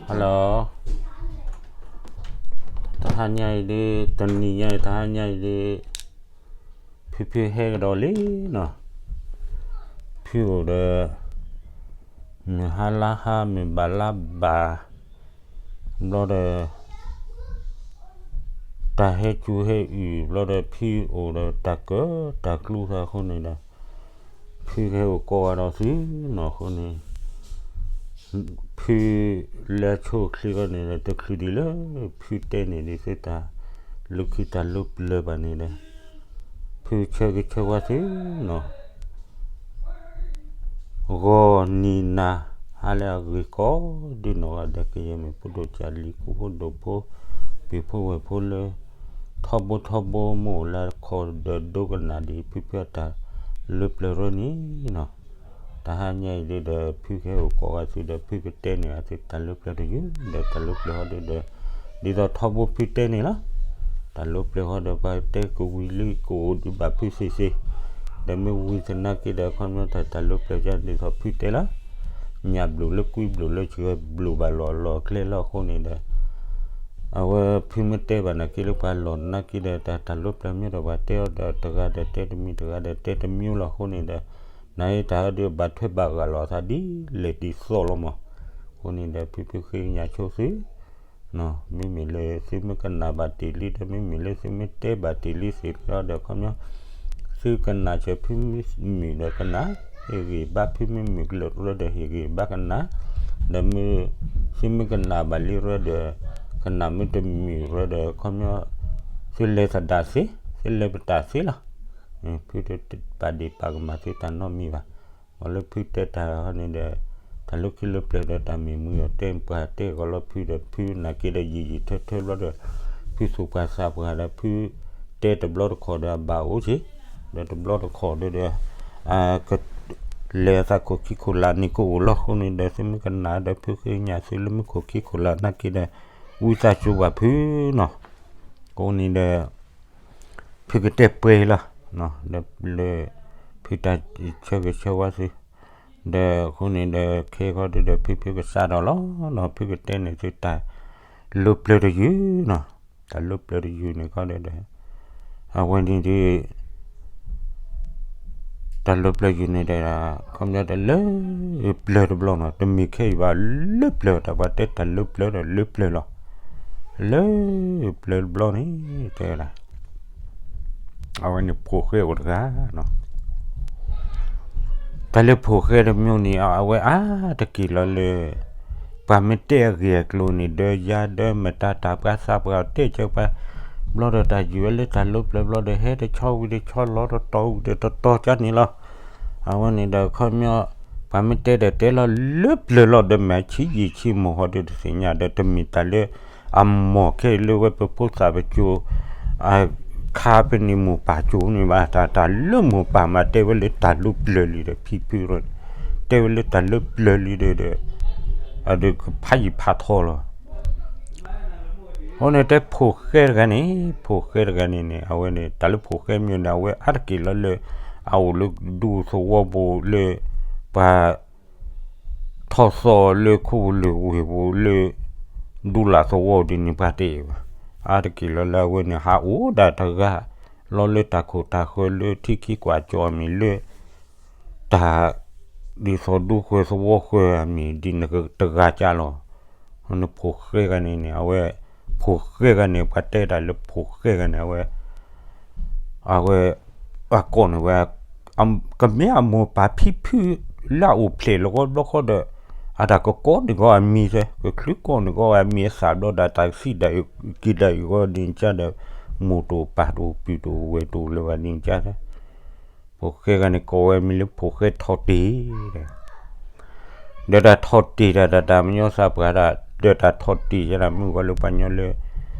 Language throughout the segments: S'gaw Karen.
ဟါလီၤ, တဟါညါအံၤဒ် တနံၤညါအံၤ တဟါညါအံၤဒ် ဖုဖုဟဲကဒီးလံနီၤ, ဖုအိၣ်ဒီး မုၢ်ဟါလါဟါ မုၢ်ဘၣ်လါဘၣ် ဘျီဒီး တၢ်ဟဲစူၤဟဲအုၣ် ဘျီဒီး ဖုအိၣ်ဒီးတၢ်ကၢတၢ်ကျူသးအဃိန့ၣ်ဒီး ဖုကဟဲအိၣ်ကိးဂၤဒီးသုနီၤအဃိန့ၣ် ဖုလၢအဆိအချ့အဂီၢ်န့ၣ်ဒီး တချုးဒံးလၢ ဖုတဲန့ၢ်ဒံးသုတၢ် လၢခံတၢ်လၢပျၢၤဘၣ်န့ၣ်ဒီး ဖုဆၢဂ့ၤဆၢဝါသုနီၤ ဂီၤနံၤနၤ ဟါလၢအဂ့ၤကိးဒ်နီၢ်ဂၤဒဲး ကယဲၢ်မ့ၢ်ဖိဒိၣ်ကၢ်လံၤ ကူဖိဒိၣ်ဖိ ပှ့ၤဖိဝဲၢ်ဖိလၢ ထီဘိထီဘိ မ့ၢ်အိၣ်လၢခီၣ်ဒီးဒိကနၣ်ဒံး ဖုဖုအတၢ်လၢပျၢၤရၢန့ၣ်နီၤ, တဟါညါအံၤဒ်ဒီး ဖုကဟဲအိၣ်ကိးဂၤသုဒီး ဖုကတဲန့ၢ်အသုတၢ်လၢပျၢၤတယုၢ် ဒီးတၢ်လၢပျၢၤဟီဒ်ဒီး ဒ်သိးထီဘိဖုတဲန့ၢ်လီၤ တၢ်လၢပျၢၤဟီဒီး ပှၤတဲကဝံၤလံကအိၣ်ဒံးဘၣ်ဖုစ့ၢ်စ့ၢ်, ဒီးမ့ၢ်ဝံၤသနာ်က့ဒီး ခီပညီတၢ်တၢ်လၢပျၢၤကဒ်သိးဖုတဲလီၤ, ညၣ်ဘျုးလၢကွံဘျုးလၢစှၤဘျုးဘၣ်လီၤလီၢ်ကျဲလီၤအဃိန့ၣ်ဒီး အဝဲဖုမ့ၢ်တဲဘၣ်နာ်က့လၢပှၤလီၢ်နာ်က့ဒီး တၢ်တၢ်လၢပျၢၤမ့ၢ်ဒီးပှၤတဲအီၤဒီး တဂၤဒီးတဲတမံၤ တဂၤဒီးတဲတမံၤလီၤအဃိန့ၣ်ဒီး နတၢ်ဟီဒီးဘၣ်ထွဲဘၣ်ဂၢ်လီၤသးဒ်လဲၣ်ဒ်သိးလီၤမး, အဃိန့ၣ်ဒီး ဖုဖုဃ့ကညးဆိသု မ့မ့ၢ်လၢသုမ့ၢ်ကနၣ်ဘၣ်တ့ၢ်လံဒီး မ့မ့ၢ်လၢသုမ့ၢ်တဲဘၣ်တ့ၢ်လံသ့ၣ်တဖၣ်ဒီး ခီပညီ သုကနၣ်စၢၤဖုမ့ၢ်မုာ်ဒီးကနၣ်, ဟ့ၣ်ဂံၢ်ဘါဖုမ့ၢ်မုာ်ကလၢာ်ရၢဒီး ဟ့ၣ်ဂံၢ်ဘါကနၣ်, ဒီးမ့ၢ်သုမ့ၢ်ကနၣ်ဘၣ်လံရၢဒီး ကနၣ်မ့ၢ်တမုာ်ရၢဒီး ခီပညီ သုလဲၤသဒၣ်သ့, သုလဲၤပတၢ်သ့လီၤ. ဖုတပာ်ဒ့ၣ်ပာ်ကမၣ်သုတၢ်နီတမံၤဘၣ်. မ်လၢဖုတဲတၢ်ဟီန့ၣ်ဒီး တၢ်လၢခံလၢပျၢၤဒီးတၢ်မ့ၢ်မုာ်ဒီးတဲပှၤတဲဂီၤလီၤဖုဒီး ဖုနာ်က့ဒီးယံာ်ယံာ်ထၢထၢဘျီဒီး ဖုသူၣ်ပှၢ်သးပှၢ်ဒီး ဖုတဲတဘျီတခီၣ်ဒီးအဘၣ်အိၣ်က့ၤ, ဒီးတဘျီတခီၣ်ဒီး ကလဲၤသးခိၣ်ခံခိၣ်လာ်န့ၣ်ကအိၣ်လီၤအဃိန့ၣ်ဒီး သုမ့ၢ်ကနၣ်ဒီး ဖုဃ့ကညးသုလၢမ့ၢ်ခိၣ်ခံခိၣ်လာ်နာ်က့ဒီး ဝံသးစူၤဘၣ်ဖုနီၤ. အဃိန့ၣ်ဒီး ဖုကတဲပှဲၤလီၤ, ဒီးလၢ ဖုတၢ်ဆၢဂ့ၤဆၢဝါသု, ဒီးအဃိန့ၣ်ဒီး ခဲခီဒုဒီး ဖုဖုကစးထီၣ်လီၤနီၤ ဖုကတဲန့ၢ်သုတၢ်လၢပျၢၤတယုၢ်နီၤ, တၢ်လၢပျၢၤတယုၢ်န့ၣ်ခီဒုဒီး အဝဲန့ၣ်ဒုး တၢ်လၢပျၢၤယုၢ်န့ၣ်ဒီး ခီပညီတၢ်လၢပျၢၤတဘျီနီၤ, တမ့ၢ်ခဲအံၤဘၣ် လၢပျၢၤ တၢ်ပှၤတဲတၢ်လၢပျၢၤဒီးလၢပျၢၤလီၤ. လၢပျၢၤတဘျီန့ၣ် တဲဝဲဒၣ် အဝဲန့ၣ်ဖိၣ်ဃဲအိၣ်တဂၤနီၤ. တၢ်လၢဖိၣ်ဃဲတမျိုးန့ၣ် အဝဲအါတက့ၢ်လီၤလၢ ပှၤမ့ၢ်တဲအဂ့ၢ်အကျိၤန့ၣ် ဒီးယၤဒီးမတၤတၢ်ပှၤသးပှၢ်တဲဆၢပှၤ ဘျီဒီးတၢ်ယုၢ်ဝဲလၢတၢ်လၢပျၢၤဘျီဒီး ဟဲတဆီဝံၤတဆီလီၤတတီၤဝံၤတတီၤကန့ၣ်လီၤ. အဝဲန့ၣ်ဒီးခီပညီ ပှၤမ့ၢ်တဲဒီးတဲလီၤလၢပျၢၤလီၤဒီး မ့ၢ်ဆံးယံာ်ဆံးမိၢ်ဟီဒီးတသ့ၣ်ညါဒီး တမ့ၢ်တၢ်လၢအမီၢ်ခဲအံၤလၢဝဲပဖိသၣ်ပကၠိ ခါပန့ၣ်မိၢ်ပၢ်ကၠိန့ၣ်ဘၣ်, တၢ်တၢ်လၢမိၢ်ပၢ်မး တဲဝဲလၢတၢ်လၢပျၢၤလံဒီး ဖံဖု တဲဝဲလၢတၢ်လၢပျၢၤလံဒီး အဒုးကဖးယံာ်ဖးထီလီၤ. အဃိန့ၣ်တဲဖိၣ်ဃဲတဂၤန့ၣ်, ဖိၣ်ဃဲတဂၤန့ၣ်န့ၣ် အဝဲန့ၣ် တၢ်လၢဖိၣ်ဃဲမ့ၢ်န့ၣ် အဝဲအါတက့ၢ်လီၤလၢ အအိၣ်လၢဒူသဝီပူၤလၢ ပှၤ ထီၣ်သီၣ်လၢခိၣ်ပူၤလၢဝ့ၢ်ပူၤလၢ ဒူလၢ်သဝီဒ်န့ၣ်ပှၤတဲဘၣ်. အါတက့ၢ်လီၤလၢအဝဲန့ၣ် ဟးအိၣ်ဒၣ်တဂၤ လီၤလၢတၢ်ခိၣ်တၢ်ဃၢၤလၢထံခံကွၢ်ကၠီအမံၤလၢ တၢ် ဒ်သိးဒူဃၢၤသဝီဃၢၤအမံၤဒ်န့ၣ်တဂၤကၢ်လီၤ. အဃိန့ၣ်ဖိၣ်ဃဲဂၤန့ၣ်န့ၣ် အဝဲ ဖိၣ်ဃဲဂၤန့ၣ် ပှၤတဲတၢ်လၢဖိၣ်ဃဲဂၤန့ၣ် အဝဲ အဝဲ အကိးန့ၢ်ဝဲ ကမ့ၢ်အမိၢ်ပၢ်ဖံဖုလၢအအိၣ်ဖျဲၣ်လီၤကီဘျီဃီဒီး အတၢ်ကကိးန့ၢ်ကီးအမံၤစဲ ကချုးကိးန့ၢ်ကီးအမံၤအသၣ်ဘျီဒီး တၢ်ကသံဒၣ်အုးက့ၤဒၣ်အုးဂီၢ်ဒ်န့ၣ်ကဒီး မိၢ်တအိၣ်ပၢ်တအိၣ်ပုၢ်တအိၣ်ဝဲၢ်တအိၣ်လၢၤဘၣ်ဒ်န့ၣ်ကဒီး ဖိၣ်ဃဲဂၤန့ၣ် ကိးဝဲမံၤလၢဖိၣ်ဃဲထီၣ်တ့ၢ် ဒီးတၢ်ထီၣ်တ့ၢ်တၢ် တၢ်တၢ်မညီသးပှၢ်တၢ် ဒီးတၢ်ထီၣ်တ့ၢ်ယဲဒၣ်မုၢ်ဂီၤလၢပှၤညီလၢ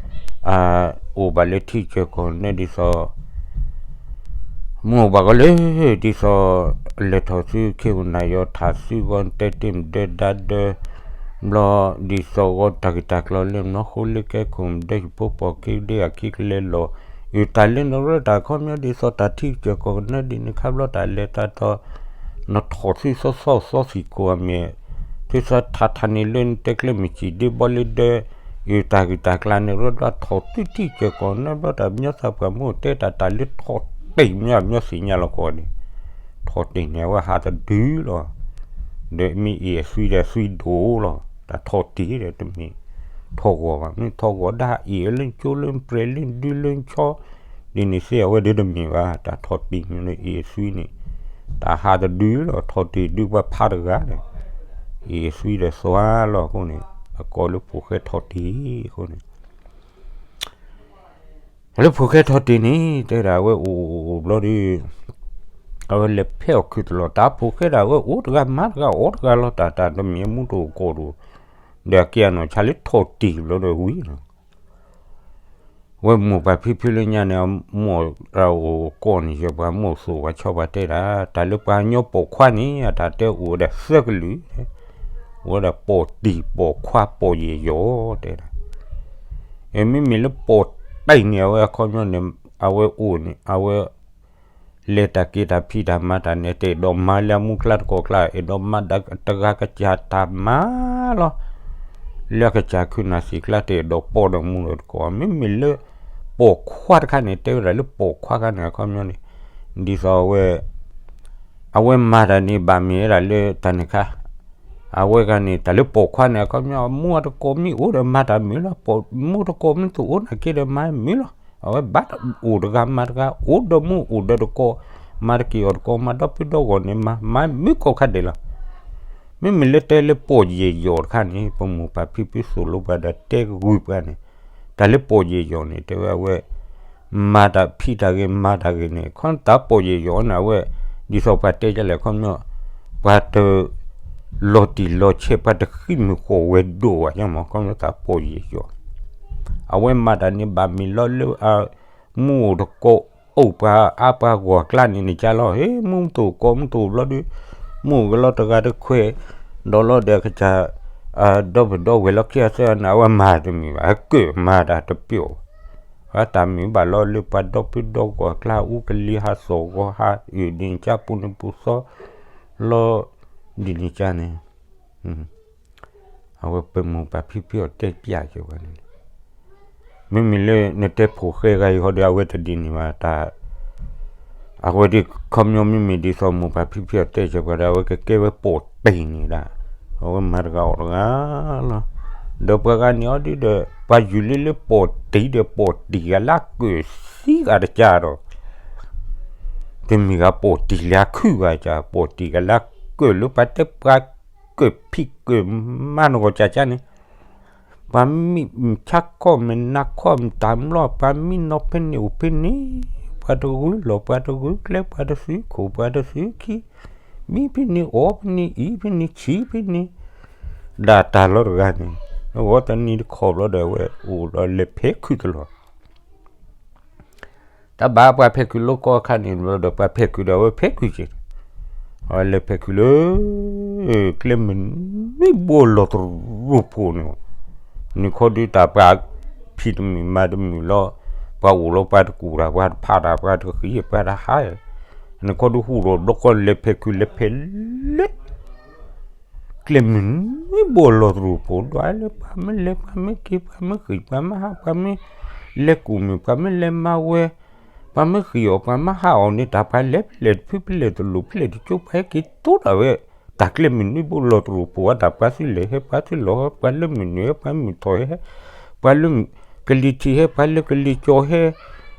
အအိၣ်ဘၣ်လၢထံကၢၢ်ကီၢ်နဲဒ်သိး မုၢ်အိၣ်ဘၣ်ကီးလၢ ဒ်သိး လဲၤထီၣ်ဆူခ့ၣ်အိၣ်နၢ်ယီၤထၣ်ဆူဂီၢ် တဲတ့ၢ်မဒၢဒါဒၢ ဘျီ ဒ်သိးဂီၢ်တၢ်ဂ့ၢ်တၢ်ကျိၤလၢနီၢ်ဃိလၢကဲခိၣ်မဒၢဟံၣ်ဖိပိာ်က့ဒ့အခံကလဲၤလီၤ အုၣ်တၢ်လၢနရၢတၢ်ခီပညီဒ်သိးတၢ်ထံကၢၢ်ကီၢ်နဲဒ်န့ၣ် ခါဘျီတၢ်လဲၤတၢ်တီၤ နထီၣ်ဆူသီသီသီသံၣ်ကိၢ်အမဲာ် ထံ ဒ်သိးထးထးန့ၣ်လၢနတဲကျဲမုၢ်စံၣ်ဒ့ဘီလၢဒၢ အတၢ်ဂ့ၢ်တၢ်ကျါန့ၣ် ရၢဘျီထီၣ်တုၤထံၣ်စၢၤကီး နဘျီတၢ်မညီသးပှၢ်မုၢ်တဲတၢ် တၢ်လၢထီၣ်တ့ၢ်မ့ၢ်အမညီသ့ၣ်ညါလီၤကီးန့ၣ်, ထီၣ်တ့ၢ်န့ၣ် အဝဲဟးတဒုလီၤ. ဒီးမ့ၢ်အ့ၣ်အသွံဒီးသွံဒိၣ်လီၤ. တၢ်ထီၣ်တ့ၢ်ဒီးတမ့ၢ်ထီၣ်ဂီၤဘၣ်, မ့ၢ်ထီၣ်ဂီၤဒၣ်အ့ၣ်လၢကၠိလၢပြဲၤလၢဒုလၢဆီ ဒ်န့ၣ်သ့ၣ်အဝဲဒၣ်တမ့ၢ်ဘၣ်. တၢ်ထီၣ်တ့ၢ်န့ၣ်အ့ၣ်အသွံန့ၣ် တၢ်ဟးတဒုလီၤ. ထီၣ်တ့ၢ်ဒုပှၤဖးတဂၤဒီး အ့ၣ်အသွံဒီးသွါလီၤအဃိန့ၣ် အကိးလၢဖိၣ်ဃဲထီၣ်တ့ၢ်အဃိန့ၣ် လၢဖိၣ်ဃဲထီၣ်တ့ၢ်န့ၣ် တဲဒၣ်အဝဲအိၣ်အိၣ်အိၣ်ဘျီဒီး အဝဲလဲၤဖဲအီၣ်ခုၣ်တလီၤ. တၢ်ဖိၣ်ဃဲဒၣ်အဝဲအိၣ်တဂၤမၤတဂၤအီၣ်တဂၤလီၤ. တၢ်တၢ်တမ့ၢ်မူတအိၣ်ကိးဒိၣ် ဒီးအကဲအနီၢ်ဆါလၢထီၣ်တ့ၢ်ဘျီဒီးဝံၤလီၤ. ဝဲမိၢ်ပၢ်ဖံဖုလၢညါန့ၣ် မိၢ်တၢ်အိၣ်ကိးန့ၣ် ယပှၤမိၢ်သိၣ်ပှၤဆီပှၤတဲဒၣ် တၢ်လၢပှၤကညီပိာ်ခွါန့ၣ် အတၢ်တဲအိၣ်ဝဲဒၣ်သၢကလုာ်, အိၣ်ဝဲဒၣ်ပိာ်တံၢ်ပိာ်ခွါပိာ်ယဲၢ်ယီၤတဲဒၣ်. မ့မ့ၢ်လၢပိာ်တံၢ်န့ၣ် အဝဲအခီပညီန့ၣ် အဝဲအိၣ်န့ၣ် အဝဲ လဲၤတၢ်က့ၤတၢ်ဖံးတၢ်မၤတၢ်န့ၣ် တအဲၣ်ဒိးမၤလၢအမူကျါတကိးကျါ, အဲၣ်ဒိးမၤတဂၤကစၢ်တၢ်မၤလီၤ. လၢအကစၢ်ခုနၢ်သံၣ်ကျါ တအဲၣ်ဒိးပိာ်ဒီးမူဒီးတကိး. မ့မ့ၢ်လၢပိာ်ခွါတခါန့ၣ် တဲဝဲဒၣ်လၢပိာ်ခွါခါန့ၣ် အခီပညီန့ၣ် ဒ်သိးအဝဲ အဝဲမၤတၢ်န့ၣ် ဘၣ်မ့ၢ်ဝဲဒၣ်လၢတၢ်န့ၣ်ခါ အဝဲဂၤန့ၣ် တၢ်လၢပိာ်ခွါန့ၣ် အခီပညီ မူအတကိးမ့ၢ်အိၣ်ဒီးမၤတၢ်မုာ်လီၤ. ပိာ်မူတကိးမ့ၢ်တအိၣ်နာ်က့ဒီးမၤမုာ်လီၤ. အဝဲဘၣ်အိၣ်တဂၤမၤတဂၤ အိၣ်ဒီးမူအိၣ်ဒီးတကိး မၤတက့ၢ်အီၤတကိး မၤဒီပုၢ်ဒီဂီၢ်န့ၣ် မၤမၤမုာ်ကိးခါဒဲးလီၤ. မ့မ့ၢ်လၢတဲလၢပိာ်ယဲၢ်ယီၤတခါန့ၣ် ပမိၢ်ပၢ်ဖံဖုသိၣ်လိပှၤဒီးတဲကဂုာ်ပှၤန့ၣ် တၢ်လၢပိာ်ယဲၢ်ယီၤန့ၣ် တဲဝဲအဝဲ မၤတၢ်ဖံးတၢ်ဂ့ၤမၤတၢ်ဂ့ၤန့ၣ် ခီတၢ်ပိာ်ယဲၢ်ယီၤန့ၣ် အဝဲ ဒ်သိးပှၤတဲဒ်လဲၣ် ခီပညီ ပှၤတ လီၤတံၢ်လီၤဆဲး ပှၤတဃံးမုၢ်ဃီၣ်ဝဲဒိၣ်ဘၣ် ယမ့ၢ်ခီပညီတၢ်ပိာ်ယဲၢ်ယီၤ အဝဲမၤတၢ်န့ၣ် ဘၣ်မ့ၢ်လီၤလၢအ မူအိၣ်တကိး အိၣ်ပှၤအါပှၤဂီၢ်ကျါန့ၣ် န့ၣ်ကါလီၤ ဟ့ၣ် မူတအိၣ်ကိးမူတအိၣ်ဘျီဒီး မူအိၣ်ကလီတဂၤတခွဲး ဒီးလီၤဒီးကစၢ် ဒီပုၢ်ဒီဝဲၢ်လီၤခံအသၢန့ၣ် အဝဲမၤတမုာ်ဘၣ် အကၢၣ်မၤတၢ်တပျီၢ် အတၢ်မုာ်ဘၣ်လီၤလၢပှၤဒီပုၢ်ဒီဂီၢ်ကျါ အူကလံၤဟးသီၣ်ဂီၤဟးအုၣ် ဒ်န့ၣ်ကါ ပူၤနံၤပူၤသီ လီၤ ဒ်န့ၣ်ကါန့ၣ် အဝဲပမိၢ်ပၢ်ဖံဖုအီၤတဲပျးက့ၤဝဲန့ၣ် မ့မ့ၢ်လၢနတဲဖိၣ်ဃဲဂၤအံၤဃီဒီး အဝဲတဒ်န့ၣ်ဘၣ် တၢ် အဝဲဒ်ခီပညီမ့မ့ၢ်ဒ်သိးမိၢ်ပၢ်ဖံဖုအီၤတဲက့ၤပှၤဒီး အဝဲကကဲဝဲပိာ်တံၢ်န့ၣ်ဒၣ် အဝဲမၤတဂၤအီၣ်တဂၤလီၤ ဒီးပှၤဂၤန့ၣ်အီၤဒ်ဒီး ပှၤယုၢ်လံလၢပိာ်တံၢ်ဒီးပိာ်တံၢ်ဂၤလၢအကၢၣ်သံဂၤတကါဒီး တမ့ၢ်ဂၤပိာ်တံၢ်လၢအခုၣ်ဂၤကါ ပိာ်တံၢ်ဂၤလၢအကၢၣ်လၢပှၤတဲပှၤ ကၢၣ်ဖံးကၢၣ်မၤနဂီၢ်ကၢ်ကၢ်န့ၣ် ပှၤမ့ၢ်ဆါခီၣ်မ့ၢ်နါခီၣ်မ့ၢ်တၢ်မလီၢ် ပှၤမ့ၢ်နီၢ်ဖဲန့ၣ်အိၣ်ဖဲန့ၣ် ပှၤတဂုာ်လီၢ် ပှၤတဂုာ်ကျဲ ပှၤတသုးခိၣ် ပှၤတသုးခံ မံဖဲန့ၣ် အီၣ်ဖဲန့ၣ် အံၤဖဲန့ၣ် ဆံးဖဲန့ၣ် ဒၣ်တၢ်လီၤတဂၤန့ၣ် အဝဲတနံၤတခီဘျီဒီးအဝဲအိၣ်ဒီးလဲၤဖဲးခုၣ်တလီၢ် တၢ်ဘၣ်ပှၤဖဲးခုၣ်လိကီၢ်အခါန့ၣ်ဘျီဒီး ပှၤဖဲးခုၣ်ဒီးအဝဲဖဲးခုၣ်က့ၤ အဝဲလဲၤဖဲးခုၣ်လၢ ကျဲမုၢ်နွံဘိလီၤတရူးဖိန့ၣ် နခီဒုးတၢ်ပှၤဖံးတမုာ်မၤတမုာ်လီၤ ပှၤအိၣ်လီၤပှၤတကူၣ်တၢ် ပှၤတဖးတၢ် ပှၤတဃံး ပှၤတဟါ နခီဒုးဟူးဒီးဘျီကီၢ်လဲၤဖဲးခုၣ်လဲၤဖဲးလၢ ကျဲမုၢ်နွံဘိလီၤတရူးဖိ ဒွးလၢပှၤမ့ၢ်လဲၤ ပှၤမ့ၢ်က့ၤ ပှၤမ့ၢ်ဃံး ပှၤမ့ၢ်ဟး ပှၤမ့ၢ်လဲၤကူၣ်မုာ် ပှၤမ့ၢ်လဲၤမၤဝဲ ပှၤမ့ၢ်ဃံးအီၤ ပှၤမ့ၢ်ဟးအီၤန့ၣ် တၢ်ပှၤလဲၤဖဲလဲၣ်တဖုဖဲလဲၣ်တလိၣ်ဖဲလဲၣ်တကၠိ ပှၤဟဲက့ၤတိဒၣ်ဝဲ တၢ်ကျဲမုၢ်နွံဘိလီၤတရူးဖိ တၢ်ပှၤသုလဲၤဟဲ ပှၤသုလီၤဟဲ ပှၤလၢမုၢ်နုာ်ဟဲ ပှၤမုၢ်ထီၣ်ဟဲ ပှၤလၢကလံၤထံးဟဲ ပှၤလၢကလံၤကၠီၤဟဲ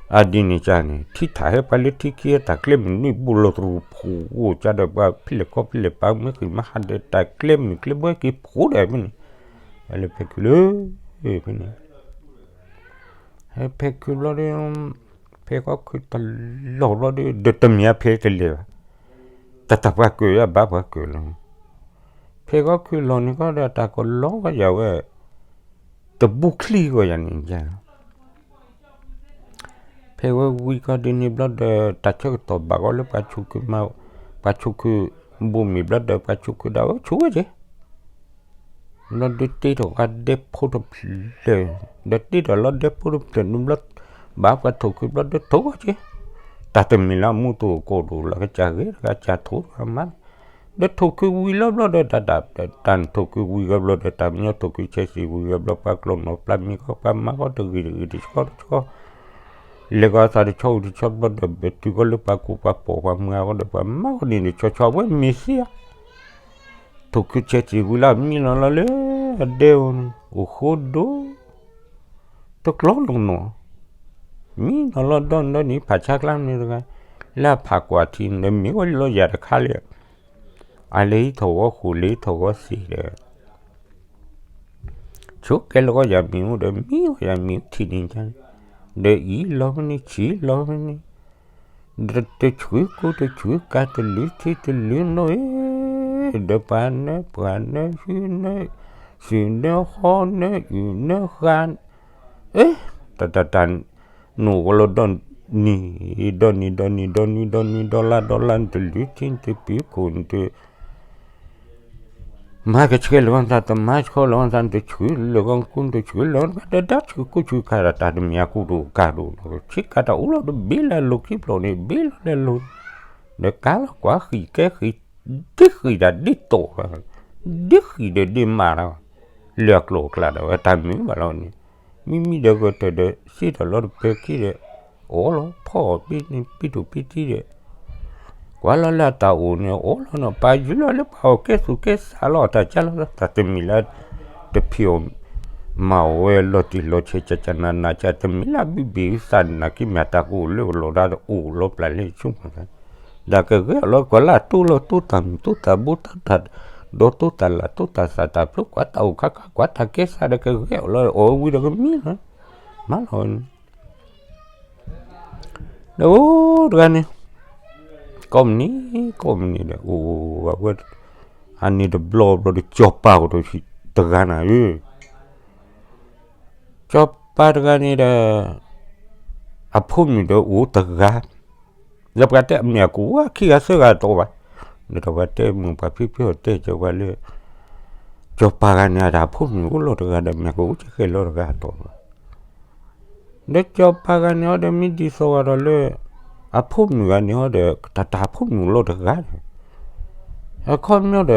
အဒ်န့ၣ်ကါန့ၣ် ထံထးဟဲ ပှၤလၢထံခံဟဲ တၢ်ကျဲမုၢ်နွံဘိလီၤတရူးဖိအိၣ်ကါဒီး ပှၤဖဲလဲၣ်ကီၢ်ဖဲလဲၣ် ပှၤမ့ၢ်ဃံးမ့ၢ်ဟးဒီး တၢ်ကျဲမုၢ်ကျဲဘှဲက့ၤဖိဒီးဖဲန့ၣ် ပှၤလဲၤဖဲးခုၣ်လၢ ဖဲန့ၣ် ဟဲဖဲးခုၣ်ဘျီဒီး ဖဲးဃီခုၣ်တလီၢ်ဘျီဒီး ဒီးတမ့ၢ်အဖဲးတလဲၤဘၣ် တၢ်တၢ်ပှၤကၢၣ်လၢအဘၣ်ပှၤကၢၣ်လီၤ ဖဲးဃီခုၣ်လီၢ်န့ၣ်ကီးဒီး တၢ်ကလီကီးယၤဝဲ တဘူချံကီးယၤန့ၣ် ဖဲးဝဲဝံၤကီးဒ်န့ၣ်ဘျီဒီး တၢ်ဆၢကတီၢ်ဘၣ်ကီးလၢပှၤဆိးခုၣ်မး ပှၤဆိးခုၣ်ဘိၣ်မ့ၢ်ဘျီဒီး ပှၤဆိးခုၣ်ဒၣ်ဝဲဆိးဝဲက့ၤ ဘျီဒီးတ့ထီၣ်ကါဒဲဖိတဖျၢၣ် ဒီးတ့ထီၣ်လီၤဒဲဖိတဖျၢၣ်န့ၣ်ဘျီ ဘၣ်ပှၤထိၣ်ခုၣ်ဘျီဒီးထိၣ်ဝဲက့ၤ တၢ်တမ့ၢ်လၢအမူတအိၣ်ကိးဒိၣ်လၢကစၢ်ဂ့ၤတဂၤ ကစၢ်ထိၣ်တဂၤမးလီၤ ဒီးထိၣ်ခုဝံၤလီၤဘျီဒီး တၢ်တၢ်တၢ်ထိၣ်ခုဝံၤဂီၤဘျီဒီး တၢ်မညီထိၣ်ခုဆဲးစံၣ်ဝံၤဂီၤဘျီ ပှၤကျီၢ်နီၣ်ပျၢ်မံၤဃီ ပှၤမၤဃီတဂ့ၤတဂ့ၤတဆီတဆီ လဲၤဃီအသးတဆီအိၣ်တဆီဘျီဒီး ဘဲတုၤဃီလၢပှၤကူၣ်ပှၤပိာ်ပှၤမုၢ်အဂီၢ်ဒီး ပှၤမၤဃီန့ၣ်တဆီဆီ အဝဲမ့ၢ်စ့ဧါ ထိၣ်ခုဆဲးစံၣ်ဝံၤလီၤ မံလီၤလီၤလၢအဒဲဧိၤန့ၣ် အိၣ်ဃိဒိၣ် တကျီလီၤနီၤ မံနီၤလီၤဒီနံၤဒီနံၤ ဖးဆါကျါမနုၤတဂၤ လၢအဖးကွၢ်ထံန့ၣ်ဒီး မ့ၢ်ဝဲလီၤယၤတခါလံ အလဲၤဟံးထီၣ်ဂီၤဃိၣ် လဲၤဟံးထီၣ်ဂီၤစ့ၢ်ဒီး ဆိကဲလီၤဂီၤယၤမ့ၣ်အူဒီး မံဂီၤယၤမ့ၣ်အူထံၣ်န့ၣ် ဒီးအံၤလီၤဖဲန့ၣ် ဆံးလီၤဖဲန့ၣ် ဒီးတဆှုကိတဆှုကၤ တလုၢ်ထံတလုၢ်နိၣ်အံၤ ဒီးပှၤနၢပှၤနၢ ဟံးနၢ စုၤနၢဟီနၢ အုၣ်နၢဃါ အ့ တၢ်တၢ်တၢ် နိၣ်ဝဲလီၤဒီနံၤ ဒီနံၤ ဒီနံၤ ဒီနံၤ ဒီနွံ ဒီလါ ဒီလါ နတလုၢ်ထံ နတပၢၤခိၣ် နတ မၤကဆှဲလၢၤဂီၢ်သး တမၤဆှဲလၢၤဂီၢ်သး နတဆှုလၢၤဂီၢ်ကူ နတဆှုလၢၤဂီၢ် ဒီးဒၣ်ဆှုကိဆှုကၤ တၢ်တမ့ၢ်အကူဒိၣ်ကၤဒိၣ်လီၤ ဆ့ကၤတၢ်အိၣ်လီၤတဘ့ၣ်လၢအလိၤခံဖျိးန့ၣ် ဘ့ၣ်လီၤလၢအလိၤ ဒီးကၤလီၤကွၢ်ဃံၣ်ကဲဃံၣ် ဒ့ဃံၣ်ဒၣ်ဒ့တီၢ် ဒ့ဃံၣ်ဒီးဒ့မးလီၤ လၢအကျိၤအကျဲဒီး ဝဲတၢ်မုာ်ဘၣ်လီၤန့ၣ် မံမံဒီးဂဲၤတၢၢ်ဒီး စံၣ်ထီၣ်လီၤတပၢၤခံဒီး အိၣ်လီၤဖီၣ်ပံနံၤ ပံထူၣ်ပံထံဒီး ကွၢ်လီၤလၢအတၢ်အိၣ်န့ၣ် အိၣ်လီၤနီၤ ပာ်ယုၢ်လီၤလၢပှၤအီၣ်ကဲသူၣ်ကဲစးလီၤ တၢ်ကၢ်လီၤ တၢ်တမံၤလၢ တဖံးအီၣ်မၤအီၣ်ဝဲလီၤတံၢ်လီၤဆဲး ကၢ်ကၢ်နးနး ကၢ်တမံၤလၢအဘုဘ့ၣ်အုသးနာ်က့ မ့ၢ်တၢ်ကအိၣ်လၢအလီၤဒၣ်အိၣ်လီၤပျၢ်လၢဆိကမိၣ် ဒီးကဂဲၤအီၤလီၤ ကွၢ်လၢအတိၢ်လီၤ တိၢ်တၢ်မုာ် တိၢ်တၢ်ဘိ တိၢ်တၢ်ဒီ တိၢ်တၢ်လၢ် တိၢ်တၢ်သၣ်တၢ်ဖျိ ကွၢ်တၢ်အိၣ်ခါခါ ကွၢ်တၢ်ကဲစးဒီး ကဂဲၤအီၤလီၤ အီၣ်ဝံၤဒီးကမံလီၤ မၤလီၤ ဒီးအိၣ်တဂၤန့ၣ် ကိးမုၢ်နံၤ ကိးမုၢ်နံၤဒီး အိၣ်ဝဲ အန့ၣ်တဘျီဘျီဒီး ကၠီၤပၤအိၣ်တဂၤနၤဧၢ ကၠီၤပၤတဂၤန့ၣ်ဒီး အဖိမုၣ်ဒီးအိၣ်တဂၤ ဒီးပှၤတဲမ့ၢ်အကဝါခံဂၤသၢဂၤတအိၣ်ဘၣ် ဒီးပှၤတဲမိၢ်ပှၤဖံဖုအီၤတဲကၠီၤပၤလၢ ကၠီၤပၤဂၤန့ၣ် အတၢ်ဖိမုၣ်အိၣ်လီၤတဂၤဒီး မ့ၢ်ကအိၣ်ကဲဃဲလီၤတဂၤတအိၣ်ဘၣ် ဒီးကၠီၤပၤဂၤန့ၣ်ဟီဒီး မ့ၢ်ဒ်သိးဂၤဒီးလၢ အဖိမုၣ်ဂၤန့ၣ်ဟီဒီး တၢ်တၢ်ဖိမုၣ်လီၤတဂၤဒီး အခီပညီဒီး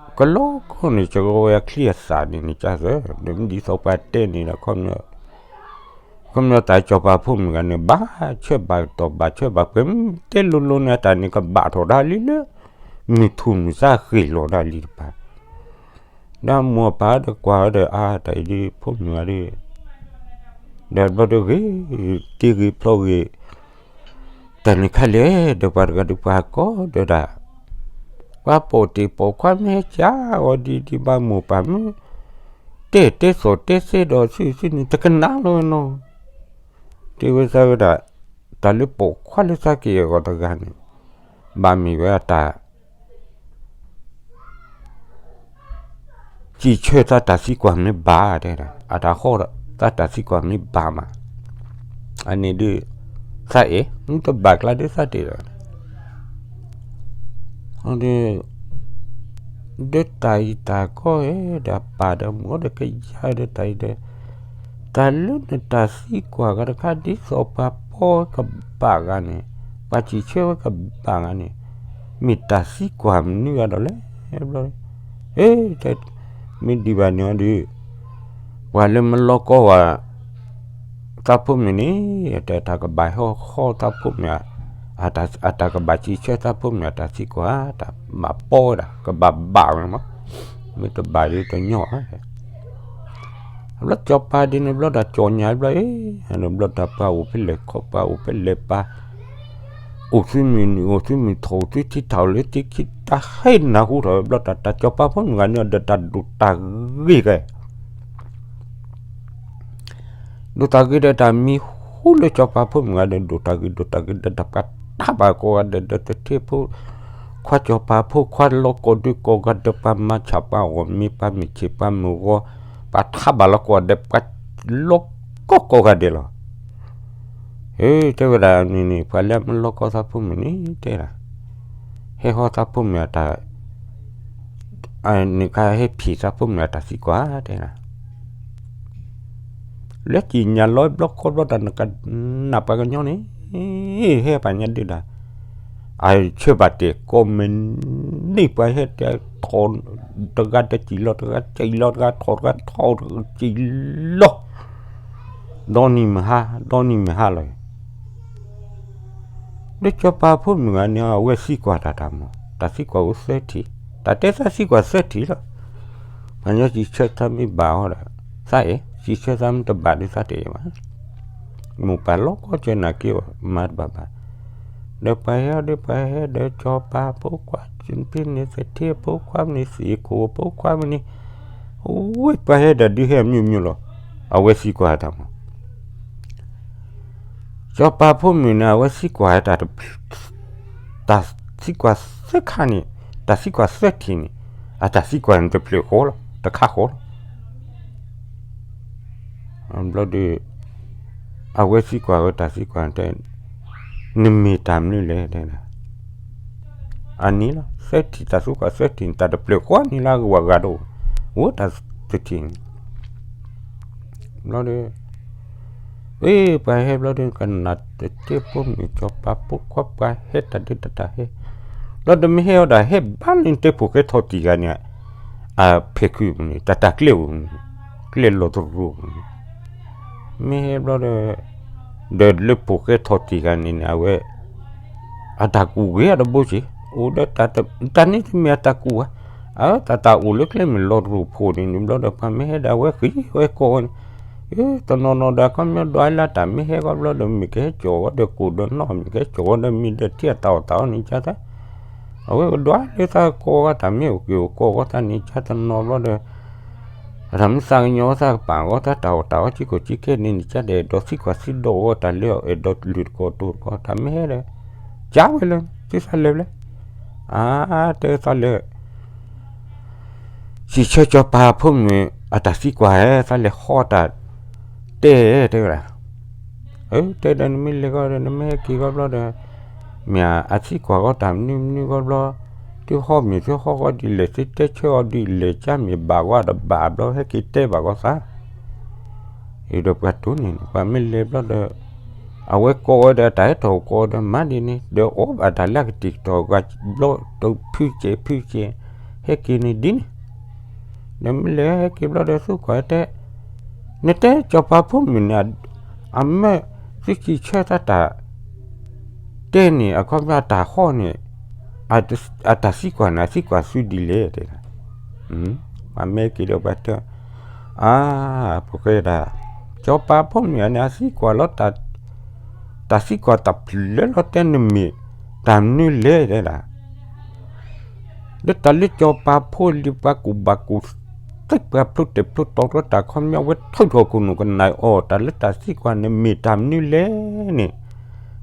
ကလီကီၢ်န့ၣ် ကဝဲအချံအသၣ်န့ၣ်န့ၣ် ကၢ်သၢ ဒီးမ့ၢ်ဒ်သိးပှၤတဲန့ၣ်ဒီး အခီပညီ အခီပညီတၢ်ကၠီၤပၤဖိမုၣ်ဂၤန့ၣ် ဘၣ်ဆၢဘၣ်တီၢ်ဘၣ်ဆၢဘၣ်ပှဲၤ တဲလိၤလိၤန့ၣ် အတၢ်န့ၣ်ကဘၣ်ထီၣ်ဒၣ်လံလၢ မုၢ်ထူၣ်မုၢ်သးဃ့ၢ်လီၤဒၣ်လံတပၤ ဒီးမိၢ်ပၢ်ဒီးကွၢ်ဒီး အါ တၢ်အံၤဒ်ဖိမုၣ်ဂၤဒီး ဒီးဘျီဒီးဂ့ၤ တ့ဂ့ၤဖျီဂ့ၤ တၢ်န့ၣ်ခါလဲၣ် ဒီးပှၤတဂၤဒီးပှၤကိးဒီးဒၣ် ပှၤပိာ်တ့ၢ်ပိာ်ခွါမ့ၢ်ဟဲကၢအီၤဒ်ဒ်ဘၣ်မိၢ်ပၢ်မ့ၢ် တဲတဲသိးတဲသ့ဒီး ဆူၣ်ဆူၣ်န့ၣ် တကနၣ်လီၤနီၤ တဲဝဲသးဝဲဒၣ် တၢ်လၢပိာ်ခွါလၢသးက့ၤအဂီၢ်တဂၤန့ၣ် ဘၣ်မ့ၢ်ဝဲအတၢ် စံးဆၢသးတၢ်သံကွၢ်မ့ၢ်ဘၣ်တဲဒၣ် အတၢ်ဟီၣ်သးတၢ်သံကွၢ်မ့ၢ်ဘၣ်မး အန့ၣ်ဒုး သးအဲၣ် မ့ၢ်တဘၣ်ကျါဒုးသးတ့ၢ်ဒီး ဒီးတၢ်အံၤတၢ်ကီၢ်ဧၢ ဒီးပၢ်ဒီးမုၢ်ဒီးကယၤဒီးတၢ်အံၤဒီး တၢ်လၢနတၢ်သံကွၢ်ဂၤတခါဒ်သိးပှၤဖီကဘၣ်ဂၤန့ၣ် ပှၤစံးဆၢဝဲကဘၣ်ဂၤန့ၣ် မ့ၢ်တၢ်သံကွၢ်မနုၤဂၤဒီးလဲၣ် ဘျီ အ့ မ့ၢ်ဒံးဘၣ်န့ၣ်အီၤဒီး ပှၤလၢမလီကီဝဲ သးဖိမုၣ်န့ၣ် တၢ်ကဘၣ်ဟီၣ်ဃီသးဖိမုၣ် အတၢ်ကဘၣ်စံးဆၢသးဖိမုၣ်အတၢ်သံကွၢ် တၢ်ဘၣ်ပီဝဲဒၣ် ကဘၣ်ဘၣ်ဝဲမး မ့ၢ်တဘၣ်ဒီးတညီဘၣ် ဘျီကၠီၤပၤဒ်န့ၣ်ဘျီတၢ်ကၠီၣ်ညါဘျီ အ့ ဘျီတၢ်ပှၤအိၣ်ဖဲလဲၣ်ခီပှၤအိၣ်ဖဲလဲၣ်ပၤ အိၣ်သုမုၢ်နုာ် အိၣ်သုမုၢ်ထီၣ် အိၣ်သုထံထီၣ်လၢသ့ခံ တၢ်ဟဲနၢ်ဟူထီၣ်ဘျီတၢ် တၢ်ကၠီၤပၤဖိမုၣ်ဂၤန့ၣ်ဒီးတၢ်ဒိၣ်တၢ်ဂ့ၤကဲ ဒိၣ်တၢ်ဂ့ၤဒီးတၢ်မံၤဟူလၢကၠီၤပၤဖိမုၣ်ဂၤဒီး ဒိၣ်တၢ်ဂ့ၤ ဒိၣ်တၢ်ဂ့ၤဒီးတၢ်ပှၤထးဘၣ်ကိးဂၤဒီး ဒီးတထ့ဖိ ခွါကၠီၤပၤဖိ ခွါလီၤကိးဒုးကိးဂၤဒီး ပှၤမၤဆၣ်ပှၤဂီၢ်မ့ၢ် ပှၤမ့ၢ်ဆ့ၣ်ပှၤမ့ၢ်ဂီၤ ပှၤထးဘၣ်လီၤကိးဂၤဒီး ပှၤလီၤကိးကိးဂၤဒဲးလီၤ ဟ့ၣ် တဲဝဲဒၣ်န့ၣ်န့ၣ် ပှၤလၢမလီကီသးဖိမုၣ်န့ၣ် တဲဒၣ် ဟဲဟီၣ်သးဖိမုၣ်အတၢ် နခါဟဲဖံးသးဖိမုၣ်အတၢ်သံကွၢ် တဲဒၣ် လၢကံၣ်ညါလီၤဘျီဃီဘျီတၢ်နကနၣ်ပှၤကညီန့ၣ် ဟဲပှၤညါဒုးဒၣ် အဆၢဘၣ်တဲာ်ကိးမုၢ်နံၤ ပှၤဟဲတဲထီၣ်တဂၤတစံၣ်လီၤတဂၤ စံၣ်လီၤတဂၤထီၣ်တဂၤထီၣ်တဂၤစံၣ်လီၤ ဒီနံၤမုၢ်ဟါ ဒီနံၤမုၢ်ဟါလီၤ. ဒီးစီၤပၤဖိမုၣ်ဂၤန့ၣ် အဝဲသံကွၢ်တၢ်တၢ်မး တၢ်သံကွၢ်အိၣ်သၢထံၣ် တၢ်တဲသးသံကွၢ်သၢထံၣ်လီၤ. ပှၤညီစံးဆၢသးမ့ၢ်ဘၣ်အီၤဒီး သးအဲၣ် စံးဆၢသးမ့ၢ်တဘၣ်ဒီးသးတအဲၣ်ဘၣ် မိၢ်ပၢ်လီၤကီၢ်စၢၤနာ်က့ မၤတဘၣ်ဘၣ်. ဒီးပှၤဟဲဒီးပှၤဟဲဒီးစီၤပၤဖိခွါ ဖံန့ၣ်သထ့ဖိခွါမ့ၢ်န့ၣ် သ့ၣ်ခိၣ်ဖိခွါမ့ၢ်န့ၣ် ဝဲပှၤဟဲဒီးဒုးဟဲမံၤမံၤလီၤ. အဝဲသံကွၢ်တၢ်မး စီၤပၤဖိမုၣ်န့ၣ် အဝဲသံကွၢ်တၢ် တၢ်သံကွၢ်သၢခါန့ၣ် တၢ်သံကွၢ်သၢထံၣ်န့ၣ် အတၢ်သံကွၢ်န့ၣ်တဖျၢၣ်ဃီလီၤ တခါဃီလီၤ. ဘျီဒီး အဝဲသံကွၢ်ဝဲတၢ်သံကွၢ်တဲ နမ့ၢ်တၢ်မနုၤလဲၣ် တဲဒၣ် အန့ၣ်လီၤ သၢထံၣ် တၢ်သံကွၢ်သၢထံၣ်န့ၣ် တၢ်တဖျၢၣ်ဃီန့ၣ်လၢအဂၤဂၤဒီး အိၣ်တၢ်တထံၣ်န့ၣ် ဘျီဒီး အ့ ပှၤဟဲဘျီဒီး ကနၣ်တတဲဖိမုၣ်စီၤပၤဖိခွါပှၤဟဲတၢ်ဒုးတၢ်တၢ်ဟဲ ဘျီဒီးမ့ၢ်ဟဲအီၤဒၣ်ဟဲဘၣ်လၢနတဲဖိၣ်ဃဲထီၣ်တံၢ်ဂၤန့ၣ် အဖဲးခုၣ်န့ၣ် တၢ်တၢ်ကျဲအိၣ်န့ၣ် ကျဲလီၤတရူးန့ၣ် မ့ၢ်ဟဲဘျီဒီး ဒီးလၢဖိၣ်ဃဲထီၣ်တံၢ်ဂၤန့ၣ်န့ၣ် အဝဲ အတၢ်ကူၣ်ဂ့ၤအတဘိက့ၤ အိၣ်ဒီးတၢ်န့ၣ်တမ့ၢ်အတၢ်ကူၣ်ဘၣ် အတၢ်တၢ်အိၣ်လၢကျဲမ့ၢ်လီၤတရူးဖိးန့ၣ်န့ၣ် ဘျီဒီးပှၤမ့ၢ်ဟဲဒၣ်ဝဲဃံးဝဲကိးဝဲန့ၣ် တနီၤနီၤဒီးအခီပညီဒွးလၢတၢ်မ့ၢ်ဟဲဂီၢ်ဘျီဒီး မ့ၢ်ကဟဲကၠီၣ်ဝဲဒီးကိၣ်ဒီးနီၣ် မ့ၢ်ကဟဲကၠီၣ်ဝဲဒီးမံၤဒီးထံအတၢ်အီၣ်တၢ်အီန့ၣ်ကသး အဝဲကဒွးလၢသးကိးဂီၢ်တၢ်မ့ၢ်အိၣ်က့ၤအိၣ်ကိးဂီၢ်သးန့ၣ် ကသးတနီၤဘျီဒီး အတၢ်မ့ၢ်သးကညီၤသးကပာ်ဂီၢ်သးတၢ်အီၣ်တၢ်အီစ့ၢ်ကီးစ့ၢ်ကီးန့ၣ်န့ၣ် ကဒဲးဒီးသံကွၢ်သံဒိးဝဲတၢ်လၢအအဲၣ်ဒိးလုၢ်တကီၢ်တိၤတကီၢ် တၢ်မ့ၢ်ဟဲဒီး ကးဝဲလၢ သ့သးလဲၤဘျဲ အါ တဲသးလဲၤ စံးဆၢစီၤပၤဖိမုၣ် အတၢ်သံကွၢ်ဧၢ သးလဲၤဟီတၢ် တဲ တဲဝဲဒၣ် အၢ တဲဒီးနမ့ၢ်လဲၤဂီၢ်ဒီး နမ့ၢ်ဟဲက့ၤဂီၢ်ဘျီဒီး မ့ၢ်အသံကွၢ်ဂီၢ်တၢ်မနုၤမနုၤဂီၢ်ဘျီ သုဟီမ့ၢ်သုဟီဂီၢ်ဒ်လဲၣ် သုတဲဆၢအီၤဒ်လဲၣ် ကၢ်မ့ၢ်ဘၣ်ဂီၢ်တဘၣ်ဘျီ ဟဲက့ၤတဲဘၣ်ဂီၢ်သး ဒီးပှၤတိၢ်န့ၣ် ပှၤမ့ၢ်လဲၤဘျီဒီး အဝဲကိးဝဲဒီးတၢ်ဟဲထီၣ်ကိးဒီးမၤဒ်န့ၣ် ဒီးအီၣ်ဘၣ်တၢ်လၢအကတံာ်ကတီၤဂၤဘျီ တဖုကဲးဖုကဲး ဟဲက့ၤန့ၣ်ဒ်န့ၣ် ဒီးမ့ၢ်လဲၤဟဲက့ၤဘျီဒီး သုကွၢ်တဲ နတဲစီၤပၤဖိမုၣ်န့ၣ် အမၢသုစံးဆၢသးတၢ် တဲန့ၣ် အခီပညီတၢ်ဟီန့ၣ် အတၢ်သံကွၢ်န့ၣ် အသံကွၢ်သုဒ်လဲၣ်တဲဒၣ် ပှၤမ့ၢ်က့ၤဒီးပှၤတဲ အါ ပဃဲဒၣ် စီၤပၤဖိမုၣ်န့ၣ် အသံကွၢ်လီၤ တၢ်သံကွၢ်တၢ်ဖျၢၣ်လီၤ တဲနမ့ၢ်တၢ်မနုၤလဲၣ်တဲဒၣ် လၢတၢ်လၢစီၤပၤဖိလံၤပှၤကူၣ်ဘၣ်ကူၣ်သ့ ပှၤဖျိတဲာ်ဖျိတီၤလၢတၢ်ခီပညီ ဝဲထုးထီၣ်ခိၣ်နူာ်ကနၣ်အီၤ တၢ်လၢတၢ်သံကွၢ်နမ့ၢ်တၢ်မနုၤလဲၣ်န့ၣ်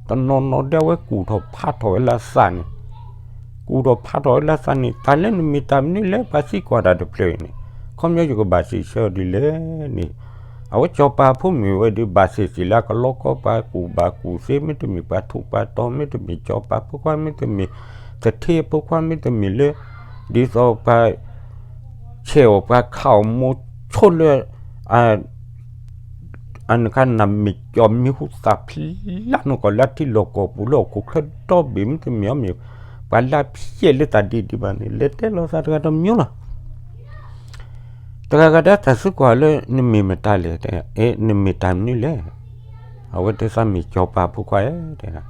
တနီၤနီၤဒီးအဝဲကူၣ်ထီၣ်ဖးထီၣ်ဝဲလၢအသးန့ၣ် ကူၣ်ထီၣ်ဖးထီၣ်ဝဲလၢအသးန့ၣ် တၢ်လၢနမ့ၢ်တၢ်မနုၤလဲၣ် ပှၤသံကွၢ်တၢ်တဖျၢၣ်အံၤန့ၣ် ခီပညီယကဘၣ်စံးဆၢအီၤဒ်လဲၣ်န့ၣ် အဝဲစီၤပၤဖိမုၣ်ဝဲဒီး ဘၣ်သ့ၣ်သ့ၣ်လၢအကလီကီ ပှၤကူၣ်ဘၣ်ကူၣ်သ့ မ့တမ့ၢ်ပှၤထူးပှၤတီၤ မ့တမ့ၢ်စီၤပၤဖိခွါ မ့တမ့ၢ်သထ့ဖိခွါ မ့တမ့ၢ်လၢ ဒ်သိးပှၤ ဆဲးအီၣ်ပှၤခးအီၣ်မိၤဆိလၢ အနကနၢ်မ့ၢ်ကၠီမံၤဟူသၣ်ဖျါနီၢ်ကီၢ်လၢထံလီၢ်ကီၢ်ပူၤလၢဟီၣ်ခိၣ်ချၢဒီဘ့ၣ် မ့တမ့ၢ်အီၤမ့ၢ် ပှၤလၢအဖျဲးလၢတၢ်ဒ်ဒံးဘၣ်န့ၣ် လဲၤတဲလီၤသးတဂၤတမံၤလီၤ. တဂၤဂၤဒၣ်တၢ်သံကွၢ်လၢနမ့ၢ်မတၤလဲၣ်, နမ့ၢ်တၢ်မနုၤလဲၣ်. အဝဲတဲသးမ့ၢ်စီၤပၤဖိခွါဧၢ, တဲဒၣ်.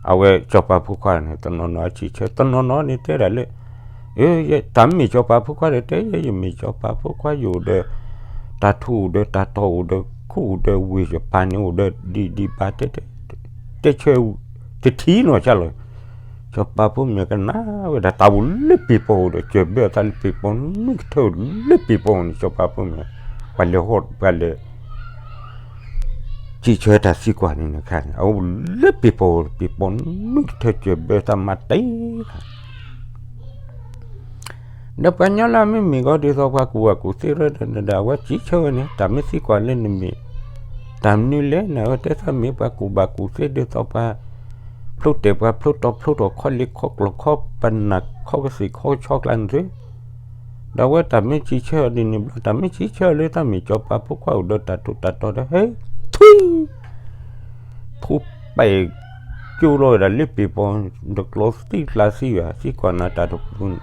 အဝဲစီၤပၤဖိခွါန့ၣ် တနီၤနီၤအစံးဆၢ တနီၤနီၤန့ၣ်တဲဒၣ်လၢ တၢ်မ့ၢ်စီၤပၤဖိခွါဒီး တဲယဲယမ့ၢ်စီၤပၤဖိခွါ ယအိၣ်ဒီး တၢ်ထူအိၣ်ဒီးတၢ်တီၤအိၣ်ဒီး ခူအိၣ်ဒီးဝ့ၢ်ယပၢ်န့ၣ်အိၣ်ဒီး ဒ်ဒံးဘၣ်တဲ တဲဆၢ တထံၣ်နီၢ်ကၢ်လီၤ. စီၤပၤဖိမုၣ်ကနၣ်ဝဲဒၣ် တၢ်အိၣ်လၢပ့ၤပီၤအိၣ်ဒီး စၢၤဘၢသးလၢပ့ၤပီၤနွံကထၢလၢပ့ၤပီၤန့ၣ် စီၤပၤဖိမုၣ် ပှၤလဲၤဟီၣ်ပှၤလဲၤ စံးဆၢတၢ်သံကွၢ်န့ၣ်န့ၣ်ခါန့ၣ် အအိၣ်လၢပ့ၤပီၤ ပ့ၤပီၤနွံကထၢစၢၤဘၢသးမၤတ့ၢ်လီၤ. ဒီးပှၤညီလၢအမ့မ့ၢ်ဂီၢ်ဒ်သိးပှၤကူၣ်ဘၣ်ကူၣ်သ့ဒီး အဝဲစံးဆၢဝဲန့ၣ် တၢ်မ့ၢ်သံကွၢ်လၢနမ့ၢ် တၢ်မနုၤလဲၣ်န့ၣ် အဝဲတဲသးမ့ၢ်ပှၤကူၣ်ဘၣ်ကူၣ်သ့ဒ်သိးပှၤ ဖျိတဲာ်ပှၤဖျိတီၤဖျိထီၣ်ခီလ့ၢ်ခီကျိာ်ခီပနၢ်ခီကသ့ၣ်ခီကဆီကျါန့ၣ် ဒီးအဝဲတၢ်မ့ၢ်စံးဆၢအီၤဒ်န့ၣ်ဘျီ တၢ်မ့ၢ်စံးဆၢအီၤလၢတၢ်မ့ၢ်စီၤပၤဖိခွါအိၣ်ဒီးတၢ်ထူးတၢ်တီၤဒီး ဟဲ ထွံၣ် ဖူပဲာ် ကၠိလီၤဝဲဒၣ်လၢပ့ၤပီၤ, တကျီသံကျါသံဘၣ်, စံးကွၢ်နၤတၢ်တပူၤ,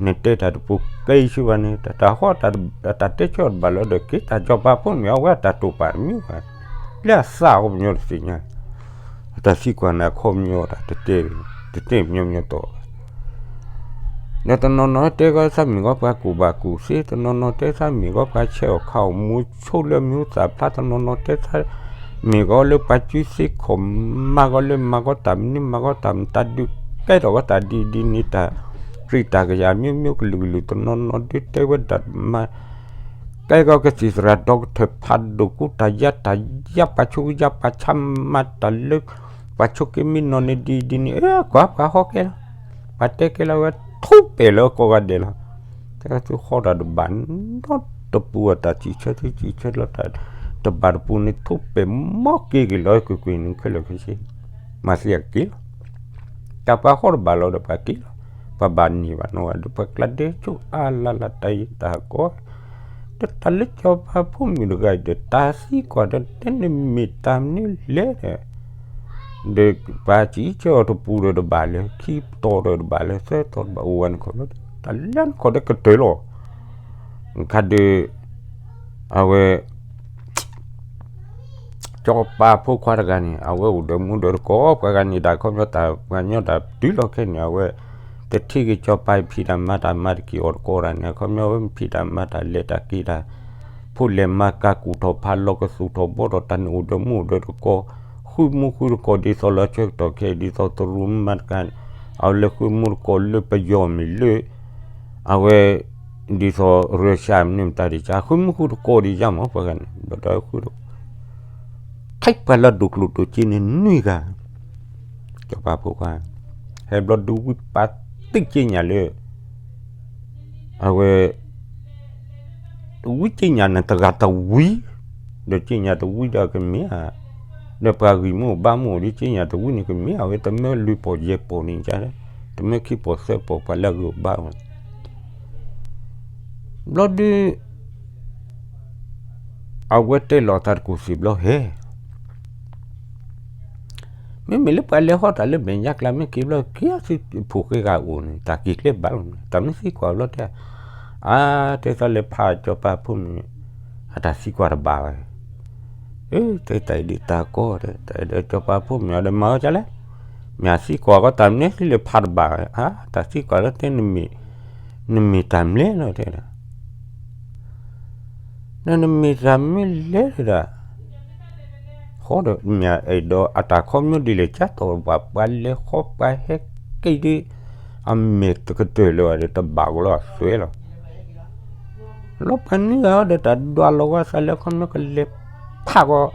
နတဲတၢ်တပူၤကဲဆူဘၣ်န့ၣ် တၢ်ဟီၣ်တၢ်တဲဆၢတဘၣ်လၢဒီး က့ၤတၢ်စီၤပၤဖိမ့ၢ်အဝဲအတၢ်တိာ်ပာ်တမံၤဘၣ်, လၢအသးအီၤပညီတသ့ၣ်ညါ, တၢ်စံးကွၢ်နၤခီပညီတၢ်တတဲ, တတဲပညီပညီတီၢ်ဘၣ် ဒီးတနီၤနီၤတဲကီးသးမ့ၢ်ကီးပှၤကူၣ်ဘၣ်ကူၣ်သ့, တနီၤနီၤတဲသးမ့ၢ်ကီးပှၤဆဲးအီၣ်ခးအီၣ်မူဆိလၢမ့ၢ်သၣ်ဖျါ, တနီၤနီၤတဲသးမ့ၢ်ကီးလၢပှၤစုသ့ခီၣ်, မၤကီးလၢမၤကီးတၢ်မနုၤ မၤကီးတၢ်မတၤဒုး, ကဲထီၣ်ကီးတၢ်ဒ်ဒ်န့ၣ်တၢ်, ရ့ၣ်တၢ်ကယၤမ့ၢ်မ့ၢ်ကလုာ်ကလုာ်, တနီၤနီၤဒုးတဲဝဲဒၣ်မၤ ကဲကီးကသံၣ်သရၣ် ဒီကထၢၣ် ဖးဒိၣ်ကူတၢ်ယါတၢ်ယါ ပှၤဆိကယါပှၤဆါမၤတၢ်လၢ ပှၤဆိက့မ့ၢ်နီၢ်န့ၣ်ဒ်ဒ်န့ၣ်, အကွၢ်ပှၤဟီၣ်ကဲလီၤ, ပှၤတဲကဲလီၤဝဲထိးပဲာ်လၢကိးဂၤဒဲးလီၤ, တဲသုဟီၣ်တၢ်တဘၣ်နီတပူၤ တၢ်စံးဆၢသုစံးဆၢလီၤတၢ်တဘၣ်တပူၤန့ၣ် ထိးပဲာ်မီၢ်က့ၤက့ၤလီၤကွ့ၢ်ကွ့ၢ်န့ၣ်ခဲလၢာ်ခဲဆ့, မၤသံအက့ၤလီၤ တၢ်ပှၤဟီၣ်တဘၣ်လီၤဒီးပှၤက့ၤလီၤ, ပှၤဘၣ်န့ၢ်ဘၣ်နီၢ်ဂၤဒီး ပှၤကျါဒဲဆိၣ်အါလၢ်လၢ်တၢ်အံၤတၢ်ကီ, ဒီးတၢ်လၢစီၤပၤဖိမုၣ်တဂၤအံၤဒီး တၢ်သံကွၢ်ဒီးတဲန့ၣ်မ့ၢ်တၢ်မနုၤလဲၣ်ဒီး, ဒီးပှၤစံးဆၢအီၤတပူၤဒီးတဘၣ်လၢ ခံတီၤဒီးတဘၣ်လၢ သၢတီၤတဘၣ်အိၣ်ဝဲန့ၣ်ခီဖျိ တၢ်လၢနခီၣ်ဒီးကတၢၢ်လီၤ, ခါဒီး အဝဲ စီၤပၤဖိခွါတဂၤန့ၣ် အဝဲအိၣ်ဒီးမူဒီးတကိး ပှၤဂၤန့ၣ်ဒၣ်ခီပညီတၢ်ပှၤကညီတၢ်တုၤလီၤခဲန့ၣ် အဝဲ တထံၣ်က့ၤစီၤပၤဖံးတၢ်မၤတၢ်မၤတက့ၢ်အီၤတကိးတၢ်န့ၣ် အခီပညီဝဲဖံးတၢ်မၤတၢ်လဲၤတၢ်က့ၤတၢ် ဖိလဲၤမၤကၤကူၣ်ထီၣ်ဖးလီၤကသူၣ်ထီၣ်ဘှီထီၣ်တၢ်န့ၣ်အိၣ်ဒီးမူအိၣ်ဒီးတကိး ဃုမူဃုတကိးဒ်သိးလၢအဆၢကတီၢ်ခဲအံၤ ဒ်သိးတရူးမၤတကါန့ၣ် အဝဲလဲၤဃုမူတကိးလၢပယီၤမ့ၢ်လၢ အဝဲ ဒ်သိး Russia မနုၤမတၤဒ်ကါ ဃုမူဃုတကိးဒ်ယါမး ပှၤဂၤန့ၣ် ဘျီဒီးဃုတကိး ခဲအံၤပှၤလၢဒိၣ်ကျိၣ်ဒိၣ်စ့န့ၣ်နွံဂၤ စီၤပၤဖိခွါ ဟဲဘျီဒုးဝံပာ်တ့ၢ်က့ညၣ်လၢ အဝဲ ဝံက့ညၣ်န့ၣ်တဂၤတဝံ ဒီးက့ညၣ်တဝံဒီးကမ့ၢ်ဧါ ဒီးပှၤဂံၢ်မူဘါမူဒ်က့ညၣ်တဝံန့ၣ်ကမ့ၢ် အဝဲတမၢလွံၢ်ပီၢ်ယဲၢ်ပီၢ်န့ၣ်ကါ တမၢခံပီၢ်သၢပီၢ်ပှၤလၢအဂံၢ်အိၣ်ဘါဝဲ ဘျီဒုး အဝဲတဲလီၤသးတကူၣ်စံာ်ဘျီဟဲ မ့မ့ၢ်လၢပှၤလဲၤဟီၣ်တၢ်လၢမဲာ်ညါကျါ မ့ၢ်က့ၤဘျီ က့ၤဆူဖိၣ်ဃဲဂၤအိၣ်န့ၣ် တၢ်က့ၤကျဲဘၣ်လီၤ တၢ်မ့ၢ်သံကွၢ်ဘျီတဲ အါ တဲသးလဲၤဖးစီၤပၤဖိမုၣ် အတၢ်သံကွၢ်တဘၣ်ဝဲ အၢ တဲတၢ်အံၤဒ်တၢ်ကီ တဲ စီၤပၤဖိမုၣ်အီၤဒီးမၤဝဲဒ်လဲၣ် မ့ၢ်အသံကွၢ်ကီးတၢ်မနုၤသ့လၢဖးတဘၣ်ဝဲ အါ တၢ်သံကွၢ်လၢတဲနမ့ၢ် နမ့ၢ်တၢ်မနုၤလဲၣ်လီၤတဲဒၣ် နမ့ၢ်တၢ်မနုၤလဲၣ်တဲဒၣ် ဃီဒီးမ့ၢ်အဲၣ်ဒိးအတၢ်ခီပညီဒ်လဲၣ် ကၢ်တီၢ်ဘၣ်ပှၤလဲၤဃီပှၤဟဲက့ၤဒ် အမဲာ်တကတၢၢ်လၢၤဘၣ်ဒီး တဘၣ်ကလီအသွဲလီၤ လီၤပှၤနွံဂၤဒီး တၢ်ဒွးလီၤဝဲသးလၢခီပညီကလဲၤဖးကီး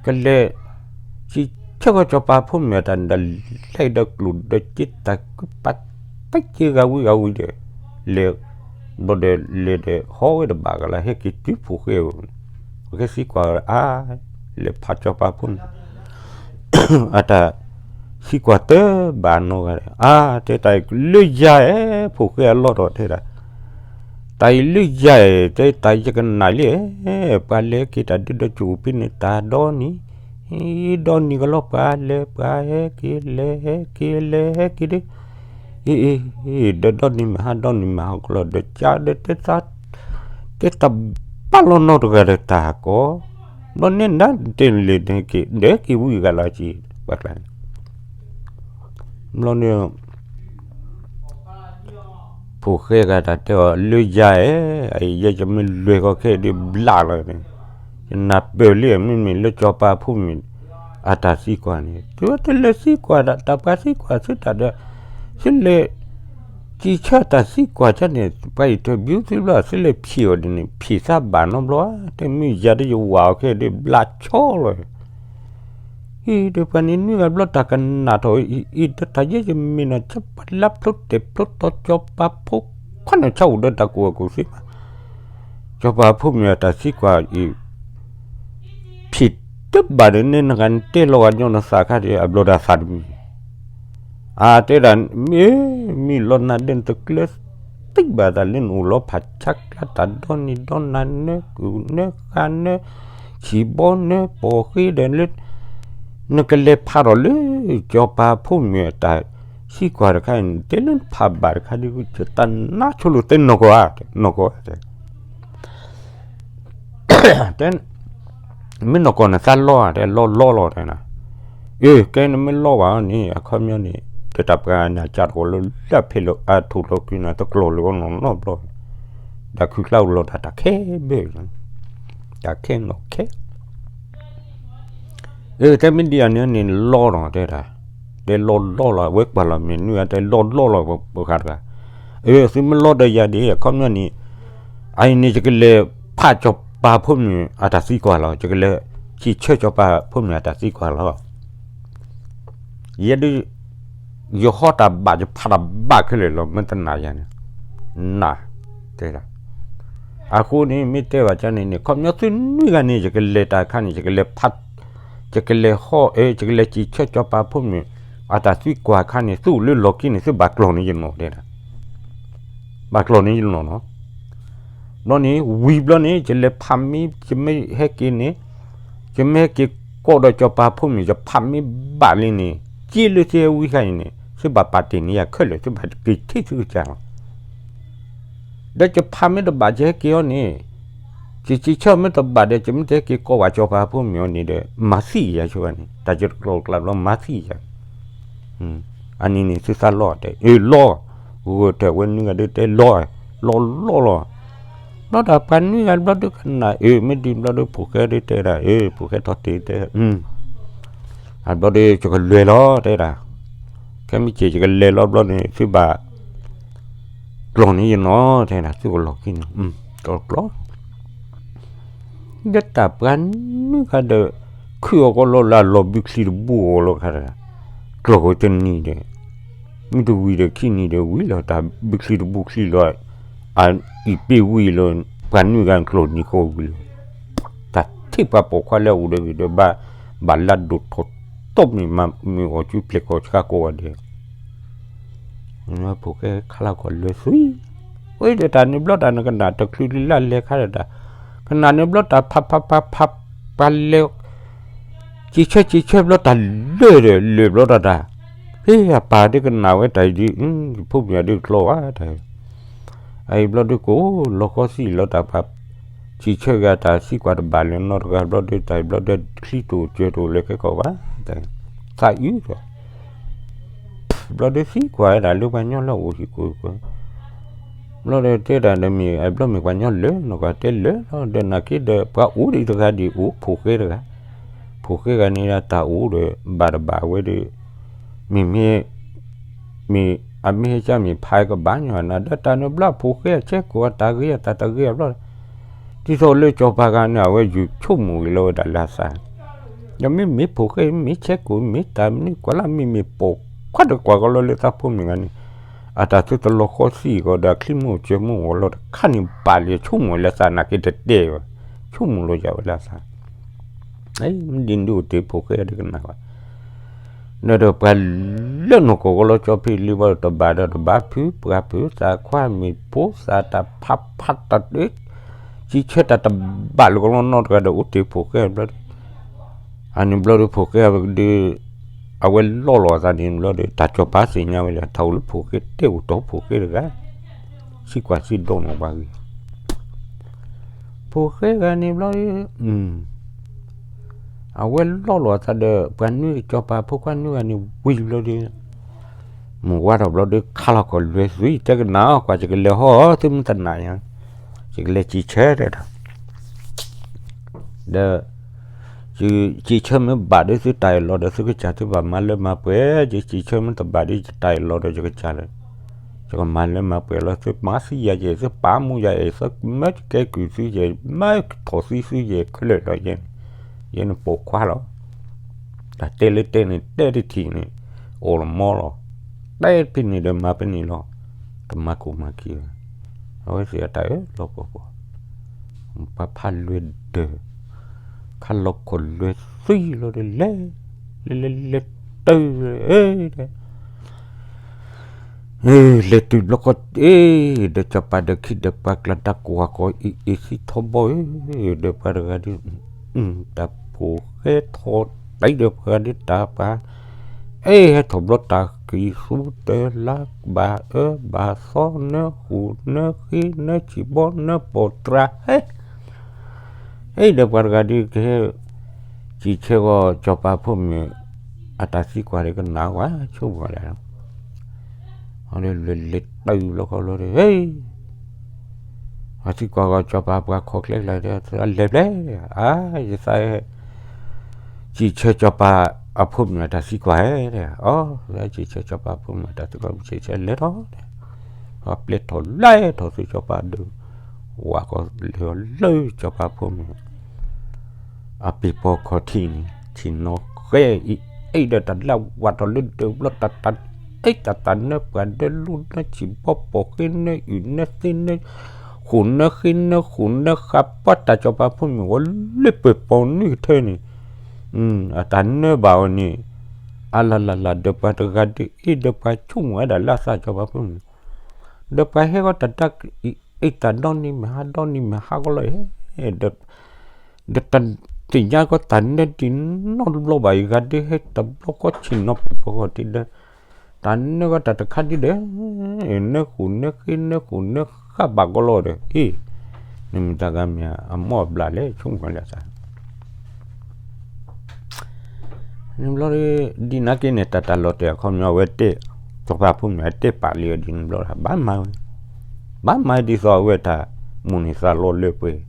ကလဲၤ စံးဆၢကီးစီၤပၤဖိမုၣ်အတၢ်န့ၣ်ဒီး လဲၤဒီးကျိၣ်ဒီးစ့တၢ်ကူပာ် တက့ၢ်ဂၤဝံၤဂၤဝံၤဒီး လဲၤ ဘျီဒီးလဲၤဒီးဟီဝဲတဘၣ်ကလီ ဟဲက့ၤတုၤဖိၣ်ဃဲဧိၤ ပကသံကွၢ်အါ လဲၤဖးစီၤပၤဖိမုၣ် အတၢ်သံကွၢ်တဘၣ်နီတဂၤဒီး အါ တဲတၢ်အံၤလၢယၤဧၢ ဖိၣ်ဃဲအလီၢ်ဒီးတဲဒၣ် တၢ်အံၤလၢယၤဧၢ တဲတၢ်ယကနၣ်လံဧၢ ပှၤလဲၤဟဲက့ၤတၢ်ဒုးဒီးကၠိၣ်ဖဲန့ၣ် တၢ်ဒီနံၤ ဒီနံၤကလီ ပှၤလဲၤပှၤဟဲက့ၤ လဲၤဟဲက့ၤ လဲၤဟဲက့ၤဒ် အ့ အ့ ဒီးဒီနံၤမ့ၢ်ဟါဒီနံၤမ့ၢ်ဟါကလီ ဒီးကါဒီးတဲသး တဲတၢ်ဘၣ်လီၤနီတဂၤဒီးတၢ်ကီ ဘျီန့ၣ်နတဲလၢ က့ၤဒီးက့ၤဝံၤဂၤလီၤက့ၤ ပှၤကျါ ဘျီန့ၣ် ဖိၣ်ဃဲဂၤတၢ်တဲအီၤ လၢယၤဧၢ, အအံၤယဲယမ့ၢ်လွဲၢ်ကီခဲဒုးဘျးလီၤန့ၣ်, ယနၢ်ပၢၢ်လံ မ့မ့ၢ်လၢစီၤပၤဖိမုၣ် အတၢ်သံကွၢ်န့ၣ်, သုဝဲတလဲၤသံကွၢ်ဒၣ် တၢ်ပှၤသံကွၢ်သုတၢ်ဒီး, သုလဲၤ စံးဆၢတၢ်သံကွၢ်ကန့ၣ် ပှၤ interview သုဘျီ သုလဲၤဖံးအီၤဒ်န့ၣ် ဖံးသးဘၣ်နီတဘျီ, တမ့ၢ်ယၤဒီးယဝၤအီၤခဲဒုးဘျးဆီလီၤ အံၤဒီးပှၤန့ၣ် နွံဂၤဘျီတၢ်ကနၣ်ထီၣ်အံၤ, အံၤဒီးတၢ်ယဲယမ့ၢ်နီၢ်ဆၢပှၤလၢဖျိတဲာ်ဖျိတီၤ စီၤပၤဖိခွါန့ၣ် ဆၢအိၣ်ဒီးတၢ်ကူၣ်ဘၣ်ကူၣ်သ့မး, စီၤပၤဖိမုၣ်အတၢ်သံကွၢ်အံၤ ဖံးတဘၣ်ဒီးန့ၣ် နဂၤနတဲလီၤဂာ်ညီနသးခါဒီး အဘျီတၢ်သးတမံၤ အတဲဒၣ် မ့ၢ် မ့ၢ်လီၤနၤဒဲး နတကျၢၤသံဘၣ်တၢ်လၢနအိၣ်လီၤဖးဆါကျါ တၢ်ဒီနံၤဒီနၤ နၢကုၢ်နၢဃါ နၢဆံးဘီ နၢပိာ်ဃ့ဒီးလၢ နကလဲၤဖးထီၣ်လၢ ကၠီၤပၤဖိမုၣ်အတၢ်သံကွၢ်တခါအံၤန့ၣ် တဲလၢနဖးဘၣ်တခါဒီး တၢ်နါဆိလိာ်သဲနီၢ်ကီၢ်ဧါ, နီၢ်ကီၢ်ဧါ တဲ, မ့ၢ်နီၢ်ကီၢ်နသးလီဧါ, တဲလီလီလီၤတဲနၤ, အ့ ကဲနမ့ၢ်လီဘၣ်န့ၣ် အခီပညီန့ၣ် တၢ်ပှၤနၤကၢ်တကီၢ်လၢလၢဖဲလၢအထူၣ်လီၤက့ၤနၤ တကျီၢ်လၢကနီၢ်နီတဘျီ, တၢ်ခုၣ်ကျါအိၣ်လီၤတၢ်တၢ်ခဲဘၣ်, တၢ်ခဲနီၢ်ခဲ အ့ တဲမ့ၢ်ဒ်အန့ၣ်န့ၣ်လီလီၤတဲဒၣ်, တဲလီလီလီၤ အဝဲကွၢ်လီၤမ့ၢ်နုၤဧါ တဲလီလီလီၤပှၤဃးတဂၤ, အ့ သုမ့ၢ်လီဒီးယၤဒ် အခီပညီန့ၣ် အအံၤန့ၣ် ယကလဲၤဖးကၠီၤပၤဖိမုၣ်အတၢ်သံကွၢ်လီၤ, ယကလဲၤစံးဆၢကၠီၤပၤဖိမုၣ်အတၢ်သံကွၢ်လီၤ ယဲဒၣ် ယဟီတၢ်ဘၣ်ယဖးတၢ်ဘၣ်ခဲလၢာ်လီၤ မ့ၢ်တနာ်ယၤန့ၣ်, နၤ, တဲဒၣ်, အဃိန့ၣ် မ့ၢ်တဲဘၣ်ကန့ၣ်န့ၣ် ခီပညီသုနွံဂၤန့ၣ် ယကလဲၤတၢ်ခါန့ၣ် ယကလဲၤဖး, ယကလဲၤဟီၣ်အၢ ယကလဲၤစံးဆၢကၠီၤပၤဖိမုၣ် အတၢ်သံကွၢ်ခါန့ၣ် သုအိၣ်လၢလီၢ်ခံန့ၣ် သုဘၣ်ကျီၢ်န့ၢ်ယနီၢ်တဲဒၣ်, ဘၣ်ကျီၢ်န့ၢ်ယနီၢ်နီၤ ဘျီန့ၣ် ဝံၤဘျီန့ၣ် ယလဲၤဖးမ့ၢ် ယမ့ၢ်ဟဲက့ၤန့ၣ်, ယမ့ၢ်ဟဲက့ၤကိးဒီးကၠီၤပၤဖိမုၣ် ယဖးမ့ၢ်ဘၣ်လံန့ၣ် က့လၢသုဟဲဝံခါအံၤန့ၣ် သုဘၣ်ပာ်တ့ၢ်န့ၢ်ယၤခဲလၢာ် သုဘၣ်က့ၤထံၣ်သုကစၢ်လီၤ. ဒီးယဖးမ့ၢ်တဘၣ်ယဟဲက့ၤအီၤန့ၣ်, ယစံးဆၢမ့ၢ်တဘၣ်ဒီး ယမ့ၢ်တဟဲက့ၤကိးဘၣ်ကၠီၤပၤဖိမုၣ်အီၤန့ၣ်ဒီး မၤသံယၤဆိန့ၣ် တၢ်ယတကျီၢ်ကျါဘျီမၤသံယၤ အနံၤန့ၣ်သုသးလီတဲ အ့ၣ်လီၤ, ဂီၤတဲဝဲနွံဂၤဒုးတဲလီၤ, လီၤလီၤလီၤ, ဘျီတၢ်ပှၤနွံဂၤဘျီဒုးကနၣ် အ့ၣ် မ့ၢ်ဒ်ဘျီဒုးဖိၣ်ဃဲဒုးတဲဒၣ် အ့ၣ် ဖိၣ်ဃဲထီၣ်တ့ၢ်တဲ အဘျီဒုးယကလဲၤလီၤတဲဒၣ်, ခဲမုၢ်ဆ့ၣ်ယကလဲၤလီၤဘျီန့ၣ် သုဘၣ်ကျီၢ်န့ၢ်ယနီၢ်တဲဒၣ် သုကလီၢ်ခံန့ၣ် ကကျီၢ် ဒီးတၢ်ပှၤနွံဂၤဒီး ခုၣ်အီၤကီးလီၤလၢ လီၤဘုချံတဘူၣ်အီၤလီၤခါတဂၤ, ကျီၢ်ဃိတနံၤဒီး, မ့ၢ်တဝံၤဒီးခံနံၤဒီးဝံၤလီၤ တၢ်ဘုချံတဘူၣ်ချံလီၤ, အအံၤပ့ၢ်ဝံၤလီၤ, ပှၤနွံဂၤကျီၢ်နံၤဃီဝံၤလီၤ, တၢ်ထံၣ်ပှၤပိာ်ခွါလၢအအိၣ်ဒီးဂ့ၤဒီးဘၣ်, ဘၣ်လၢဒိၣ်ထီၣ်တီၢ်မ့ၢ်မၤမ့ၢ်အီၤစုပျဲၢ်ကီၢ်ဆှါကိးဂၤဒဲး ဖိၣ်ဃဲခါလီၤကီၢ်လွဲသွံၣ်, အ့ဒီးတၢ်န့ၣ်ဘျီတၢ်နကနၣ်တချုးလၢ်လၢ်လဲၤခါဒီးတၢ်, ကနၣ်န့ၣ်ဘျီတၢ်ဖးဖးဖးဖး, ပှၤလဲၤ, စံးဆၢစံးဆၢဘျီတၢ်လၢာ်ဒီးလၢာ်ဘျီတၢ်တၢ်, ဟ့ၣ်အပၢ်ဒုးကနၣ်ဝဲတၢ်အံၤဒုး, ဖိမုၣ်အဒုးကျီဝဲတၢ် အအံၤဘျီဒုးကိးလီၤခီသံၣ်လီၤတၢ်ဖး, စံးဆၢဂၤတၢ်သံကွၢ်တဘၣ်လၢၤနီတဂၤဘျီဒုးတၢ်အံၤဘျီဒုးချံတိၣ်စၢၤတိၣ်လၢခဲကီၢ်ဘၣ်, သးအုးဒီး ဘျီဒုးသံကွၢ်ဝဲဒၣ်လၢပှၤကညီလၢအအိၣ်ဟံၣ်ကိၢ်ကိၢ်, ဘျီဒီးတဲဒၣ်ဒီးမ့ၢ်အဘျီမ့ၢ်ပှၤကညီလၢာ်နီၢ်ကီၢ်တဲလၢာ်လီၤ ဒီးနာ်က့ဒီးပှၤအိၣ်ဒံးတဂၤဒံးအိၣ်ဖိၣ်ဃဲတဂၤ, ဖိၣ်ဃဲဂၤန့ၣ်တၢ်အိၣ်ဒီးဘၣ်တဘၣ်ဝဲဒီး, မ့မ့ၢ် မ့ၢ်အမ့ၢ်ဟဲကၢ်မ့ၢ်ဖးကဘၣ်ညီနၤ ဒီးတၢ်န့ၣ်ဘျီဖိၣ်ဃဲအဆဲကိးအတၢ်ဂ့ၤအတၢ်တဂ့ၤအဘျီ, ဒ်သိးလၢကၠီၤပၤဂၤန့ၣ် အဝဲယုၢ်ဆိကမိၣ်ဂ့ၤလီၤဝဲဒၣ်လၢအသး, ဒီးမ့မ့ၢ်ဖိၣ်ဃဲမ့ၢ်ဆဲကိးမ့ၢ်တၢ်မနုၤကွၢ်လၢမ့မ့ၢ်ပိာ်ခွါတကွၢ်ကီလီၤလၢသးဖိမုၣ်ဂၤန့ၣ်, အတၢ်သုတလီၤဃီသံၣ်ကီးဒီးအချံမ့ၢ်အိၣ်စၢၤမ့ၢ်အိၣ်လီၤတခါန့ၣ်ဘၣ်လံ ဆိကမိၣ်လၢသးနာ်က့တတဲဘၣ်, ဆိကမိၣ်လီၤယၤဝဲလၢအသး မ့ၢ်ဒ်န့ၣ်ဒုးအိၣ်တ့ၢ်ဖိၣ်ဃဲဒုးကနၣ်ဘၣ်, ဒီးပှၤလၢနီၢ်ကီၢ်ကီလီၤကၠီဖံးလံဘၣ်တဘၣ်ဒီးတဘၣ်ဖုးပှၤဖုးသးခွါမ့ၢ်ပိသးတၢ်ဖးဖးတၢ်တၢ်, စံးဆၢတၢ်တဘၣ်လၢကလီနီတဂၤဒီးအိၣ်တ့ၢ်ဖိၣ်ဃဲဘျီဒုး, အန့ၣ်ဘျီဒုးဖိၣ်ဃဲဒုး, အဝဲလီလီၤအသးန့ၣ်ဘျီဒီး တၢ်ကၠီၤပၤသ့ၣ်ညါဝဲလၢ တၢ်အိၣ်လၢဖိၣ်ဃဲတဲအိၣ်တီၢ်ဖိၣ်ဃဲတဂၤ, သံကွၢ်သံဒိးန့ၢ်ပှၤဂ့ၤ ဖိၣ်ဃဲဂၤန့ၣ်ဘျီ, အဝဲလီလီၤအသးဒီး ပှၤနွံကၠီၤပၤဖိခွါနွံဂၤန့ၣ်ဝံၤဘျီဒီး, မုၢ်ဝါထီၣ်ဘျီဒီး ခါလီၤကီၢ်လွဲသွံၣ် တဲကနၣ်အီၤ ကွၢ်ယကလဲၤဟီၣ် သုမ့ၢ်တနာ်ယၤ, ယကလဲၤစံးဆၢတဲဒၣ် ဒီး ယစံးဆၢမ့ၢ်ဘၣ်ဒီးသုတၢ်အၢၣ်လီၤဒီးသုကစၢ် သုဘၣ်မၤလၢမၤပှဲၤ, ယစံးဆၢမ့ၢ်တဘၣ်ဒီးယတၢ်အၢၣ်လီၤဒီးယကစၢ်လၢ ယကမၤလၢမၤပှဲၤလီၤ သုမၤသံယၤယဲၢ် သုပာ်မူယၤယဲၢ် သုမၢကဲကုၢ်သုယဲၢ် မၢထီၣ်သံသုယဲၢ်ခဲလၢာ်လီၤယဲၢ်န့ၣ်, ယဲၢ်န့ၣ်ပိာ်ခွါလီၤ. တၢ်တဲလၢတဲန့ၣ် တဲတထံၣ်န့ၣ် အိၣ်လီၤမီလီၤ, တဲဖဲန့ၣ်ဒီးမၤဖဲန့ၣ်လီၤ, တမၤကိၢ်မၤခံဘၣ်, အဝဲသ့ၣ်အတၢ်အၢၣ်လီၤပှီၤပှီၤ ပှၤဖးလွဲဒၢး, ခါလီၤခီၣ်လွဲသွံၣ်လီၤဒီးလဲၤ, လဲၤလဲၤလဲၤတၢ်, လဲၤတုၤဘျီဃီ, ဒီးစီၤပၤဒီးခံဒီးပှၤကျါတၢ်ကွၢ်ကီအ့ၣ်အ့ၣ်သံထီဘီဧၢ, ဒီးပှၤတဂၤဒီး, တၢ်ဖိၣ်ဃဲထီၣ် တံၤဒီးပှၤဒ်တၢ်ပှၤ, အ့ၣ် ဟဲထီၣ်ဘျီတၢ်ကံၢ်သူတလါ ဘၣ်အၢဘၣ်သီ နၢဃိၣ်နၢဃ့ နၢဆံၣ်ဘီ နၢပိာ်တြၢ် ဟဲ အ့ၣ် ဒီးပှၤတဂၤဒ်ကဟဲ စံးဆၢဂီၤစီၤပၤဖိမုၣ် အတၢ်သံကွၢ်ဒီးကနၣ်ဝဲဆိကမိၣ်လဲၣ်, လဲၤလဲၤတၢ်ဘျီခီဘျီဒီး ဟဲ အသံကွၢ်ဂီၤစီၤပၤပှၤခီၣ်ချ့ကျါဒီး သးလဲၤဖဲလဲၣ်, အါ ယသး စံးဆၢစီၤပၤအဖိမုၣ်အတၢ်သံကွၢ်ဧါ, အီ စံးဆၢစီၤပၤဖိမုၣ်အတၢ်သံကွၢ် စံးဆၢလဲၤထီၣ်, ပျဲထီၣ်လဲၤထီၣ်ဆူစီၤပၤဒီး ဝၤကီၤလၢလၢစီၤပၤဖိမုၣ် အပ့ၤပီခီၣ်ထံးန့ၣ် ထံၣ်နီၣ်ဃဲအံၤ အ့ၣ် ဒီးတၢ်လၢဝၤထီၣ်လၢဒၢးဘျီ တၢ်တၢ် အ့ၣ် တၢ်တၢ်နၢပှၤဒၢလူ နၢဆံၣ်ဘီ ပိာ်ဃ့ နၢအုၣ် နၢသ့ နၢဃိၣ် နၢဃ့ နၢဃိၣ် နၢဃာ် ပှၤတၢ်စီၤပၤဖိမုၣ်ဝဲလၢပှဲၤပိာ်နွံကထၢန့ၣ်, အတၢ်နၢဘၣ်အီၤန့ၣ် အလၢ်လၢ်လၢ် ဒီးပှၤတဂၤဒ်အံၤ ဒီးပှၤဆိကမိၣ်ဝဲဒၣ်လၢအသးစီၤပၤဖိမုၣ် ဒီးပှၤဟဲဂီၤတၢ်တၢ်အံၤ တၢ်ဒီနံၤမ့ၢ်ဟါ ဒီနံၤမ့ၢ်ဟါကီလီၤ, ဒီးတၢ်သ့ၣ်ညါကီတၢ်နၢဒ်နီတဘျီဘၣ် ယဂၤဒ်ဟဲတဘျီကီဆ့ၣ်နီၤပှဲၤပဂီၢ်ဒ်ဒီး တၢ်နၢကီတၢ်တခါဒ်ဒီး နၢဃိၣ်နၢဃ့ နၢဃိၣ်နၢဃာ်ဘၣ်ကီလီၤဒီး အ့ၣ် နမ့ၢ်တၢ်ဂၤမ့ၢ်အမိၢ်အဘျၣ်လဲၣ် ဆိကမိၣ်လၢသး နဘျီဒီး ဒ်နာ်က့န့ၣ် တၢ်တၢ်လီၤတဲာ်အခီပညီအဝဲတဲ စီၤပၤဖိမုၣ်အတဲပာ်လံအီၤဒ်နဘျီဒီး ဘၣ်မၤဝဲ, ဘၣ်မၤဒ်သိးအဝဲတၢ်မိၣ်န့ၢ်သးလီလၢပှဲၤ,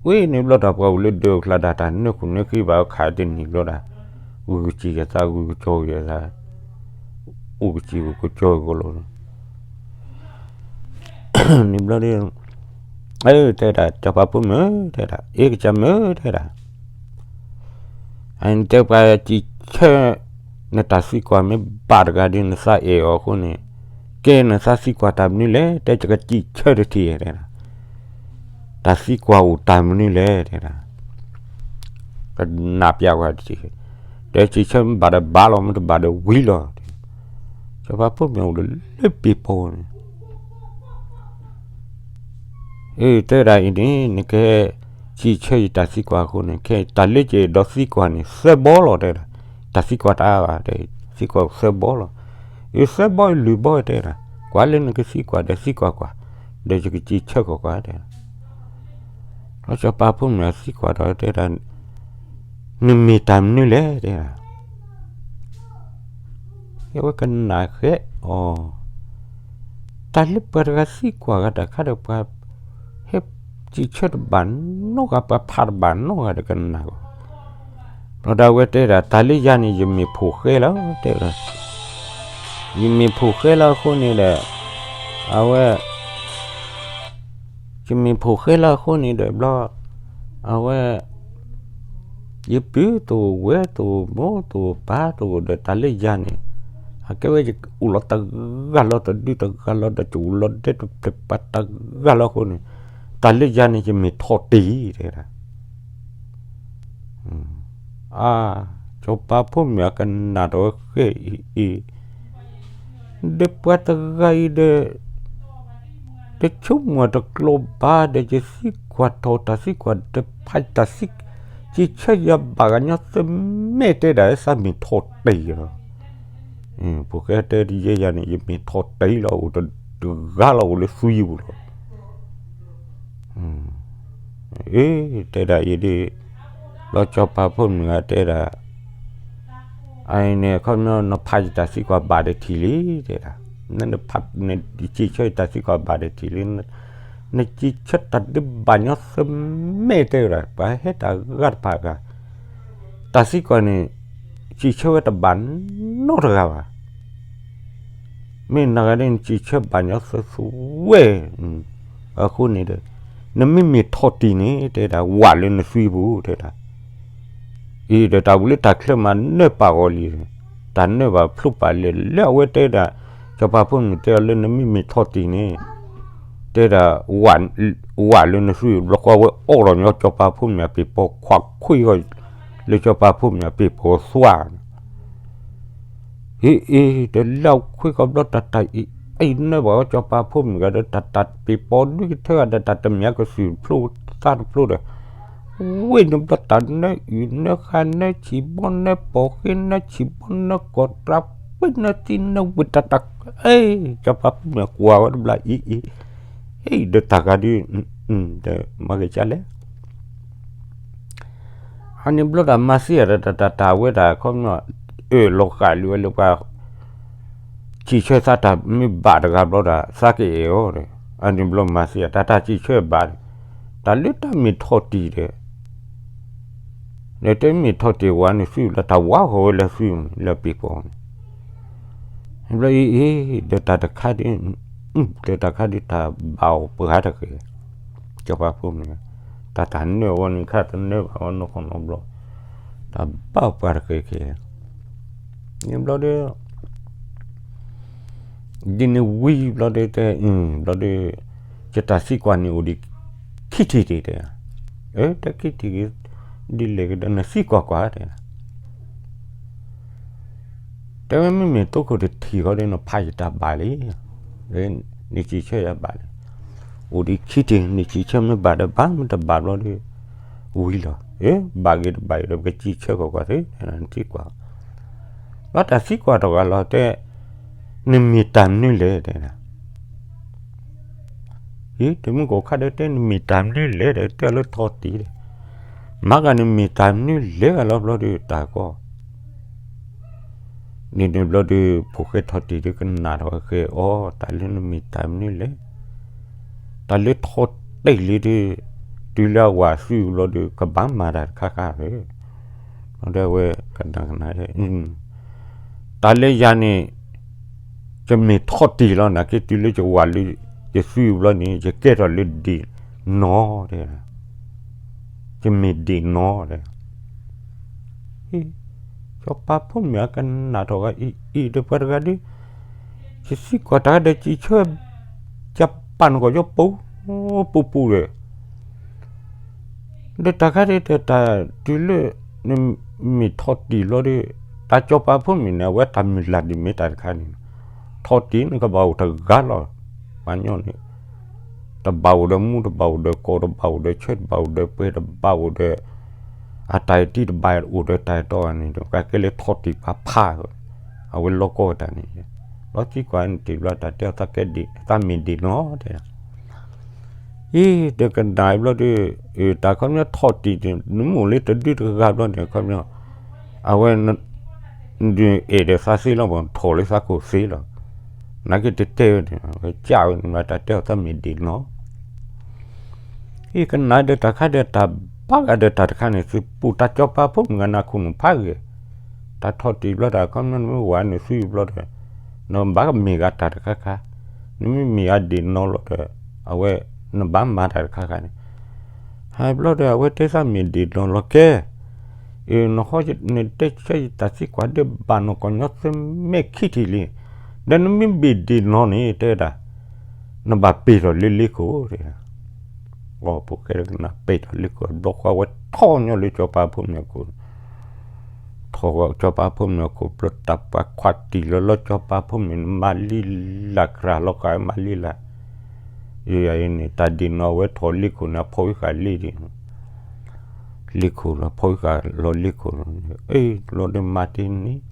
ဝဲန့ၣ်ဘျီတၢ်ပှၤအိၣ်လၢဒၢးအကျါဒၣ် တၢ်နၢဃိၣ်နၢဃ့ဘၣ်အခါတနံၤဘျီဒီး ဂုာ်ကစံၣ်ယသး ဂုာ်ကစီၤယသး အိၣ်ကစံၣ်ဂုာ်ကစီၤကီလီၤ နဘျီဒီး တဲဒၣ် စီၤပၤဖိမုၣ် တဲဒၣ် အ့ၣ် ကစၢ်မုၣ် တဲဒၣ် အတဲပှၤစံးဆၢ နတၢ်သံကွၢ်မ့ၢ်ဘၣ်တဂၤဒီး နသးအဲၣ်အီၤအဃိန့ၣ် ကဲနသးသံကွၢ်တၢ်မနုၤလဲၣ် တဲယကစံးဆၢတထံၣ် တဲဒၣ် တၢ်သံကွၢ်အိၣ်တၢ်မနုၤလဲၣ် တဲဒၣ် ကနၣ်ပျးဝဲတထံၣ် တဲစံးဆၢမ့ၢ်ဘၣ်ဒီးဘၣ်လီၤ မ့ၢ်တဘၣ်ဒီးဝံၤလီၤ စီၤပၤဖိမုၣ်အိၣ်လၢလၢပ့ၤပီၤန့ၣ် အ့ၣ် တဲဒၣ်အံၤန့ၣ် နကဟဲစံးဆၢယတၢ်သံကွၢ်အဃိန့ၣ် ခဲတၢ်လၢယအဲၣ်ဒိးသံကွၢ်န့ၣ် သၢဘီလီၤ တဲဒၣ် တၢ်သံကွၢ်တအါဘၣ် တဲ သံကွၢ်သၢဘီလီၤ အ့ၣ် သၢဘီအံၤလွံၢ်ဘီ တဲဒၣ် ကွၢ်လၢနကသံကွၢ်ဒီးသံကွၢ်ကွၢ် ဒီးယကစံးဆၢကွၢ်ကွၢ် တဲဒၣ် ဒီးစီၤပၤဖိမုၣ်အသံကွၢ်ဒီးတဲဒၣ် နမ့ၢ်တၢ်မနုၤလဲၣ် တဲဒၣ် အဝဲကနၣ်ဃဲအီၤ တၢ်လၢပှၤတဂၤသံကွၢ်ဂၤတၢ်ခါဒီးပှၤ ဟဲစံးဆၢတဘၣ်နီတဂၤ ပှၤဖးတဘၣ်နီတဂၤဒီးကနၣ်ဂီၢ် ဘျီဒီးအဝဲတဲဒၣ် တၢ်လၢယၤန့ၣ် ယမ့ၢ်ဖိၣ်ဃဲလီၤ တဲဒၣ် ယမ့ၢ်ဖိၣ်ဃဲလီၤအဃိန့ၣ်ဒီး အဝဲ ယမ့ၢ်ဖိၣ်ဃဲလီၤအဃိန့ၣ်ဒီးဘျီ အဝဲ ယပုၢ်တအိၣ် ဝဲၢ်တအိၣ် မိၢ်တအိၣ် ပၢ်တအိၣ်ဒီးတၢ်လၢယၤန့ၣ် အကဲဝဲယအိၣ်လီၤတဂၤလီၤ တဒုတဂၤလီၤ ဒီးယအိၣ်လီၤဒဲတဖျၢၣ်ပှၤတဂၤလီၤအဃိန့ၣ် တၢ်လၢယၤန့ၣ် ယမ့ၢ်ထီၣ်တ့ၢ် တဲဒၣ် အါ စီၤပၤဖိမုၣ်အကနၣ်ဒီးဝဲဃဲအံၤအံၤ ဒီးပှၤတဂၤအံၤဒီး တဆိကမိၣ်တကျိၤဘၣ်ဒီး ယသံကွၢ်ထီၣ်တၢ်သံကွၢ် တဖးတၢ်သံ စံးဆၢယၤဘၣ်ဂၤညီသမဲာ်တဲဒၣ် သးမ့ၢ်ထီၣ်တ့ၢ်လီၤ ဖိၣ်ဃဲတဲယဲယၤန့ၣ် ယမ့ၢ်ထီၣ်တ့ၢ်လီၤ အိၣ်တဂၤလီၤ အိၣ်လၢသွံပူၤလီၤ အ့ တဲဒၣ်အံၤဒ် ဘျီစီၤပၤဖိမုၣ်ဂၤတဲဒၣ် အအံၤန့ၣ် အခီပညီ နဖးယတၢ်သံကွၢ်ဘၣ်တထံၣ်လံ တဲဒၣ် နဖး နစံးဆၢယတၢ်သံကွၢ်ဘၣ်တထံၣ်လံ နစံးဆၢတၢ်ဒုးဘၣ်ညီသမဲာ်တဲဒၣ် ပှၤဟဲတၢ်ဂၤတဖၣ်ဂၤ တၢ်သံကွၢ်န့ၣ် စံးဆၢဝဲတဘၣ်နီတဂၤဘၣ် မ့ၢ်နဂၤဒ်နစံးဆၢဘၣ်ညီသဝဲ အဃိန့ၣ်ဒီး နမ့မ့ၢ်ထီၣ်တ့ၢ်န့ၣ် တဲဒၣ် ဝးလၢနသွံပူၤ တဲဒၣ် အံၤဒီးတၢ်ဝံၤလၢတၢ်ချၢမးနၢပာ်ဂီၤလံ တၢ်နၢဘၣ်ဖျိပာ်လံ လၢအဝဲတဲဒၣ် စီၤပၤဖိမုၣ်တဲအီၤလၢနမ့မ့ၢ်ထီၣ်တ့ၢ်န့ၣ် တဲဒၣ် ဝးလၢနသွံ ဘျီဃီဝဲအိးထီၣ်ညီစီၤပၤဖိမုၣ်အပ့ၤပီၤ ခွးခွံဂီၢ် လၢစီၤပၤဖိမုၣ်အပ့ၤပီၤသွါ အ့ အ့ ဒီးလၢအခွံကီၢ်ဘျီတၢ်တၢ်အံၤ အံၤနၢဘၣ်ဝဲစီၤပၤဖိမုၣ်ဂၤဒီး တၢ်တၢ်ပ့ၤပီၤဒုကထၢဂၤဒီး တၢ်တမံၤအကသုၣ်တဖျိသးတဖျိဒီး ဝ့ၢ်န့ၣ်ဘျီတၢ်နၢအုၣ်နၢဃာ်နၢဆံးဘီနၢပိာ်ဃ့နၢဆံးဘီနၢကီၢ်တြး ဝ့ၢ်နၢသံနၢဝ့ၢ်တၢ်တၢ် အ့ စီၤပၤဖိမုၣ်ကွၢ်ဝဲတဘျီအံၤအံၤ, အ့ ဒီးတၢ်ဂၤဒုး ဒီးမၤဂ့ၤကလဲၣ် အန့ၣ်ဘျီတၢ်မၤသံအတၢ်တၢ်တၢ်ဝဲဒၣ်ခီပညီ အၢၣ်လီၤဃာ်လံဝဲလၢပှၤ စံးဆၢသးတၢ်မ့ၢ်ဘၣ်တဂၤဘျီဒီး သးကအဲၣ်အီၤဒီး အန့ၣ်ဘျီမၤသံအတၢ်တၢ်စံးဆၢဘၣ်ဒီး တၢ်လၢတၢ်မ့ၢ်ထီၣ်တံၢ်ဒီး ဒီးတမ့ၢ်ထီၣ်တံၢ်ဝဲန့ၣ် သုလၢတၢ်ဝါဃီၤဝဲလၢသုလၢပ့ၤကီၢ်န့ၣ် ဘျီအံၤအံၤ ဒီးတၢ်တခါဒ် ဒီးတၢ်ခါဒ်တၢ်ဘၣ်အီၤပှၤတဂ့ၤ စီၤပၤဖိမုၣ် တၢ်တၢ်နၢအီၤန့ၣ် ခါတနၢဘၣ်အီၤနီၢ်ခီနီၢ်ဘျီ တၢ်ဘၣ်အီၤပှၤတဂ့ၤက့ၤ န့ၣ်ဘျီဒီး ဒ်န့ၣ်ဝံၤဘျီဒီးတဲ ဘျီဒီး ယတၢ်သံကွၢ်န့ၣ်အိၣ်ဒံးခံထံၣ်တ့ၢ်တဲ အၢ တၢ်ခံထံၣ်ဂ့ၤ ဒ်လဲၣ်ဂ့ၤဒီးနသံကွၢ်ကွၢ်တဲ တဲဝဲမ့မ့ၢ်သိခိၣ်တထံၣ်ဃီဒီး နဖးယတၢ်ဘၣ်လံ, နစံးဆၢယၤဘၣ်လံ, အိၣ်ဒံးခံထံၣ် နစံးဆၢမ့ၢ်ဘၣ်ဒီးဘၣ် မ့ၢ်တဘၣ်ဘျီဒီး ဝံၤလီၤ, ဘၣ်ဂ့ၤတဘၣ်ဂ့ၤဒီး ပကစံးဆၢကွၢ်ကွၢ်သ့, နသံကွၢ်, ဘျီတၢ်သံကွၢ်တဂၤလီၤတဲ, နမ့ၢ်တၢ်မနုၤလဲၣ်တဲ အံၤ တမုၢ်ကိၣ်ခါဒီးတဲ နမ့ၢ်တၢ်မနုၤလဲၣ်ဒီး တဲလၢထီၣ်တံၢ်ဒီး, မၤဂၤနမ့ၢ်တၢ်မနုၤလဲၣ်ဂၤလီၤဘျီဒီးတၢ်ကီ, န့ၣ်န့ၣ်ဘျီဒီး ဖိၣ်ဃဲထီၣ်တံၢ်ဒီးကနၣ်ထီၣ်ဃဲအီၤ တၢ်လၢနမ့ၢ်တၢ်မနုၤလဲၣ်, တၢ်လၢထီၣ်တံၢ်လံဒီး တုၤလၢအဝၤသံဘျီဒီး ကဘၣ်မၤတၢ်တခါခါဧၢ, ဒီးအဝဲကနၣ်ကနၣ် တၢ်လၢယၤန့ၣ် ယမ့ၢ်ထီၣ်တံၢ်လီၤ နာ်က့တုၤလၢယဝၤလၢ ယသံဘျီန့ၣ် ယကဲထီၣ်လၢဒ့ၣ်နီၢ်တဲ, ယမ့ၢ်ဒ့ၣ်နီၢ်တဲ, စီၤပၤဖိမုၣ်အကနၣ်ထီၣ်ဂၤအံၤအံၤဒီးပှၤတဂၤဒီး, ယသံကွၢ်တၢ်ဒီးစံးဆၢ, ယပာ်နကီၢ်ယပူၤပူၤဒီး ဒီးတၢ်ခါဒ်တၢ်တုၤလၢ နမ့ၢ်ထီၣ်တံၢ်လီၤဒီး တၢ်စီၤပၤဖိမုၣ်န့ၣ် အဝဲတၢ်မုၢ်လၢ်ဒ်မ့ၢ်တၢ်တခါန့ၣ်, ထီၣ်တံၢ်နကဘၣ်အိၣ်တဂၤလီၤ, ပှၤကညီန့ၣ်, တဘၣ်အိၣ်ဒီးမူ တဘၣ်အိၣ်ဒီးကီၢ် တဘၣ်အိၣ်ဒီးဆၢ တဘၣ်အိၣ်ဒီးပှဲၤ တဘၣ်အိၣ်ဒီး အတၢ်အတံၢ် တဘၣ်အိၣ်ဒီးတၢ်အတီအန့ၣ် ကကဲလၢထီၣ်တံၢ်ပှၤဖး, အဝဲလီၤကီၢ်တၢ်န့ၣ်, လီၤသံကွၢ်န့ၣ်တ့ၢ်ဘျီတၢ်တဲအီၤ သးမ့ၢ်ဒ့ၣ်နီၢ်တဲ အံၤ ဒီးကနၣ်ဘျီဒီး, တၢ်ခီပညီထီၣ်တံၢ်န့ၣ် နမ့ၢ်အိၣ်လၢတဒုတဂၤဘျီန့ၣ် ခီပညီ, အဝဲ, ဒုးအဲၣ်ဒီးသးသ့လီၤ ပထီၣ်လၢသးခိၣ်သ့လီၤ, နာ်က့တတဲဝဲန့ၣ် ဝဲကၢ်ဝဲန့ၣ် တၢ်တဲအီၤသးမ့ၢ်ဒ့ၣ်နီၢ် အံၤကနၣ်ဒီးတၢ်ခါဒီး တၢ်ဘၣ်ဂၤဒီးတၢ်တခါန့ၣ် သုပူၤတၢ်စီၤပၤဖိမုၣ်ဂၤနၢ်ခိၣ်နူာ်ဖးဂ့ၤ, တၢ်ထီၣ်တံၢ်ဘျီတၢ်ခီပညီ နမ့ၢ်ဝၤနုာ်သံဘျီဒီး, နဘၣ်ကမ့ၢ်ဂၤတၢ်တခါခါ, နမ့ၢ်မ့ၢ်အဒ့ၣ်နီၢ်လီၤဒီး, အဝဲ, နဘၣ်မၤတၢ်တခါခါန့ၣ်, ဟးဘျီဒီး အဝဲတဲသးမ့ၢ်ဒ့ၣ်နီၢ်လီၤကဲ အံၤ နဟီ နတဲဆၢယတၢ်သံကွၢ်ဒီးဘၣ်နီၢ်ကီၢ်ညီသမဲခံထံၣ်လံ, ဒီးနမ့ၢ်ဘ့ၣ်ဒ့ၣ်နီၢ်န့ၣ် တဲဒၣ်, နဘၣ်ပ့ၤထီၣ်လၢလ့ခိၣ်, အီ ဖိၣ်ဃဲကနၣ်ပ့ၤထီၣ်လ့ခိၣ် ဘျီဃီဝဲထီၣ်ညီလၢစီၤပၤဖိမုၣ်အခိၣ် ထီၣ်စီၤပၤဖိမုၣ်အခိၣ် ဘျီတၢ်ပှၤခွါတံၢ်လီၤလီၤ စီၤပၤဖိမုၣ်န့ၣ် မၤလံလၢ် ကြၢးလီၤဃာ်မၤလံလၢ်, ယၤအံၤန့ၣ် တၢ်ဒ့ၣ်နီၢ်ဝဲထီၣ်လ့ခိၣ်န့ၣ် အဖီဝံဃာ်လ့ဒံး, လ့ခိၣ်လီၤ ဖီဝံဃာ်လီၤလ့ခိၣ်, အ့ လီၤဒီးမၤတ့ၢ်န့ၣ်,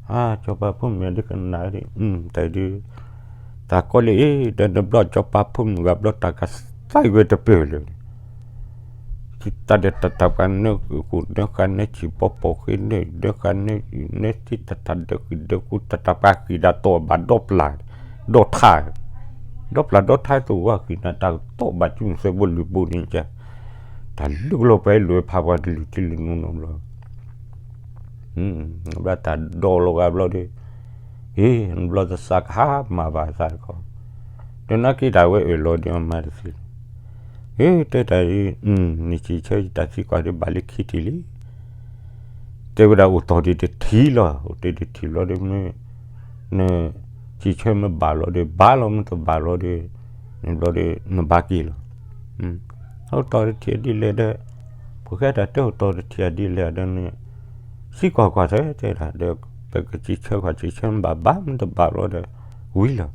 အါ စီၤပၤဖိမုၣ်ဒ်ကနၣ်ဒ်, တၢ်ဒ် တၢ်ကီလၢအံၤ ဒီးနဘျီစီၤပၤဖိမုၣ်ဂၤဘျီတၢ်ကသးဝဲတပၢၢ်လၢာ် တၢ်ဒီးတၢ်တၢ်ပှၤနၢဃုာ်နၢဃာ်နၢဆံးဘီပိာ်ဃ့နၢ နၢဃာ်နၢ နၢသံတၢ်တၢ်ဒၢးဃံးဒၢးကူတၢ်တၢ်ပှၤဃံးဒၣ်တီၢ်ဘၣ်ဒီပျၢ်, ဒီထါ, ဒီပျၢ်ဒီထါသိးဝဲဃံးနၢတၢ်တီၢ်ဘၣ်စုနသၢဘိလုၢ်ဘိန့ၣ်က, တၢ်လုၢ်ကလီၤပှဲၤလိာ်ဖးပှၤတလုၢ်ထံလုၢ်နိနီတဘျီ ဘျီတၢ်ဒိးလီၤဂာ်ဘျီဒီး, ဟ့ၣ် နဘျီတသးကဟါမၢ်ဘၣ်သးတခီ, ဒီးနာ်က့တၢ်ဝဲအၢၣ်လီၤဒီးအမၤတသ့လၢၤ, ဟ့ၣ် တဲတၢ်အံၤ, နစံးဆၢယတၢ်သံကွၢ်ဒီးဘၣ်လၢခံထံၣ်လံ, တဲဝဲဒၣ်အိၣ်တီၢ်ဒံးတထံၣ်လီၤ အိၣ်တ့ၢ်တထံၣ်လီၤဒီးမ့ၢ်, နစံးဆၢမ့ၢ်ဘၣ်လီၤဒီးဘၣ်လီၤ မ့ၢ်တဘၣ်လီၤဒီး, နဘျီဒီးနဘၣ်က့ၤလီၤ အိၣ်တီၢ်တထံၣ်ဒ်လဲၣ်ဒီး, ဖိၣ်ဃဲတၢ်တဲအိၣ်တီၢ်တထံၣ်ဒ်လဲၣ်ဒီးန့ၣ်, သံကွၢ်ကွၢ်သဲတဲဒၣ်ဒီး, ပကစံးဆၢကွၢ်စံးဆၢမ့ၢ်ဘၣ်ဘၣ်မ့ၢ်တဘၣ်လီၤဒီး, ဝံၤလီၤ,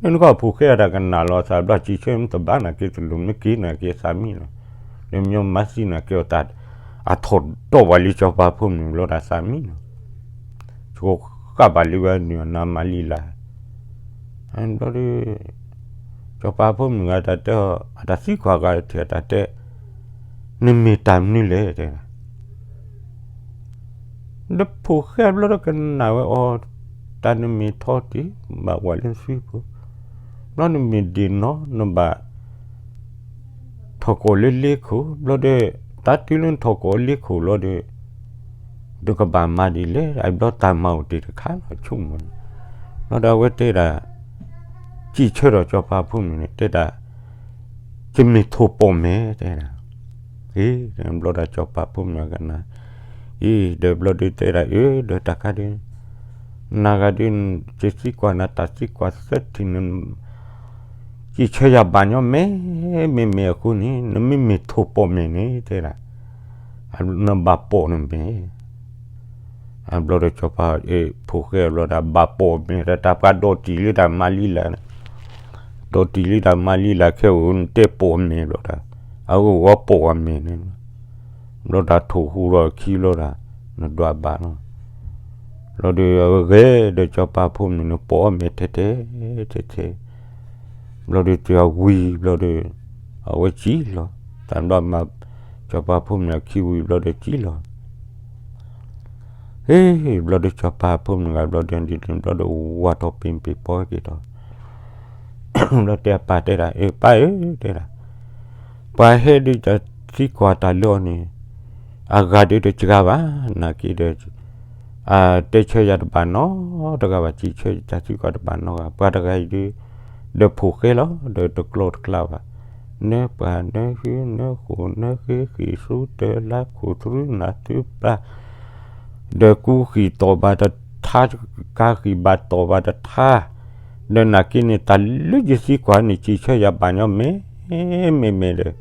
န့ၣ်နကီၢ်ဖိၣ်ဃဲတၢ်ကနၣ်လီၤသးဘျီစံးဆၢမ့ၢ်တဘၣ်နာ်က့တလိၣ်မ့ၢ်က့ၤနာ်က့သးမံလီၤ, ဒီးမညီမၤသံန့ၣ်က့ၤအီၤတၢ်, အထီၣ်ဒီးဘၣ်လံ စီၤပၤဖိမုၣ်ဘျီတၢ်သးမံနီၤ, ဆိဃာ်ဘၣ်လံဝဲနုာ်အနါမၤလံလၢ်, ဘျီဒီး စီၤပၤဖိမုၣ်ဂၤတၢ်တဲ, အတၢ်သံကွၢ်ဂၤထံၣ်အတၢ်တဲ, နမ့ၢ်တၢ်မနုၤလဲၣ်တဲ ဒီးဖိၣ်ဃဲဘျီဒီးကနၣ်ဝဲအီၤ, တၢ်နမ့ၢ်ထီၣ်တံၢ် ဘၣ်ဝဲလၢနသွံပူၤ, ဘျီနမ့ၢ်ဒ့ၣ်နီၢ် နဘၣ် ထီၣ်ကီၢ်လၢလ့ခိၣ်ဘျီဒီး, တၢ်တုၤလၢနထီၣ်ကီၢ်လ့ခိၣ်လီၤဒီး, ဒီးကဘၣ်မၤဒ်လဲၣ် အဘျီတၢ်မၤအိၣ်တ့ၢ်တခါလီၤ ဆိကမိၣ်န့ၣ်, ဘျီဒီးအဝဲတဲဒၣ်, စံးဆၢဒီးစီၤပၤဖိမုၣ်န့ၣ် တဲဒၣ်, ယမ့ၢ်ထိၣ်ပိာ်မဲာ်တဲဒၣ်, အ့ ဘျီဒီးစီၤပၤဖိမုၣ်ကနၣ်, အံၤ ဒီးဘျီဒီးတဲဒၣ် အၢ ဒီးတၢ်ခါဒီး နၤဂၤဒုး ယသံကွၢ်နၤတၢ်သံကွၢ်သၢထံၣ်န့ၣ်, စံးဆၢယၤဘၣ်ညီမဲာ်, မ့မ့ၢ်အဃိန့ၣ် နမ့မ့ၢ်ထိၣ်ပိာ်မဲာ်န့ၣ်တဲဒၣ်, နဘၣ်ပိာ်နမဲာ်, အဘျီဒီးစီၤပၤ ဖိၣ်ဃဲဘျီဒီး ဘၣ်ပိာ်မဲာ်ဒီး တၢ်ပှၤဒီးတံၢ်လံတၢ်မၤလံလၢ်န့ၣ်, ဒီးတံၢ်လံတၢ်မၤလံလၢ်ခဲအိၣ် နတဲပိာ်မဲာ်ဘျီဒီး, အဂီၢ်ဂီၢ်ပိာ်အမဲာ်န့ၣ် ဘျီဒီးထိၣ်ဟူဒီးခံဘျီဒီး, နဒွးဘၣ်လီၤ, ဘျီဒီးအဂဲၤဒီးစီၤပၤဖိမုၣ်န့ၣ် ပိာ်အီၤမဲာ်ထဲထဲ, ထဲထဲ, ဘျီဒီးတုၤအဝံၤဘျီဒီး, အဝဲစံၣ်လီၤ, တၢ်ဘျီမၤ, စီၤပၤဖိမုၣ်အခံဝံၤဘျီဒီးစံၣ်လီၤ ဟ့ၣ် ဘျီဒီးစီၤပၤဖိမုၣ်ဂၤဘျီဒီးဒ်န့ၣ်ဘျီဒီးဝၤထီၣ်ပ့ၤပ့ၤပီက့ၤဒီး, ဘျီတဲအပၢ်တဲဒၣ် အ့ ပၢ်ဧၢတဲဒၣ်, ပှၤဟဲဒုးတၢ်သံကွၢ်တၢ်လၢအီၤန့ၣ်, အဂၤဒုးတစှၤဘၣ်, နာ်က့ဒီး, အတဲဆၢယၤတဘၣ်နီတဂၤဘၣ် စံးဆၢတၢ်သံကွၢ်တဘၣ်နီတဂၤ ပှၤတဂၤအံၤဒုး, ဒီးဖိၣ်ဃဲလီၤ ဒီးတကျီတကျါဘၣ်, နၢပှၤနၢဟု နၢဃိၣ်နၢဃ့ ဃံၣ်ဆူတၢ်လါခိၣ်သရူနၢ်သုပျၢ် ဒီးကူဃံၣ်တီၢ်ဘၣ်တထါ, ကါဃံၣ်ဘၣ်တီၢ်ဘၣ်တထါ, ဒီးနာ်က့န့ၣ် တၢ်လၢယသံကွၢ်န့ၣ် စံးဆၢယၤဘၣ်ညီမဲာ်, မ့မ့ၢ်ဒီး,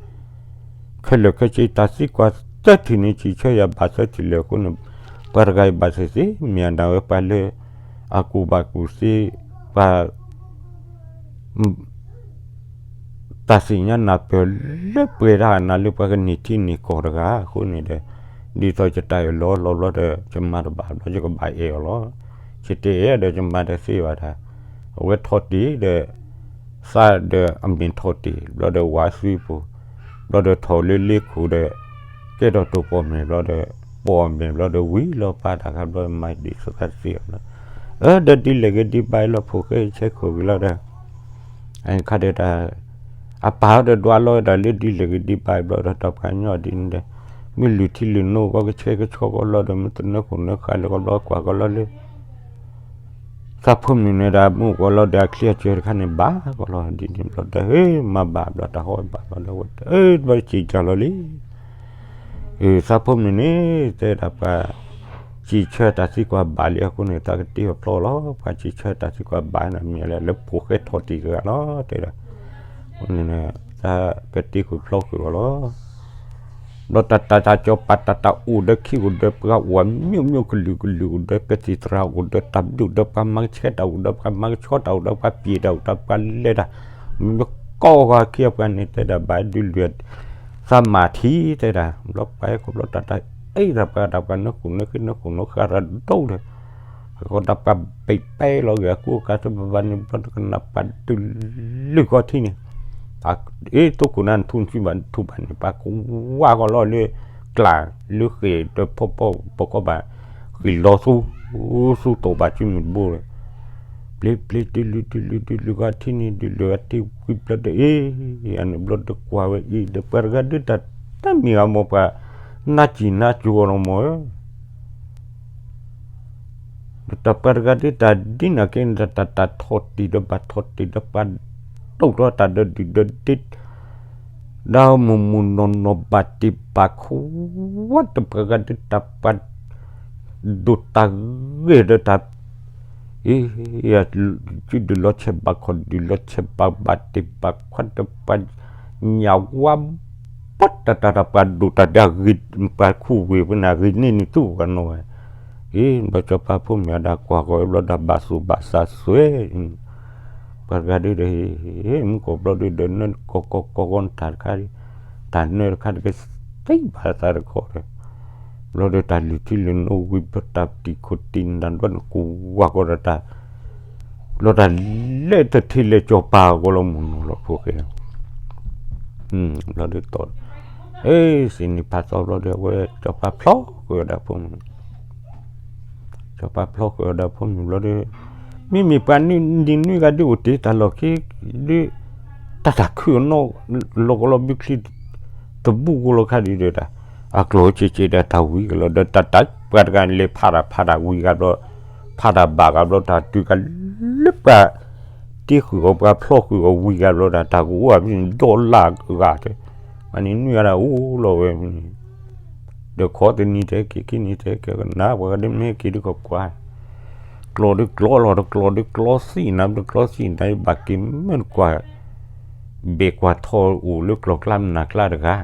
ခဲလၢာ်ခဲဆ့တၢ်သံကွၢ်သၢထံၣ်န့ၣ် စံးဆၢယၤဘၣ်သၢထံၣ်လၢာ်အဃိန့ၣ်, ပှၤတဂၤအံၤဘၣ်သ့ၣ်သ့ၣ် မ့ၢ်အဒၣ်ဝဲပှၤလၢ, အကူၣ်ဘၣ်ကူၣ်သ့, ပှၤ တၢ်သ့ၣ်ညါနၢ်ပၢၢ်လၢပှဲၤတၢ်နၤလၢပှၤကန့ၢ်ထံန့ၢ်ကီၢ်တဂၤအဃိန့ၣ်ဒီး, ဒ်သိးယတၢ်အၢၣ်လီၤလီၤဘျီဒီး ယမၤတဘၣ်ဘျီ ယကဘၣ်အဲၣ်အီၤလီၤ. ယတအဲၣ်ဒီးယမၤတသ့ဘၣ်တၢ်, အဝဲထီၣ်တ့ၢ်ဒီး သးဒီးအမ့ၢ်ထီၣ်တ့ၢ် ဘျီဒီးဝၤသွံပူၤ, ဘျီဒီးထီၣ်လၢလ့ခိၣ်ဒီး, ကဲထီၣ်တိာ်ပိာ်မဲာ်ဘျီဒီး, ပိာ်မဲာ်ဘျီဒီးဝံၤလီၤပာ်တၢ်ခါဘျီမၤဒ်သိးသးတသ့အီၤလီၤ. အၢ ဒီးဒ်လဲၣ်ဂ့ၤဒ်ဘၣ်အံၤလီၤ ဖိၣ်ဃဲဆဲခိၣ်ဂ့ၤလီၤဒီး အခါဒီးတၢ်, အပၢ်ဒီးဒွးလီၤဝဲဒၣ်လၢဒ်လဲၣ်ဂ့ၤဒ်ဘၣ်အံၤဘျီဒီးတၢ်ပှၤကညီဒ်န့ၣ်ဒီး, မ့ၢ်လုၢ်ထံလုၢ်နိကီၢ် ကဆှဲကဆှီကီၢ်လီၤဒီး မ့ၢ်တနၢဃိၣ်နၢဃါလၢကီၢ်ဘျီကွၢ်ကီၢ်လီၤလၢ သးဖိမုၣ်န့ၣ်ဒီး မ့ၢ်အိၣ်ကီၢ်လီၤဒီးအချံအစၢၤတခါန့ၣ်ဘၣ်ကီၢ်လီၤ ဒ်န့ၣ်ဘျီဒီး ဟ့ၣ် မၤဘၣ်ဘျီတၢ်ဟီၣ်ဘၣ်ဘျီဒီးဝဲ အၢ ဘျီစံးတၢ်လီၤလံ သးဖိမုၣ်န့ၣ် တဲဒၣ်ပှၤ စံးဆၢတၢ်သံကွၢ်ဘၣ်လံအဃိန့ၣ် သးကတ့အီၤဖျီလီၤ ပှၤစံးဆၢတၢ်သံကွၢ်ဘၣ်န့ၣ် မ့ၢ်လၢလၢဖိၣ်ဃဲထီၣ်တံၢ်တဂၤလီၤ တဲဒၣ် သးကတ့ဃုာ်ဖျီဃုာ်အီၤလီၤ ဘျီတၢ်တၢ်တၢ်စီၤပၤတၢ်တၢ်အိၣ်ဒီးခံအိၣ်ဒီးပှၤအိၣ် အမျိုးမျိုးကလုာ်ကလုာ်အိၣ်ဒီး ကသံၣ်သရၣ်အိၣ်ဒီး တၢ်ဘျုးဒီးပှၤမၤကဆှဲတၢ်အိၣ်ဒီး ပှၤမၤကဆှီတၢ်အိၣ်ဒီး ပှၤပျံၤတၢ်အိၣ်ဒီး ပှၤလဲၤတၢ် မ့ၢ်ကီၢ်ဂၤခံပှၤန့ၣ် တဲဒၣ်ဘၣ်ဒုးလွံၢ် သးမၤထံ တဲဒၣ် ဘျီပှၤဟဲခိၣ်ဘျီတၢ်တၢ် အ့ၣ်တၢ်ပှၤတၢ်ပှၤနၢဃိၣ်နၢဃ့ နၢဃိၣ်နၢဃါတၢ်ဒိၣ်ဒီး အဃိတၢ်ပှၤဘံၣ်ပဲလီၤဂ့ၤ အကူအကၤသ့ၣ်ဘၣ်ဘၣ်န့ၣ် ဘျီတကနၣ်ပှၤဒုးလွံၢ်ဂီၤထံန့ၣ် အ့ၣ် သိခိၣ်နၢ်နထူနစုဘၣ်နထူဘၣ်န့ၣ် ပှၤကဝါကီၢ်လီၤလၢ ကျၢ်လၢဃ့ၢ်ဒီးဖီဖီပကီၢ်ဘၣ် ဃ့ၢ်လီၤသူ သူတိာ်ဘၣ်စုမုၢ်တဘိလီၤ ပျ့ၤပျ့ၤဒုးလွံၢ်ဒုးလွံၢ်ဒုးလွံၢ်ဂီၤထံန့ၣ် ဒုးလွံၢ်ဂီၤထံဝံၤဘျီဒီး အ့ၣ် အန့ၣ်ဘျီဒီးကွၢ်ဝဲအံၤဒီး ပှၤတဂၤဒုးတၢ်တမံၤဂၤမ့ၢ်ပှၤ နါစံၣ်နါစိၤအီၤလီၤမ့ၢ်ဧၢ ဒီးတၢ်ပှၤတဂၤဒုးတၢ်ဒ်န့ၣ်က့န့ၣ် တၢ်တၢ်ထီၣ်တံၢ်ဒီးဘၣ်ထီၣ်တံၢ်ဒီးပှၤ တိာ်ထီၣ်တၢ်ဒီးဒုၣ်ဒီးဒ့ ဒီးမိၢ်မိၢ်နီၢ်နီၢ်ဘၣ်တ့ၢ်ဘၣ်ခိၣ် ဝဲတပှၤဂၤဒုးတၢ်ပှၤ ဒိၣ်တၢ်ဂ့ၤဒီးတၢ် အ့ၣ် စုဒုးလီၤဆဲးဘၣ်ခီၣ်ဒုးလီၤဆဲးဘၣ်ဘၣ်တ့ၢ်ဘၣ်ခွါဒီးပှၤ ညၣ်ဝါ ဘၣ်တၢ်တၢ်တၢ်ပှၤဒိၣ်တၢ်ဒၣ်ဂ့ၤ ပှၤခူၣ်ဝ့ၢ်ပှၤန့ၣ် ဂ့ၤန့ၢ်နုာ်သူပှၤနီၢ်ဝဲ အ့ၣ် ဘျီစီၤပၤဖိမ့ၢ်အဒၣ်ကွၢ်ကီးဘျီဒီးဘၣ်သူၣ်ဘၣ်သးစွဲ ပှၤတဂၤဒုးဒီး မူကီၢ်ဘျီဒုးဒီး နကီၢ်ကီၢ်ကီၢ်ကီၢ်နတၢ်တခါဒုး တၢ်နၢတခါတကသံဘၣ်သးတခီဒီး, ဘျီဒီးတၢ်လုၢ်ထံလုၢ်နိဝံၤဘျီ တၢ်တံာ်ခိၣ်တံာ်နၤဘျီန့ၣ် ကိးဝါကီဒီးတၢ်, ဘျီတၢ်လဲၤတထံၣ်လဲၤကၠီၤပၤအဂီၢ်လီၤ မိၢ်နီၢ်လီၤဖိဃဲ, ဘျီဒီးတီၢ်, အ့ စံးနံၤဖးသီဘျီဒီး အဝဲကၠီၤပၤဖျီဃုာ်ဝဲဒၣ်ဖိမုၣ် ကၠီၤပၤဖျီဃုာ်ဝဲဒၣ်ဖိမုၣ်ဘျီဒီး, မ့မ့ၢ်ပှၤနံၤနွံဂၤဒုးအိၣ်တ့ၢ်တၢ်လီၢ်ခံ, ဒုး, တၢ်တၢ်ခုၣ်အနီၢ်, လီၤကလီၤဘုချံ, တဘူၣ်ကိလီၤခါဒုးဒီးတၢ်, အကျိၣ်ဆံးဆံးဒီးတၢ်ဝံၤကလီၤဒီး တၢ်တၢ်ပှၤတဂၤန့ၣ်လဲၤဖးတၢ်ဖးတၢ်ဝံၤဂၤဘျီ, ဖးတၢ်ဘၣ်ဂၤဘျီ တၢ်တုၤကလၢပှၤ, တ့ဃုာ်အီၤပှၤဖျီဃုာ်အီၤဝံၤဂၤဘျီဒီး တၢ်ကအိၣ်အဖဲန့ၣ်ဒီလၢဂၤတဲ, ပှၤနံၤနွံဂၤဒၣ်အိၣ်လီၤဝဲန့ၣ် ဒီးခီတနံၤတဲက့ၤ ခံနံၤတဲက့ၤ ကနၣ်ပှၤဂၤဒ်မ့ၢ်က့ၤဒုးကကွၢ်, ကျီဒုးကျီလီၤ တကျီဒုးကျီသံၣ်နၤ တကျီသံၣ်နၤ ဘၣ်က့ၤမ့ၢ်တကွၢ်, ဘဲၣ်ကွၢ်ထီၣ်အိၣ်လၢကျီကျါမနၤကျါတဂၤ,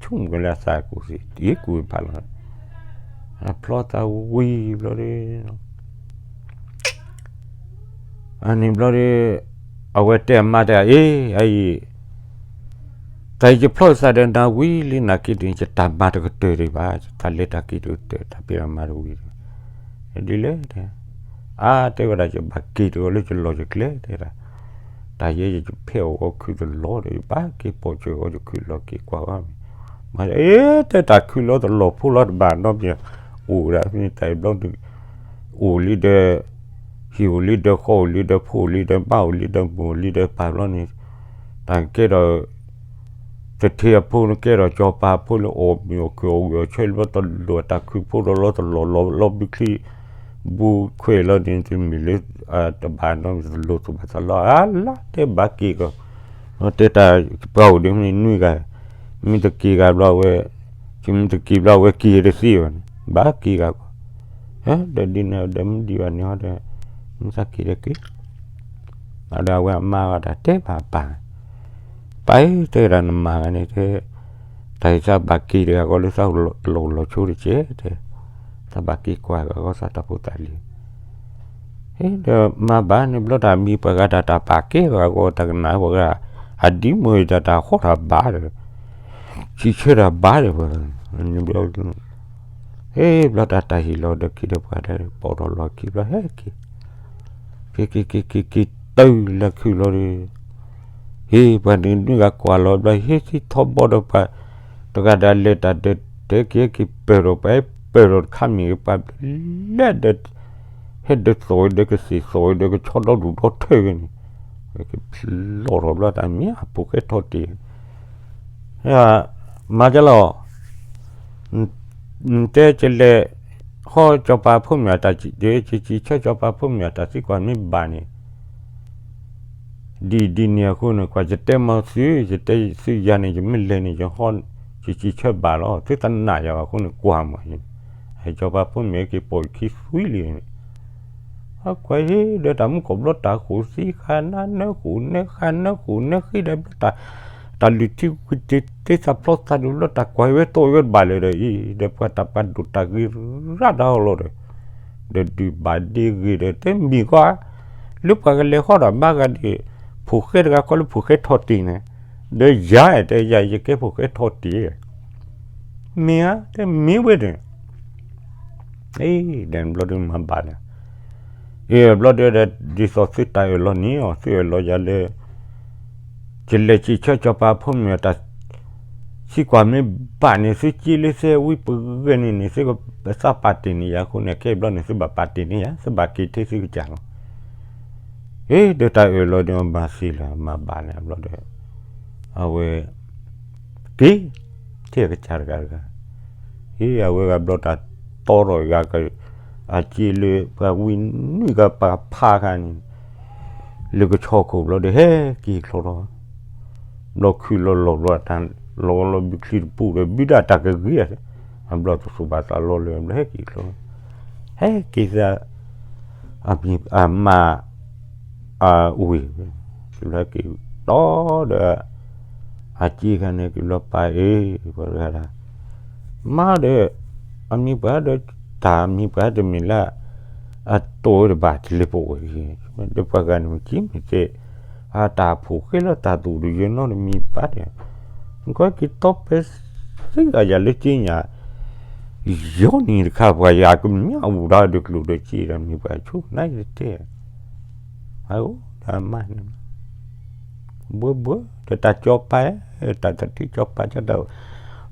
ဆိကမိၣ်ကလၢအသးကူၣ်သ့ တ့ကူၣ်ဖးလီၤ, အဖျီသးဝံၤဘျီဒီး အန့ၣ်ဘျီဒီး, အဝဲတဲအမါတဲ အ့ အအံၤ, တၢ်အံၤယဖျီသးဒီးနၤဝံၤလံ နာ်က့ဒ်န့ၣ် ယတၢ်မၤတကတၢၢ်ဒံးဘၣ်, ယတၢ်လဲၤတၢ်က့ၤတကတၢၢ် တၢ်ဖံးတၢ်မၤတဝံၤ, ဒ်လဲၣ်တဲ, အါတဲဝဲဒၣ် ယဘၣ်က့ၤတဂီၤလၢယလီၢ်ယကျဲတဲဒၣ်, တၢ်ယဲယဖဲအီၣ်ဂီၤခုၣ်တလီၤဒီး ယဘၣ်က့ၤပိာ်စၢၤဂီၤ ယခုၣ်လီၤက့ၤကွၢ်ဂီၤမ့ၢ်, မၤ အ့ တဲတၢ်ခုၣ်လီၤတလီၤဖိလီၤတဘၣ်နီတမံၤ, အိၣ်ဒၣ်ဖဲန့ၣ်တၢ်အံၤဘျီ အိၣ်လံဒီး, ဟံၣ်အိၣ်လံဒီး ဃီအိၣ်လံဒီး ဖိအိၣ်လံဒီး ဘၣ်အိၣ်လံဒီး မိၢ်အိၣ်လံဒီး ပၢ်ဘျီန့ၣ်, တၢ်ကဲဒီး, တထံအဖိန့ၣ်ကဲဒီး ကၠီၤပၤဖိလၢအီၣ်မ့ၤအီၣ်ခုၣ်အီၣ်ဝံၣ်အီၣ်ဆၢလၢဘျီ တလိၣ်တၢ်ခုၣ်ဖိဒီးလီၤတလီၤလီၤ လီၤဘုချံ, ဘုခွဲးလီၤန့ၣ် တမ့ၢ်လၢ, တဘၣ်နီတမံၤ တလိၣ်သူၣ်ဘၣ်သးလီၤ အလါတဲဘၣ်က့ၤကီး, တဲတၢ်ပှၤအိၣ်ဒ်မ့ၢ်နွံဂၤ, မ့ၢ်တက့ၤဂၤဘျီဝဲ, မ့ၢ်တက့ၤဘျီဝဲက့ၤတသ့ဘၣ်န့ၣ် ဘၣ်က့ၤဂၤကီး, ဒီးဒ်န့ၣ်ဒီးမ့ၢ်ဒံးဘၣ်န့ၣ်ဟီဒီး, မ့ၢ်သးက့ၤဒီးက့ၤ, ဒီးအဝဲအမါဂၤတၢ်တဲဘၣ်ပၢ်, ပၢ်ဧၢ တဲဒၣ်နမၤဂၤန့ၣ်တဲ, တၢ်အံၤသးဘၣ်က့ၤတဂၤကီးလၢသးလီၤလီၤဆိတကဲးတဲ, သးဘၣ်က့ၤကွၢ်ဂၤကီးသးတၢ်ဖိသၣ်လံၤ ဒီးမၤဘၣ်န့ၣ်ဘျီတၢ်မံၤပှၤဂၤတၢ်တၢ်ပာ်ကဲဂၤကီး တၢ်ကနၣ်ပှၤဂၤ, အဒ်မ့ၢ်တၢ်တၢ်ဟီၣ်တၢ်ဘၣ်ဒီး, စံးဆၢတၢ်ဘၣ်ဒီး, ဘျီ, ဟ့ၣ်ဘျီတၢ်တၢ်ဟ့ၣ်လီၤဒီးခံဒီးပှၤဒီး ပိာ်ထီၣ်လီၤခံဘျီဟဲက့ၤ, က့ၤက့ၤက့ၤက့ၤက့ၤ တုၤလၢခုၣ်လီၤဒီး ဟ့ၣ်ပှၤနွံဂၤကွၢ်လီၤဘျီ ဟ့ၣ်သံထီဘီဒီးပှၤ, တဂၤဒီးလဲၤတၢ်ဒီး တဲက့ၤက့ၤပၢၢ်ဒီးပှၤ ပၢၢ်ဒီးတခါမ့ၢ်ဂ့ၤ ပှၤဘျဲၣ်ဒီး, ဟဲဒီးသိးဒီးကသ့ၣ်သိးဒီးကဆီဒီဒူၣ်ဒီထၢဂ့ၤန့ၣ်, ကဖျီၣ်ထီၣ်ဘျီတၢ်မ့ၢ်အဖိၣ်ဃဲထီၣ်တ့ၢ် မၤကလီၤ, နတဲကလဲၤ, ဟီၣ်ကၠီၤပၤဖိမုၣ်အတၢ်, ကစံးဆၢကၠီၤပၤဖိမုၣ်အတၢ်သံကွၢ်မ့ၢ်ဘၣ်န့ၣ်, ဒ်ဒ်န့ၣ်အဃိန့ၣ် ကွၢ်ယတဲမၤသု, ယတဲသုယၤန့ၣ် ယမ့ၢ်လဲၤန့ၣ် ယဟီၣ်, ယစံးဆၢဘၣ်လီၤ သုတနာ်ယၤဘၣ်အဃိန့ၣ် ကွၢ်မး, ကၠီၤပၤဖိမုၣ်က့ၤပိာ်ခံသွံလံန့ၣ် အကွၢ်ဟ့ၣ်ဒီးတၢ်မူကီၢ်ဘျီတၢ်ဃိၣ်သံဃာ်နါနၢဃိၣ်နၢဃာ်နၢဃိၣ်နၢဃံဒီးဘျီတၢ်, တၢ်လုၢ်ထံကွံာ်တ့သးဖျီသးဒုးဘျီတၢ်ကွၢ်ဝဲတိၢ်ဝဲတဘၣ်လၢၤဒီးအံၤ ဒီးပှၤတၢ်ပှၤဒိၣ်တၢ်ဂ့ၤရၣ်တၢ်ဟီၣ်လီၤဒီး, ဒီးဒုးဘၣ်ဒ့ဂ့ၤဒီးတဲမံၤကွၢ်, လၢပှၤကလဲၤဟီၣ်ဒီးမါဂၤဒံး, ဖိၣ်ဃဲတဂၤခီလၢဖိၣ်ဃဲထီၣ်တ့ၢ်န့ၣ်, ဒီးယၤတဲယၤယကဲဖိၣ်ဃဲထီၣ်တ့ၢ် မ့ၢ်ဧါ, တဲမ့ၢ်ဝဲန့ၣ်, အ့ ဒီးဘျီဒုးမၤဘၣ်လၢ, အ့ ဘျီဒုးဒီး ဒ်သိးသုတၢ်အၢၣ်လီၤန့ၣ်အီၤ သုအၢၣ်လီၤယၤလၢ, ကလဲၤစံးဆၢကၠီၤပၤဖိမုၣ်အတၢ်, သံကွၢ်မ့ၢ်ဘၣ်န့ၣ် သုက့လၢသဲဝံပဂဲၤန့ၣ်န့ၣ် သုကသးပာ်တ့ၢ်န့ၢ်ယၤအဃိန့ၣ် ခဲအံၤဘျီန့ၣ် သုဘၣ်ပာ်တ့ၢ်န့ၢ်ယၤ သုဘၣ်က့ၤထဲသုကစၢ်လီၤ အ့ ဒီးတၢ်အၢၣ်လီၤဒီးမၤသ့လၢၤ မၤဘၣ်လၢၤဘျီဒီး, အဝဲ, က့ၤ, ထဲအကစၢ်တဂၤတဂၤ, အ့ အဝဲဂၤဘျီတၢ်တီထီၣ်ဂၤက, အက့လၢပှၤဝံနွံဂၤပှၤဖးခါန့ၣ်, လၢကဆီခိၣ်ဘျီဒီးဟဲက့ၤချီထီၣ်, ဘျီခုၣ်လီၤလီၤဘျီတၢ်, လီၤလီၤဘုချံတပူၤဒီးဘုဒၣ်တၢ်ကဂ့ၤ, အဘျီတသူၣ်ဘၣ်သးလီၤလၢၤဘျီဟဲက့ၤချီ, ဟဲက့ၤသး အမါ, အဝ့ၢ်, ကဘျီက့ၤတီဒီး, အက့ခါန့ၣ် ကဘျီပာ်အ့ၣ်, ပှၤတဂၤဒၣ်, မါဒီး, အမံၤပှၤဒီး, တၢ်မံၤပှၤတမ့ၢ်လၢ, အတိၢ်ဝဲတဘၣ်တလ့ၤပအိၣ်, ဒီးပှၤဂၤန့ၣ်မ့ၢ်က့မ့ၢ်သ့, အတၢ်ဖိၣ်ဃဲလၢတၢ်သူၣ်တယၢၤနီတမံၤဘၣ်ဒီး, နကွၢ်က့ၤတီပဲသ့ၣ်ဂၤယၤလၢက့ညါ, ယီၤနံၤတခါပှၤယၤကမျၢၢ်အိၣ်ဒီးဒုးကျိၤဒီးစ့ဒီးမံၤပှၤဆိၣ်နါယတဲ, အအိၣ်ဒီးအမါန့ၣ် ဘှၢဘှၢ ဒီးတၢ်ကၠီပၤ, တၢ်တထံၣ်ကၠီပၤကဒီး,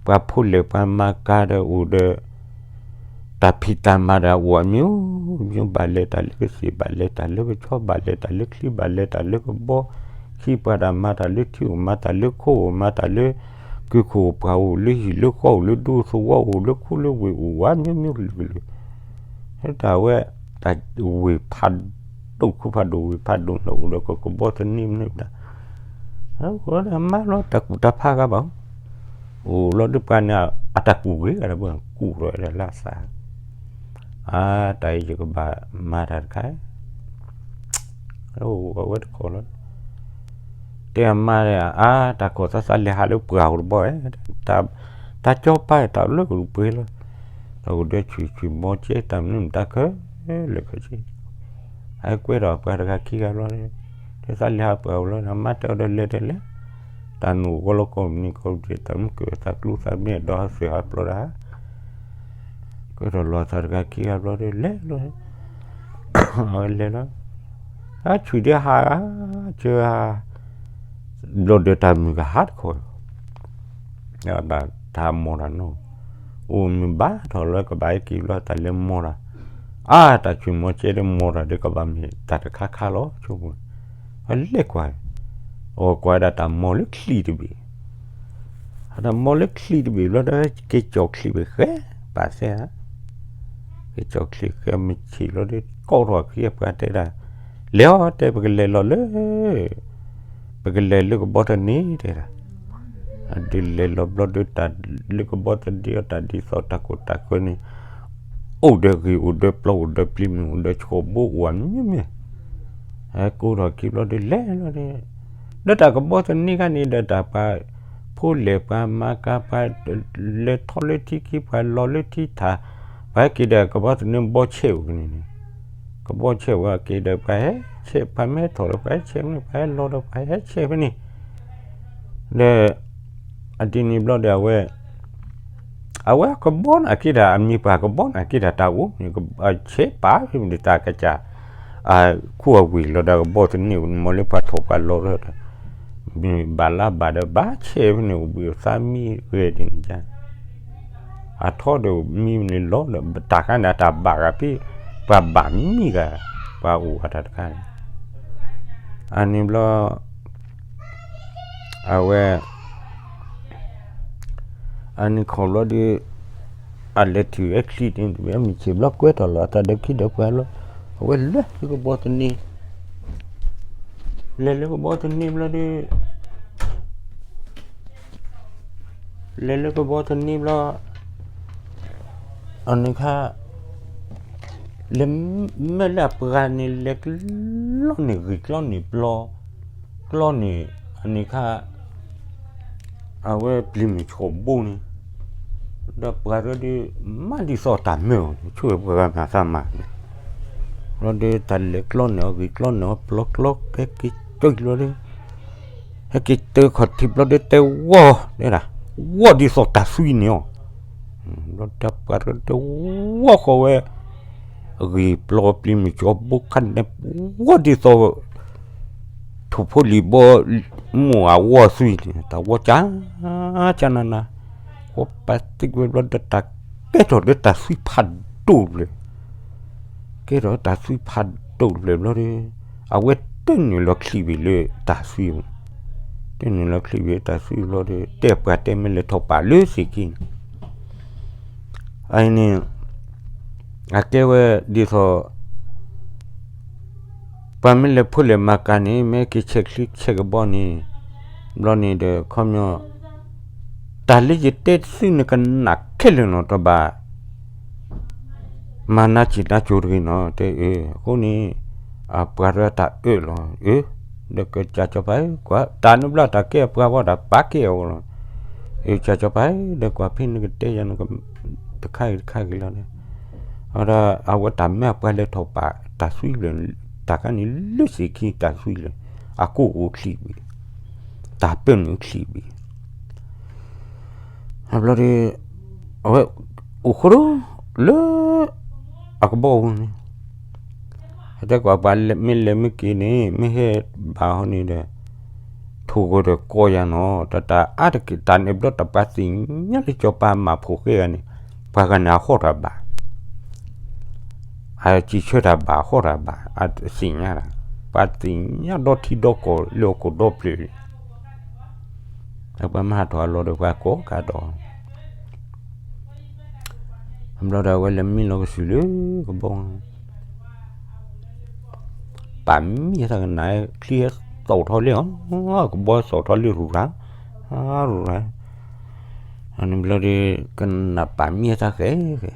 ပှၤဖိလဲၣ်ပှၤမၤကၤဒီးအိၣ်ဒီး တၢ်ဖံးတၢ်မၤဒီးအိၣ်အမံၤမံၤ, ဘၣ်လဲၤတၢ်လၢကစ့ၣ် ဘၣ်လဲၤတၢ်လၢကဆီ ဘၣ်လဲၤတၢ်လၢချံ ဘၣ်လဲၤတၢ်လၢကဘီ, ခံပှၤတၢ်မၤတၢ်လၢထံအိၣ် မၤတၢ်လၢခိအိၣ် မၤတၢ်လၢ ကုခိၣ်ပှၤအိၣ်လၢဟံၣ်လၢဃီအိၣ်လၢဒူသဝီအိၣ်လၢခိလၢဝ့ၢ်အိၣ်ဝဲမံၤမံၤကလုာ်ကလုာ်, ဟဲတၢ်ဝဲ တၢ်ဝ့ၢ်ဖးဒိၣ် ခိဖးဒိၣ်ဝ့ၢ်ဖးဒိၣ်န့ၣ်အိၣ်ဒီးကကဘီသန့မနုၤဒၣ်, အဃိဒီးမါလီၤတၢ်ကူၣ်တၢ်ဖးဂၤဘၣ်, အိၣ်လီၤဒုးပှၤန့ၣ် အတၢ်ကူၣ်ဂ့ၤဂၤဒီးပှၤကူၣ်လီၤဝဲဒၣ်လၢအသး, အါ တၢ်အံၤယကဘၣ်မၤတၢ်တခါ အိၣ်ဝဲတခီလီၤ, တဲအမါ အါ တၢ်ကီၢ်သးသးလဲၤဟးလၢပှၢ်အိၣ်တဘီ, တၢ်ကၠီပၤတၢ်လၢကလူၤပှ့ၤလီၤ, တၢ်အိၣ်ဒီးဆွံၣ်ဆွံၣ်မီၤကဲတၢ်မနုၤမတၤခဲလၢာ်ခဲဆ့, အကွဲထီၣ်ပှၤတဂၤခံဂၤဘျီ, တဲသးလဲၤဟးပှၢ်အိၣ်လီၤ အမါတဲအီၤဒီးလဲၤတဲလဲၤ, တၢ်နုာ်ဂီၤလီၤကီၢ်မနုၤကီၢ်တံၢ် တၢ်မုၢ်ကၢၢ်သးကျူသးမ့ၢ်ဒီးဟးစၢၤဟးပျီတၢ် ကွဲထီၣ်လီၤသးတဂၤခံဂၤဘျီဒီးလဲၤလီၤ, အဝဲလဲၤလီၤ, အဆွံၣ်ဒ်ဟးဂၤ, စၢၤဂၤ, ဘျီဒီးတၢ်မုၢ်ကဟးတခီ, တၢ်မီၢ်တၢ်နီၢ်, အိၣ်မုာ်ဘၣ်ထီၣ်လၢကဘၣ်ဟဲက့ၤဘျီတၢ်လဲၤမီၢ်တၢ်, အါ တၢ်ဆွံၣ်မီၤကဲဒီးမီၢ်တၢ်ဒီးကဘၣ်မ့ၢ်တၢ်တခါခါလီၤဆိ, အလဲၤကွၢ်, အကွၢ်ဒၣ်တၢ်မီၢ်လၢချံတဘ့ၣ် အတၢ်မီၢ်လၢချံတဘ့ၣ်ဘျီဒီး က့ၤကၠီၣ်ချံဘ့ၣ်ဃဲ, ပာ်သဲဧါ, က့ၤကၠီၣ်ချံဃဲမုၢ်ဆ့ၣ်လီၤဒီး ကိးထီၣ်ခံအပှၤတဲဒၣ်, လဲၤအီၤတဲပကလဲၤလီၤလၢ, ပကလဲၤလၢကဘီသန့တဲဒၣ်, အဒုးလဲၤလီၤဘျီဒီးတၢ်လၢကဘီသန့အတၢ်ဒ်သိးတၢ်ကိၢ်တၢ်ဂီၤန့ၣ်, အိၣ်ဒီးဂ့ၢ်အိၣ်ဒီးပျီအိၣ်ဒီးပျံၤမုၢ်အိၣ်ဒီးဆှီၣ်ဘိအိၣ်အမံၤမံၤ, ဟဲကိးထီၣ်ခံဘျီဒီးလဲၤလီၤဒီး, ဒီးတၢ်ကဘီသန့ခါန့ၣ်ဒီးတၢ်ပှၤ, ဖိလဲၣ်ပှၤမၤကၤပှၤ, လဲၤထီၣ်လၢထံခံပှၤလီၤလၢထံထၣ်, ပှၤဟဲက့ၤဒီးကဘီသန့ဘီဆဲးအိၣ်ဖဲန့ၣ်န့ၣ်, ကဘီဆဲးဝဲက့ၤဒီးပှၤဟဲဆဲး ပှၤမ့ၢ်ဟဲထီၣ်ဒီးပှၤဟဲဆဲးဖဲန့ၣ် ပှၤဟဲလီၤဒီးပှၤဟဲဆဲးဖဲန့ၣ်, ဒီး အဒ်န့ၣ်ဘျီဒီးအဝဲ, အဝဲကဘီန့ၣ်က့ၤဒၣ် အမံၤပှၤကဘီန့ၣ်က့ၤဒၣ်တၢ်အိၣ်မ့ၢ် ဆဲးပာ်ဖဲန့ၣ်တၢ်ကစၢ်, ခူၣ်အဝံၤလီၤဒီးကဘီသန့အိၣ် မ့ၢ်လၢပှၤထီၣ်ပှၤလီၤဒီး, မ့ၢ်ဘၣ်လါဘၣ်ဒီးဘၣ်ဆဲးဖဲန့ၣ် အိၣ်ဘှံးအသးမံဂဲၤဒ်န့ၣ်, အထီဒီးမံန့ၣ်လီၤဒီးတၢ်ခါန့ၣ် အတၢ်ဘၣ်ဂၤဖဲ, ပှၤဘၣ်မံဂၤ, ပှၤအိၣ်ဂၤတၢ်တခါန့ၣ်, အန့ၣ်ဘျီ အဝဲ အန့ၣ်ခီဘျီဒီး, အလဲၤထံၣ်ဝဲချံန့ၣ် တမ့ၢ်မုၢ်ဆ့ၣ်ဘျီကွဲထီၣ်လီၤအသးဒီးခံဒီးပှၤလီၤ, အဝဲလဲၤလၢကဘီသန့, လဲၤလၢကဘီသန့ဘျီဒီး, လဲၤလၢကဘီသန့ဘျီ, အန့ၣ်ခါ လဲၤမၢလၢအပှၤန့ၣ် လဲၤကျီန့ၢ်ဂ့ၢ်ကျီန့ၢ်ပျီ, ကျီန့ၢ်, အန့ၣ်ခါ အဝဲပျံၤမုၢ်ဆှီၣ်ဘိန့ၣ်, ဒီးပှၤဒီး မၤဒ်သိးတၢ်မၢအီၤန့ၣ် ဆိၣ်ဝဲပှၤဂၤမၤသးမၤန့ၣ်, ဘျီဒီးတၢ်လဲၤကျီန့ၢ်အီၤဂ့ၢ်ကျီန့ၢ်အီၤပျီကျီ ဟဲက့ၤကၠီလီၤဒီး ဟဲက့ၤတၢခီၣ်ထံးဘျီဒီးတဲဝီၤ, တဲဒၣ်, ဝီၤဒ်သိးတၢ်သွံန့ၣ်အီၤ, ဘျီတၢ်ပှၤတဝီၤဃီဝဲ, အဂ့ၢ်ပျီပျံၤမုၢ်ကၠီဘိခါန့ၣ်, ဝီၤဒ်သိး, ထိၣ်ဖိလံၤဘီ, မိၢ်အဝီၤသွံန့ၣ် တၢ်ဝီၤကၢ, ကၢနၤနၤ, ဃီပာ်သံကွံာ်ဘျီဒီးတၢ်ကဲထီၣ်ဒီးတၢ်သွံဖးဒိၣ်ဘျဲၣ် ကဲထီၣ်တၢ်သွံဖးဒိၣ်တဖျၢၣ်ဘျီဒီး, အဝဲတနုာ်လီၤချံးဘ့ၣ်လၢတၢ်သွံ, တနုာ်လီၤချံးဘ့ၣ်တၢ်သွံဘျီဒီး တဲပှၤတဲမ့ၢ်လဲၤထီၣ်ပာ်လၢသ့ၣ်ခံန့ၣ်, အန့ၣ်, အကဲဝဲဒ်သိး ပှၤမ့ၢ်လဲၤဖိလဲၤမၤကၤန့ၣ် မ့ၢ်က့ၤဆဲးချံဆဲးကဘီန့ၣ်, ဘျီန့ၣ်ဒီးခီပညီ, တၢ်လၢယတဲသုန့ၣ်ကနၣ်ခဲလၢာ်နီၤ တဘၣ် မၤနါစံၣ်နါစိၤတဂ့ၤနီၤ တဲအၢ, အဃိန့ၣ်, အပှၤတၢ်အၢၣ်လီၤ, အၢ, ဒီးကစၢ်စီၤပၤဧၢ, ကွၢ်တၢ်န့ၣ်ဘျီတၢ်ကဲအပှၤဂီၢ်တၢ်ပာ်ကဲအီၤလီၤ, အၢ ကစၢ်စီၤပၤဧၢ, ဒီးကွၢ်ဖဲနကတဲယၤနက, တခါဂ့ၤတခါဂ့ၤလီၤန့ၣ်, အဝဲတၢ်မ့ၢ်အပှၤလဲၤထီၣ်ပာ်တၢ်သွံလၢာ်, တၢ်ခါန့ၣ်လၢသ့ၣ်ခံတၢ်သွံလၢာ်, အကိၢ်အိၣ်ချံးဘ့ၣ်, တၢ်ပၢနုာ်ချံးဘ့ၣ်, ဘျီဒီး အဝဲ အိၣ်ဃိဒီး လၢ အကဘီပူၤန့ၣ် တဲကွၢ်ပှၤမ့ၢ်လဲၤမ့ၢ်က့ၤန့ၣ် မ့ၢ်ဟဲဘၣ်ဟီန့ၣ်ဒီး ထိၣ်ဂီၤဒီးကိးယၤနီၤ တၢ်တၢ်အါတက့ၢ် တၢ်န့ၣ်ဘျီတၢ်ပှၤသ့ၣ်ညါလၢစီၤပၤမၤဖိၣ်ဃဲဂၤန့ၣ် ပှၤဂၤန့ၣ်အဟီၣ်တၢ်ဘၣ် အစံးဆၢတၢ်ဘၣ် အဟီၣ်တၢ်ဘၣ် အသ့ၣ်ညါတၢ် ပှၤသ့ၣ်ညါဒီထံဒီကီၢ်လၢဟီၣ်ခိၣ်ဒီဖျၢၣ်လံ ပှၤမၤဟးထီၣ်အလီၢ်ဒီးပှၤကိးကဒီး ဘျီဒီးအဝဲလဲၤမံလီၤကစုာ်လၢကဘီ ပာ်မံအသးကနၣ် ချံဟဲသီၣ်ထီၣ်လံအီၤ ကဘီသီၣ်ထီၣ်လံရူၤရၤ ရူၤရၤ အန့ၣ်ဘျီဒီး ကနၣ်ပာ်မံအသးဃဲ ဃဲ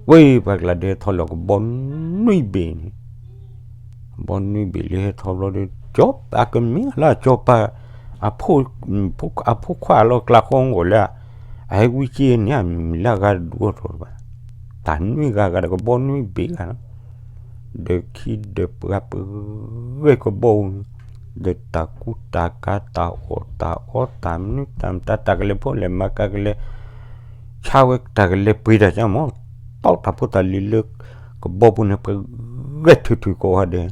ဝဲပှၤကျါဒဲးထီၣ်လီၤကဘီနွံဘ့ၣ်န့ၣ် ကဘီနွံဘ့ၣ်လံဟဲထီၣ်ဘျီဒီး ကၠီၤပၤကမ့ၢ်လၢကၠီၤပၤ အဖိခွါလီၤကျါဃီဂီၢ်လၢ အဟဲဝံက့န့ၣ် အမံၤလၢအဂၤဒိၣ်ထီၣ်တဘၣ် တၢ်နွံဂၤဂၤဒီးကဘီနွံဘ့ၣ်ဂၤလီၤ ဒီးခံဒီးပှၤပဂဲၤကဘီ ဒီးတၢ်ကူတၢ်ကၤတၢ်အီၣ်တၢ်အီတၢ်မနုၤတၢ်မတၤတၢ်ကလဲၤဖိလဲၤမၤကၤကလဲၤ ဆါဝဲတၢ်ကလဲၤပှ့ၤတၢ်ကမီၤ တီတၢ်ဖိတၢ်လံၤလၢ ကဘီပူၤန့ၣ် ပဂဲၤထုးထုးကိးဂၤဒဲး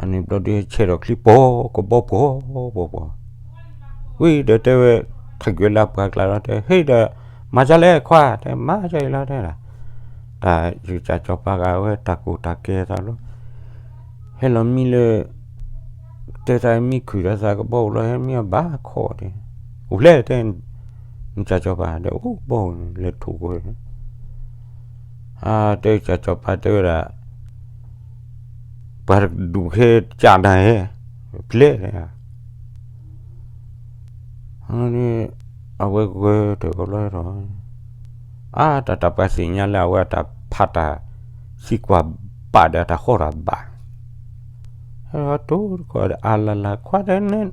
အန့ၣ်ဘျီဒီးဆဲးထီၣ်ချံပှီၤ ကဘီပှီၤ ပှီၤပှီၤ ဝံၤဒီးတဲဝဲ ထါကွဲးလၢပှၤကျါလီၤ တဲ ဟ့ၣ်ဒီး မၤဒ်လဲၣ်ခွါ တဲ မၤဒ်အံၤလီၤ တဲဒၣ် တၢ်ယကစၢ်စီၤပၤဂၤဝဲ တၢ်ကူၣ်တၢ်ကဲသးလီၤ ဟဲလီၤမံလၢ တဲသးမံခုၣ်ဒီးသးကဘီပူၤလီၤ ဟဲမံအဘၣ်ခီၣ်ဒဲး အိၣ်ဖျဲၣ်တဲ နကစၢ်စီၤပၤဒီး အိၣ်ကဘီပူၤန့ၣ် လဲၤထူၣ်ကီၤ တဲကစၢ်စီၤပၤတဲဝဲဒၣ် ပှၤဒူၣ်ခဲကၢ်နၤဟဲ ဖျဲၣ် အဝဲဂဲၤတၢ်ကဘီလီၤဒီး အါတၢ်တၢ်ပှၤသ့ၣ်ညါလၢအဝဲအတၢ်ဖးတၢ်သံကွၢ်ဘၣ်ဒီးအတၢ်ဟီၣ်တၢ်ဘၣ် ဟဲတိၢ်တခီဒီး အါလၢ်လၢ်ခွါတဲန့ၣ်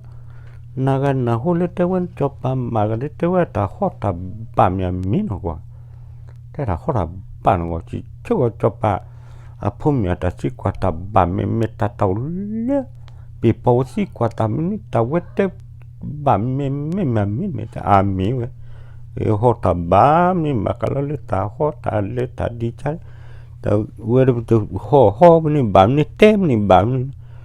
နဂၤနၢ်ဟူလၢတဲဝဲစီၤပၤမၤကဒီး တဲဝဲတၢ်ဟီၣ်တၢ်ဘၣ်မ့ၢ်အမံၤနီၢ်ကီၢ် တဲတၢ်ဟီၣ်တၢ်ဘၣ်နီၢ်ကီၢ် ဆံးဆၢကီးစီၤပၤ အဖိမ့ၢ်အတၢ်သံကွၢ်တၢ်ဘၣ်မ့ၢ်မ့ၢ်တၢ်တအိၣ်လၢ ပ့ၤပီဝဲသံကွၢ်တၢ်မနုၤတၢ်ဝဲတဲ ဘၣ်မ့ၢ်မ့ၢ်မ့ၢ်မ့ၢ်မ့ၢ်တၢ်အမ့ၢ်ဝဲ ဟီၣ်တၢ်ဘၣ်မ့ၢ်ဘၣ်ကလီလၢတၢ်ဟီၣ်တၢ်လဲၤတၢ်ဒံးကါ တၢ်ဝဲတဟီၣ်ဟီၣ်မ့ၢ်န့ၣ်ဘၣ်မ့ၢ်န့ၣ် တဲမ့ၢ်န့ၣ်ဘၣ်မ့ၢ်န့ၣ်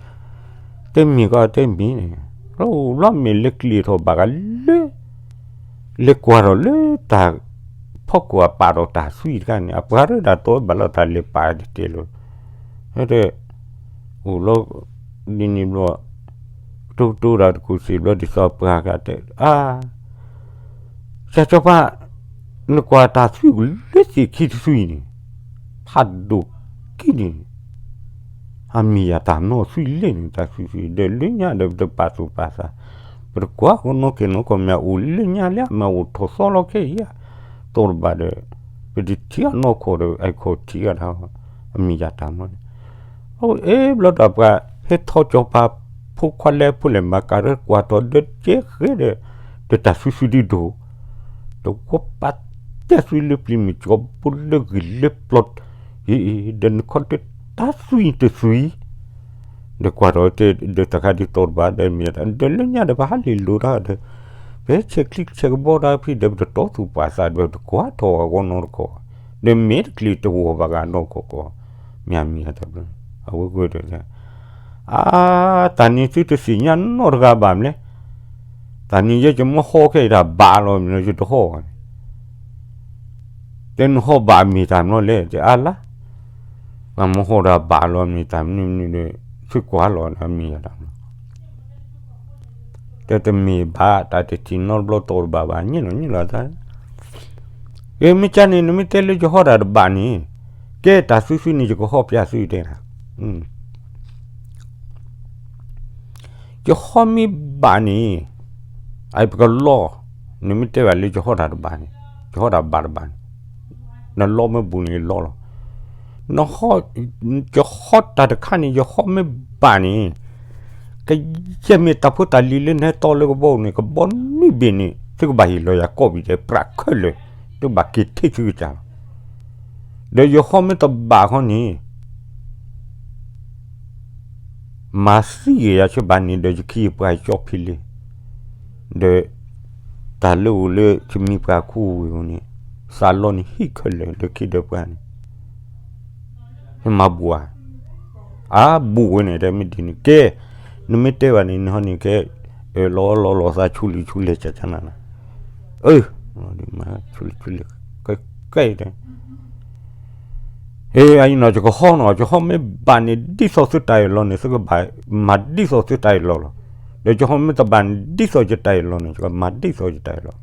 တဲမ့ၢ်ကီးတဲမ့ၢ်န့ၣ် လီၤမ့ၢ်လၢကျံၤထီၣ်ဘၣ်ကလၢ လဲၤကွၢ်ထီၣ်လၢတၢ် ဖီခိၣ်အပာ်ဒီးတၢ်သွံၣ်တခါန့ၣ် အပှၤတဒၣ်တီဘၣ်လီၤတၢ်လဲၤပာ်တတဲလီၤ တဲ အိၣ်လီၤ ဒ်န့ၣ်ဘျီ ကတိကတိတၢ်တကူၣ်စ့ၢ်ဘျီဒ်သိးပှၤကတဲ အါ ကစၢ်စီၤပၤ နကွၢ်တၢ်သွံၣ်လၢသ့ၣ်ခံတသွံၣ်န့ၣ် ဖးဒိၣ်ကံန့ၣ် အမံၤယၤတၢ်နီၢ်သွံၣ်လဲၣ်န့ၣ် တၢ်သွံၣ်သွံၣ်ဒီးလၢညါဒီးပတပာ်သူၣ်ပာ်သး ပတကွၢ်ကနီၢ်က့ၤနီၢ်ကီၢ်မ့ၢ်အိၣ်လၢညါလၢအမ့ၢ်အိၣ်ထီၣ်သီလီၤခဲအံၤ သီတဘၣ်ဒီး ပတထံၣ်အနီၢ်ခိၣ်ဒီး အခိၣ်ထံၣ်အတၢ် အမံၤယၤတၢ်နီၢ်န့ၣ် အအ့ဘျီဒီးပှၤ ဟဲထီၣ်ကၠီၤပၤ ဖိခွါလဲဖိလဲၣ်မၤကၤဒီးကွၢ်ထီၣ်ဒီးကဲဃဲဒီး ဒီးတၢ်သွံၣ်သွံၣ်ဒံးဒိၣ် တဝီပာ်တဲသွံၣ်လၢပျံၤမုၢ်ကၠီဘိလၢဂံၢ်လၢပျီ အံၤ ဒီးနခီဒီးတၢ်သွံၣ်တသွံၣ် ဒီးကွၢ်ထီၣ်တဲ ဒီးတၢ်ခါဒ်သိးတဘၣ်ဒီးမ့ၢ် ဒီးလၢညါဒီးပဟးလ့ၣ်လိၤတၢ်ဒီး ပဟဲဆဲးချံဆဲးကဘီတၢ်ဖံးဒီးပတတီသူၣ်ပာ်သးဒီးပတကွၢ်ထီၣ်အဂီၢ်နီတခီၣ် ဒီးမ့ၢ်တကျ့ၤတဂီၢ်ဘၣ်ဂၤနီၢ်ကီၢ်ကီၢ် မ့ၢ်အမံၤအတၢ်ဘျီ အဝဲကွဲးဒီး အါ တၢ်န့ၣ်သုတသ့ၣ်ညါနီတဂၤဘၣ်မလဲၣ် တၢ်န့ၣ်ယဲယမ့ၢ်ဟီခဲအံၤတၢ်ဘၣ်လီၤမ့ၢ်လီၤ ယတဟီၣ်ဘၣ်န့ၣ် တဲနဟီၣ်ဘၣ်မ့ၢ်တၢ်မ့ၢ်လီၤလဲၣ် တဲအါလါ ပှၤမ့ၢ်ဟီၣ်ဒီးဘၣ်လီၤမ့ၢ်တၢ်မနုၤမနုၤဒီး သုကွၢ်လီၤန့ၣ်အမံၤယၤတၢ်မ့ၢ် တဲတမ့ၢ်ဘၣ် တၢ်တထံၣ်နီတဘျီတီတဘၣ်ဘၣ် ညံၣ်လီၤညံၣ်လီၤတၢ် မ့ၢ်ကၢ်န့ၣ် နမ့ၢ်တဲလၢယဟီၣ်တၢ်တဘၣ်န့ၣ် ကဲတၢ်သွံၣ်သွံၣ်န့ၣ် ယကဟီၣ်ပျၢ်သုတဲနၤ ယဟီၣ်မ့ၢ်ဘၣ်န့ၣ် အပကလီၢ် နမ့ၢ်တဲဘၣ်လၢယဟီၣ်တၢ်တဘၣ်န့ၣ် ယဟီၣ်တၢ်ဘၣ်တဘၣ်န့ၣ် နလီၢ်မ့ၢ်ဘူးန့ၣ်လီၢ်လီၤ နဟီၣ် ယဟီၣ်တၢ်တခါန့ၣ် ယဟီၣ်မ့ၢ်ဘၣ်န့ၣ် ကယဲၢ်မ့ၢ်တၢ်ဖိတၢ်လံၤလၢနဟဲတီလၢကဘီန့ၣ် ကဘီနွံဘ့ၣ်န့ၣ် သုကဘၣ်ဟ့ၣ်လီၤယၤကိးဘ့ၣ်ဒဲး ပြးခဲလၢာ် သုကဘၣ်က့ၤထံၣ်သုကစၢ်လီၤ ဒီးယဟီၣ်မ့ၢ်တဘၣ်ခီန့ၣ် မၤသံယၤဆၢဘၣ်န့ၣ်ဒီး ယခံယပှၤယကၠီဖံးလံ ဒီး တၢ်လၢအိၣ်လၢယမံၤပှၤခိၣ်ဝံၤအဃိန့ၣ်, သးလီန့ၣ်ဟံၣ်ခဲလၢာ်လၢခံဒီးပှၤန့ၣ်, ဟဲမၤဘူၣ်ဧါ, အါဘူၣ်ဝဲန့ၣ် တဲမ့ၢ်ဒ်န့ၣ်ကဲ, နမ့ၢ်တဲဘၣ်န့ၣ် နဟီန့ၣ်ကဲ, လီၤလီၤလီၤသးဆူလံာ်ဆူလဲၣ်ကကနၤနၤ, အၢ, ဆူလံာ်ဆူလဲၣ်, ကဲတဲ အ့ အအံၤနီၤ ယကဟီနီၤ, ယဟီမ့ၢ်ဘၣ်န့ၣ် ဒ်သိးသုတၢ်အၢၣ်လီၤန့ၣ် သုကဘၣ်မၤဒ်သိးသုတၢ်အၢၣ်လီၤလီၤ. ဒီးယဟီမ့ၢ်တဘၣ်န့ၣ် ဒ်သိးယတၢ်အၢၣ်လီၤန့ၣ် ယကမၤဒ်သိးယတၢ်အၢၣ်လီၤလီၤ.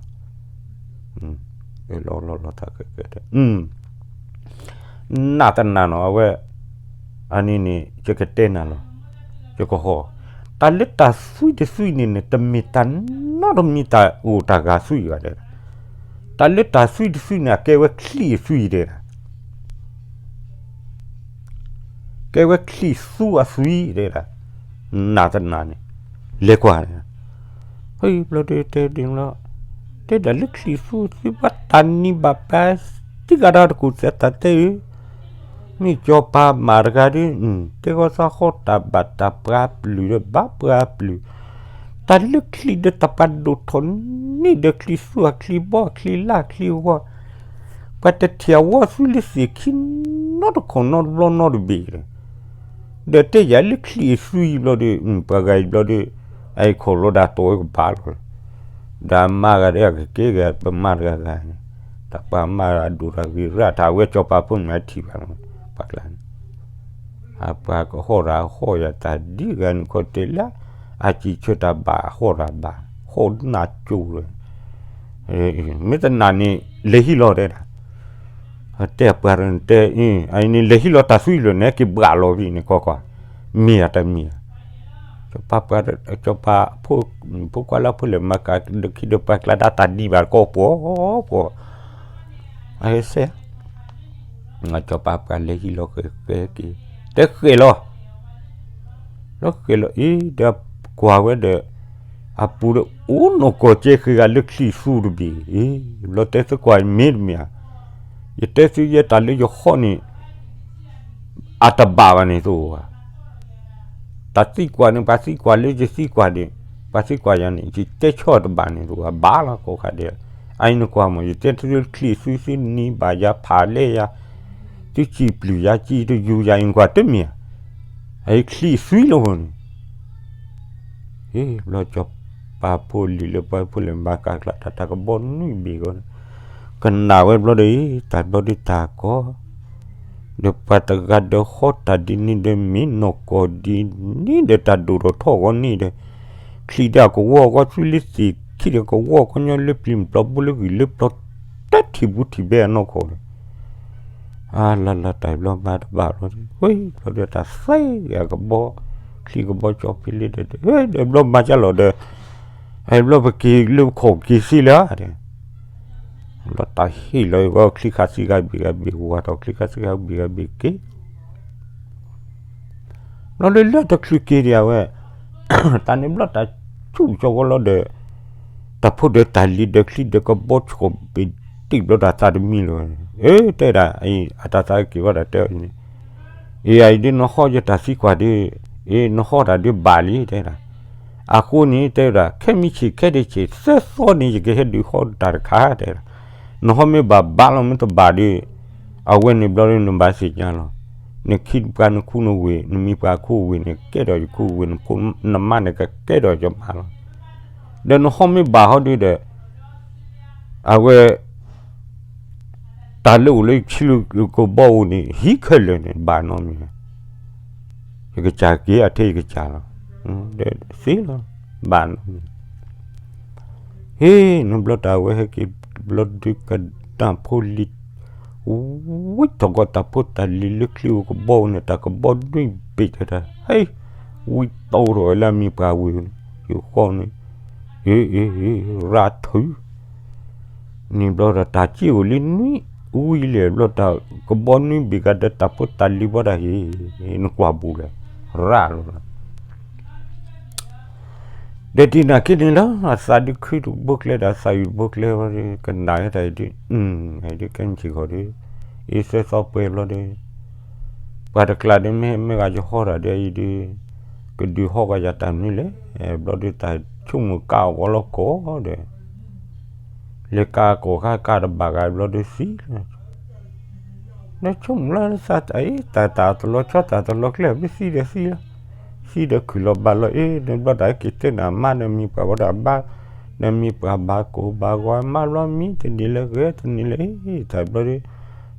အၢ လီၤလီၤလီၤသးကဲကဲတဲ နးတနၤနီၤ အဝဲ, အန့ၣ်န့ၣ် ယကတဲနၤလီၤ, ယကဟီ, တၢ်လၢတၢ်သွံတသွံန့ၣ်န့ၣ် တမ့ၢ်တၢ်နီတမံၤတၢ်အိၣ်တၢ်ဂၤသွံဘၣ်တဲ, တၢ်လၢတၢ်သွံတသွံန့ၣ် အကဲဝဲချံအသွံတဲဒၣ်, ကဲဝဲချံသူအသွံတဲဒၣ်, နးတနၤန့ၣ်, လဲၤကွၢ် ဖဲဘျီဒီးတဲဒ်န့ၣ်လီၤ, တဲဒၣ်လၢချံသူသွံဘၣ်တၢ်နံၤဘၣ်ပှၤ, တံၢ်ဂၤဒီးတကူၣ်သဲးတၢ်တဲအၢ, မ့ၢ်စီၤပၤမၤတဂၤဒီး, တဲဃီသးဃီတၢ်ဘၣ်တၢ်ပှၤပျုၢ်ဒီးဘၣ်ပှၤပျုၢ်, တၢ်လၢချံဒီးတၢ်ပှၤဒိၣ်ထီၣ်န့ၢ်ဒီးချံသူအချံဘီအချံလၢအချံဂီၢ်, ပှၤတထံၣ်အဝီသွံလၢသ့ၣ်ခံနီတခီၣ်နီတဘျီနီတဘ့ၣ်ဒီး ဒီးတဲယၤလၢချံအသွံဘျီဒီး ပှၤဂၤအံၤဘျီဒီး အခိၣ်လီၤဒၣ်တိာ်ဝဲကဘၣ်လီၤ, ဒီးအမါဂၤဒီးအကကဲဂၤပမါတဂၤဂၤန့ၣ်, တၢ်ပှၤမါဂၤဒိၣ်တၢ်ဂ့ၤရၣ်တၢ်ဝဲစီၤပၤဖိန့ၣ်အထံၣ်ဘၣ်လီၤ, ပှၤကျါန့ၣ်, အပှၤကဟီၣ်တၢ်ဟီၣ်ယၤတၢ်ဒ်ဂၤန့ၣ်ခီတဲလၢ, အစံးဆၢတၢ်ဘၣ်ဟီၣ်တၢ်ဘၣ်, ဟီၣ်နၢ်ကၠိလီၤ မ့ၢ်တနၤန့ၣ် လဲၤဟံးလီၤတဲဒၣ်, တဲပှၤတဲအံၤန့ၣ် လဲၤဟံးလီၤတၢ်သွံလၢာ်န့ၣ် က့ၤဘၣ်လီၤဝံၤန့ၣ်ကွၢ်ကွၢ်, မ့ၢ်ဧါတမ့ၢ်ဧါ, စီၤပၤ, စီၤပၤ, ဖိခွါလၢဖိလဲၣ်မၤကၤဒီးခံဒီးပှၤကျါဒၣ်တၢ်ဒံးဘၣ်တကီၢ်ပှီၢ်ပှီၢ်, အဟဲစဲး စီၤပၤပှၤလဲၤဟံးလီၤဃဲၤဃဲၤက့ၤ, တဲဃဲၤလီၤ, လီၤဃဲၤလီၤအံၤဒီးကွၢ်ဝဲဒီး, အပူၤဒီးအိၣ်နီၢ်ကီၢ်ကဲဃ့ဂၤလၢချံသူတဘ့ၣ်, ဘျီတဲသုကွၢ်မ့ၢ်တမ့ၢ်ဧါ, ယတဲသုယဲတၢ်လၢယဟီၣ်န့ၣ် အတဘၣ်ဘၣ်န့ၣ်တအိၣ်ဘၣ်, တၢ်သံကွၢ်န့ၣ် ပှၤသံကွၢ်လၢယသံကွၢ်န့ၣ်, ပှၤသံကွၢ်ယၤန့ၣ် ယတဲဆီၣ်တဘၣ်န့ၣ်တအိၣ်ဘၣ်, ဘၣ်လီၤကိးခါဒဲး, အအံၤနကွၢ်မ့ၢ် ယတဲသုချံသူသုနံၤဘၣ်ယၤဖးလဲယၤ, သုစံးပျုၢ်ယၤစံးတယူၤယၤအံၤနကွၢ်တမ့ၢ်ဧါ, အအံၤချံသွံလီၤန့ၣ် ဟ့ၣ်ဘျီစီၤပၤဖိလံၤလၢပှၤဖိလဲၣ်မၤကၤကျါတၢ်တၢ်ကဘီနွံဘ့ၣ်ဂီၢ်န့ၣ်, ကနၣ်ဝဲဘျီဒီး တၢ်ဘျီဒီးတၢ်ကီ, ဒီးပှၤတဂၤဒီးဟီၣ်တၢ်ဒ်န့ၣ်ဒီးမ့ၢ်နီၢ်ကီၢ်ဒ်န့ၣ်ဒီးတၢ်ဒိၣ်ထီၣ်ထီၣ်ဂီၢ်န့ၣ်ဒီး, ချံဒီးအကဝီၤအဂီၢ်သွံလၢသ့ၣ်ခံဒီး ကဝီၤကညီလၢပျံၤပျီဘိလၢဂံၢ်လၢပျီ, တထံၣ်ဘူးထံၣ်ဘဲအနီၢ်ကီၢ်ဒီး အါလါလါတၢ်ဘျီမၤတဘၣ်ဘျီ, ဝဲဘျီဒီးတၢ်သဲအကဘီ, ချံကဘီကၠီဖဲလၢဒီး, ဒီးဘျီမၤကၢ်လီၤဒီး, ဘျီပက့ၤလၢပခီၣ်က့ၤသ့လၢ, ဘျီတၢ်ဟ့ၣ်လီၤအဂီၢ် ချံခးသံဂၤဘ့ၣ်ဂၤဘ့ၣ် ဝၤထီၣ်ချံခးသံဂၤဘ့ၣ်ဂၤဘ့ၣ်က့ၤ ဘျီလၢလၢတချုးက့ၤဒံးအဝဲ, တၢ်န့ၣ်ဘျီတၢ်ဆူၣ်ကၠီဝီလီၤဒီး, တၢ်ဖိဒီးတၢ်လံၤဒီးချံဒီးကဘီဆှီၣ်ဘ့ၣ်တံၢ်ဘျီတၢ်သးတမံၤလီၤ, အၢ တဲဒၣ်, အတၢ်သးက့ၤဘၣ်တၢ်တဲအံၤန့ၣ်, အံၤအံၤဒ်နဟီၣ်ယတၢ်သံကွၢ်ဒီး, အ့ နဟီၣ်တၢ်ဒုးဘၣ်လံတဲဒၣ်, အဃိန့ၣ်တဲဒၣ် ခဲမုၢ်ဆ့ၣ်ခဲဒဲးဆ့ၣ်သၢသီန့ၣ် ယကဟဲဒုးဟီၣ်တၢ်တခါတဲဒၣ်, နဟီၣ်မ့ၢ်ဘၣ်ဘၣ်လီၤ မ့ၢ်တဘၣ်ဒီး အဝဲန့ၣ်ဘျီဒီးနဘၣ်သ့ၣ်ညါလီၤ, နခံပှၤနခူနဝ့ၢ် နမံၤပှၤခူဝ့ၢ်န့ၣ် ကဲထီၣ်ယခူဝ့ၢ် နဖိနမါန့ၣ်ကကဲထီၣ်ယမါလီၤ, ဒီးနဟီၣ်မ့ၢ်ဘၣ်ဟီၣ်ဒုးဒီး အဝဲ တၢ်လၢအိၣ်လၢယချံကဘီအိၣ်န့ၣ် ဟံးခဲလၢာ်န့ၣ် ဘၣ်နီတမံၤ, ယကစၢ်က့ၤအထဲယကစၢ်လီၤ, ဒီးသ့လီၤ, ဘၣ်နီတမံၤ, ဟ့ၣ် နဘျီတၢ်ဝဲဟဲက့ၤ ဘျီဒုးကနၣ်ဖိလံၤ, ဝံထီၣ်ကီးတၢ်ဖိတၢ်လံၤလၢချံအိၣ်ကဘီအိၣ်န့ၣ် တၢ်ကဘီဒွံဘ့ၣ်တၢ်, ဟ့ၣ် ဝံတီထီၣ်ဝဲလၢအမံၤပှၤဝ့ၢ်န့ၣ် ယဃီန့ၣ်, အ့ အ့ အ့ ရၣ်ထုး န့ၣ်ဘျီဒီးတၢ်စ့ၢ်အိၣ်လံနွံ, ဝံၤလဲၣ်ဘျီတၢ်ကဘီနွံဘ့ၣ်ဂၤဒီးတၢ်ဖိတၢ်လံၤဘီတၢ်ဟ့ၣ်, နကွၢ်ဘူးလဲၣ်, ရၣ်လီၤလီၤ, ဒီးတံၢ်နာ်က့န့ၣ်လီၤ အသးဒုးခုတဘိကျဲဒီးအသးယုၢ်တဘိကျဲဝဲဒီး ကနၣ်ဝဲတၢ်အံၤဒုး, အံၤဒုးကဲမုၢ်ဆ့ၣ်ဃီၤဒီး, အ့သၢသီပှဲၤဘျီဒီး, ပှၤတကျါဒီးမ့ၢ်မ့ၢ်ဂၤယဟီၣ်တၢ်ဒီးအံၤဒုး, ကဒုးဟီၣ်ကယၤတၢ်မနုၤလဲၣ်, ဘျီဒီးတၢ်ဆိကမိၣ်ကါအီၤဂီၤလီၤကီးဒီး လၢကါကိးခါကါတဘၣ်ဂၤဘျီဒီးသံလီၤ, လၢဆိကမိၣ်လၢသးတၢ်အံၤ တၢ်တၢ်တလီၤဆီ တၢ်တလီၤကျဲ မ့ၢ်သံဒီးသံလီၤ, သံဒီးခုၣ်လီၤဘၣ်လီၤအ့ၣ် နဘျီတၢ်က့ၤတဲနၤမါ နမံၤပှၤဝဲဒၣ်ဘါ, နမံၤပှၤဘၣ်ကိၢ်ဘၣ်ဂီၤမါဘျီ မံတနံၤလၢဂဲၤတနံၤလၢအ့ၣ် တၢ်ဘျီဒီး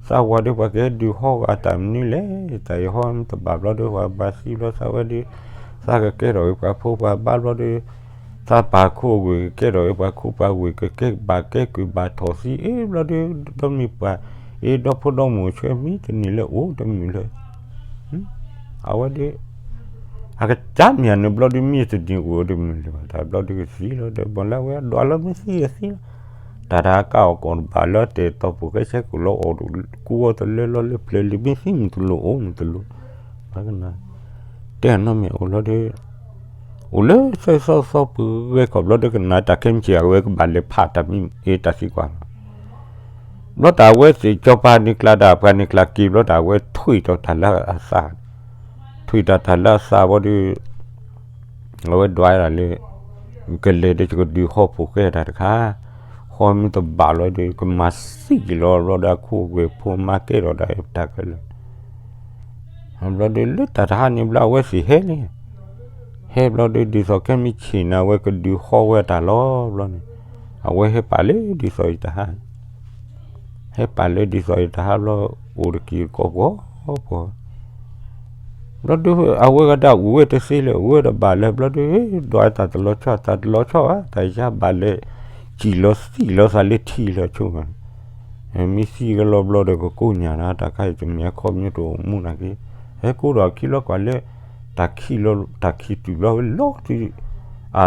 သးဝၤဒီး ပှၤကဟဲဒုးဟီဂီၤအတၢ်မနုၤလဲၣ်, တၢ်အံၤဟီမ့ၢ်တဘၣ်ဘျီဒီး ပှၤဘၣ်သံဘျီ သးဝဲဒီး သးကကဲထီၣ်က့ၤပှၤဖိပှၤဘါဘျီဒီး သးပာ်ခိၣ်ဝ့ၢ်ကကဲထီၣ်က့ၤပှၤခိၣ်ပှၤဝ့ၢ် ကကဲဘၣ်ကဲကုၢ်ဘၣ်ထီၣ်သံအ့ၣ်ဘျီဒီး ဒီမံၤပှၤအ့ၣ် ဒီဖိဒီမိၢ်ဆှၢမံတနံၤလၢအိၣ်တမုာ်လၢ အဝဲဒီး အကစၢ်မ့ၢ်န့ၣ်ဘျီဒီး မ့ၢ်တနံၤအိၣ်တမုာ်လၢၤဘၣ် တၢ်ဘျီဒီးကသံလီၤဒီး ဘၣ်လၢအဝဲဒွးလၢမ့ၢ်သံအသံလီၤ, တၢ်တၢ်ကၢ်အီၤကီၢ်တဘၣ်လၢတဲာ်တီၢ်ပူၤဃဲဆဲးကိၣ်လီၤအီၣ် ကူဝဲတလၢလီၤလၢပျၢၤလံ မ့ၢ်သံမုၢ်တလိၣ်အိၣ်မုၢ်တလိၣ်, တဲအနီၢ်မ့ၢ်အိၣ်လီၤဒီး အိၣ်လၢသၢသီသီပူၤဂဲၤခီၣ်ဘျီဒီး ကနၣ်တၢ်ခဲမုၢ်ဆ့ၣ် အဝဲကဘၣ်လဲၤဖးတၢ်မံၤအ့ၣ်တၢ်သံကွၢ်လီၤ, ဘျီတၢ်အဝဲသ့ၣ် စီၤပၤန့ၣ်ကျါဒၣ် ပှၤန့ၣ်ကျါက့ၤဘျီတၢ်အဝဲထွံၣ်ဒီးတၢ်လၢအသး, ထွံၣ်တၢ်တၢ်လၢအသးဘျီဒီး အဝဲဒွးဒၣ်လၢ ကလဲၤဒီးယကဒုးဟီၣ်ဖိၣ်ဃဲတၢ်တခါ, ဟီမ့ၢ်တဘၣ်လီၤဒီး ကမၤသံလီၤဘျီဒီး အခိၣ်အဂ့ၢ်ဖိမါကဲထီၣ်ဒၣ်တၢ်ခဲလၢာ်, ဘျီဒီးလၢတၢ်တဟါန့ၣ်ဘျီ အဝဲသ့ၣ်ဟဲလံ, ဟဲဘျီဒီး ဒ်သိးခဲမုၢ်ဆ့ၣ်န့ၣ် အဝဲကဒုးဟီၣ်ဝဲတၢ်လီၤဘျီန့ၣ်, အဝဲဟဲပာ်လၢဒ်သိးအံၤတဟါ ဟဲပာ်လၢဒ်သိးအံၤတဟါဘျီ အိၣ်တက့ၢ်တကီၢ်ပှီၤပှီၤ ဘျီဒီး အဝဲကဒၣ်အိၣ်ဝဲတသ့လၢၤ အိၣ်ဝဲတဘၣ်လၢၤဘျီဒီး ဒွးတၢ်တလီၤဆီ တၢ်တလီၤဆီဘၣ် တၢ်ယါဘၣ်လဲၤ စံၣ်လီၤသံၣ်လီၤသးလၢထံလီၤဆိ, မ့ၢ်သံကလီၤဘျီဒီး ကကိးညါဒီး တၢ်ခါအံၤတမ့ၢ်အခီပညီတအိၣ်မူနာ်က့, ဟဲကိးဒီးခံလီၤကွၢ်လၢ တၢ်ခံလီၤ တၢ်ခံတုၤဘျီဝဲလီၤထံ အ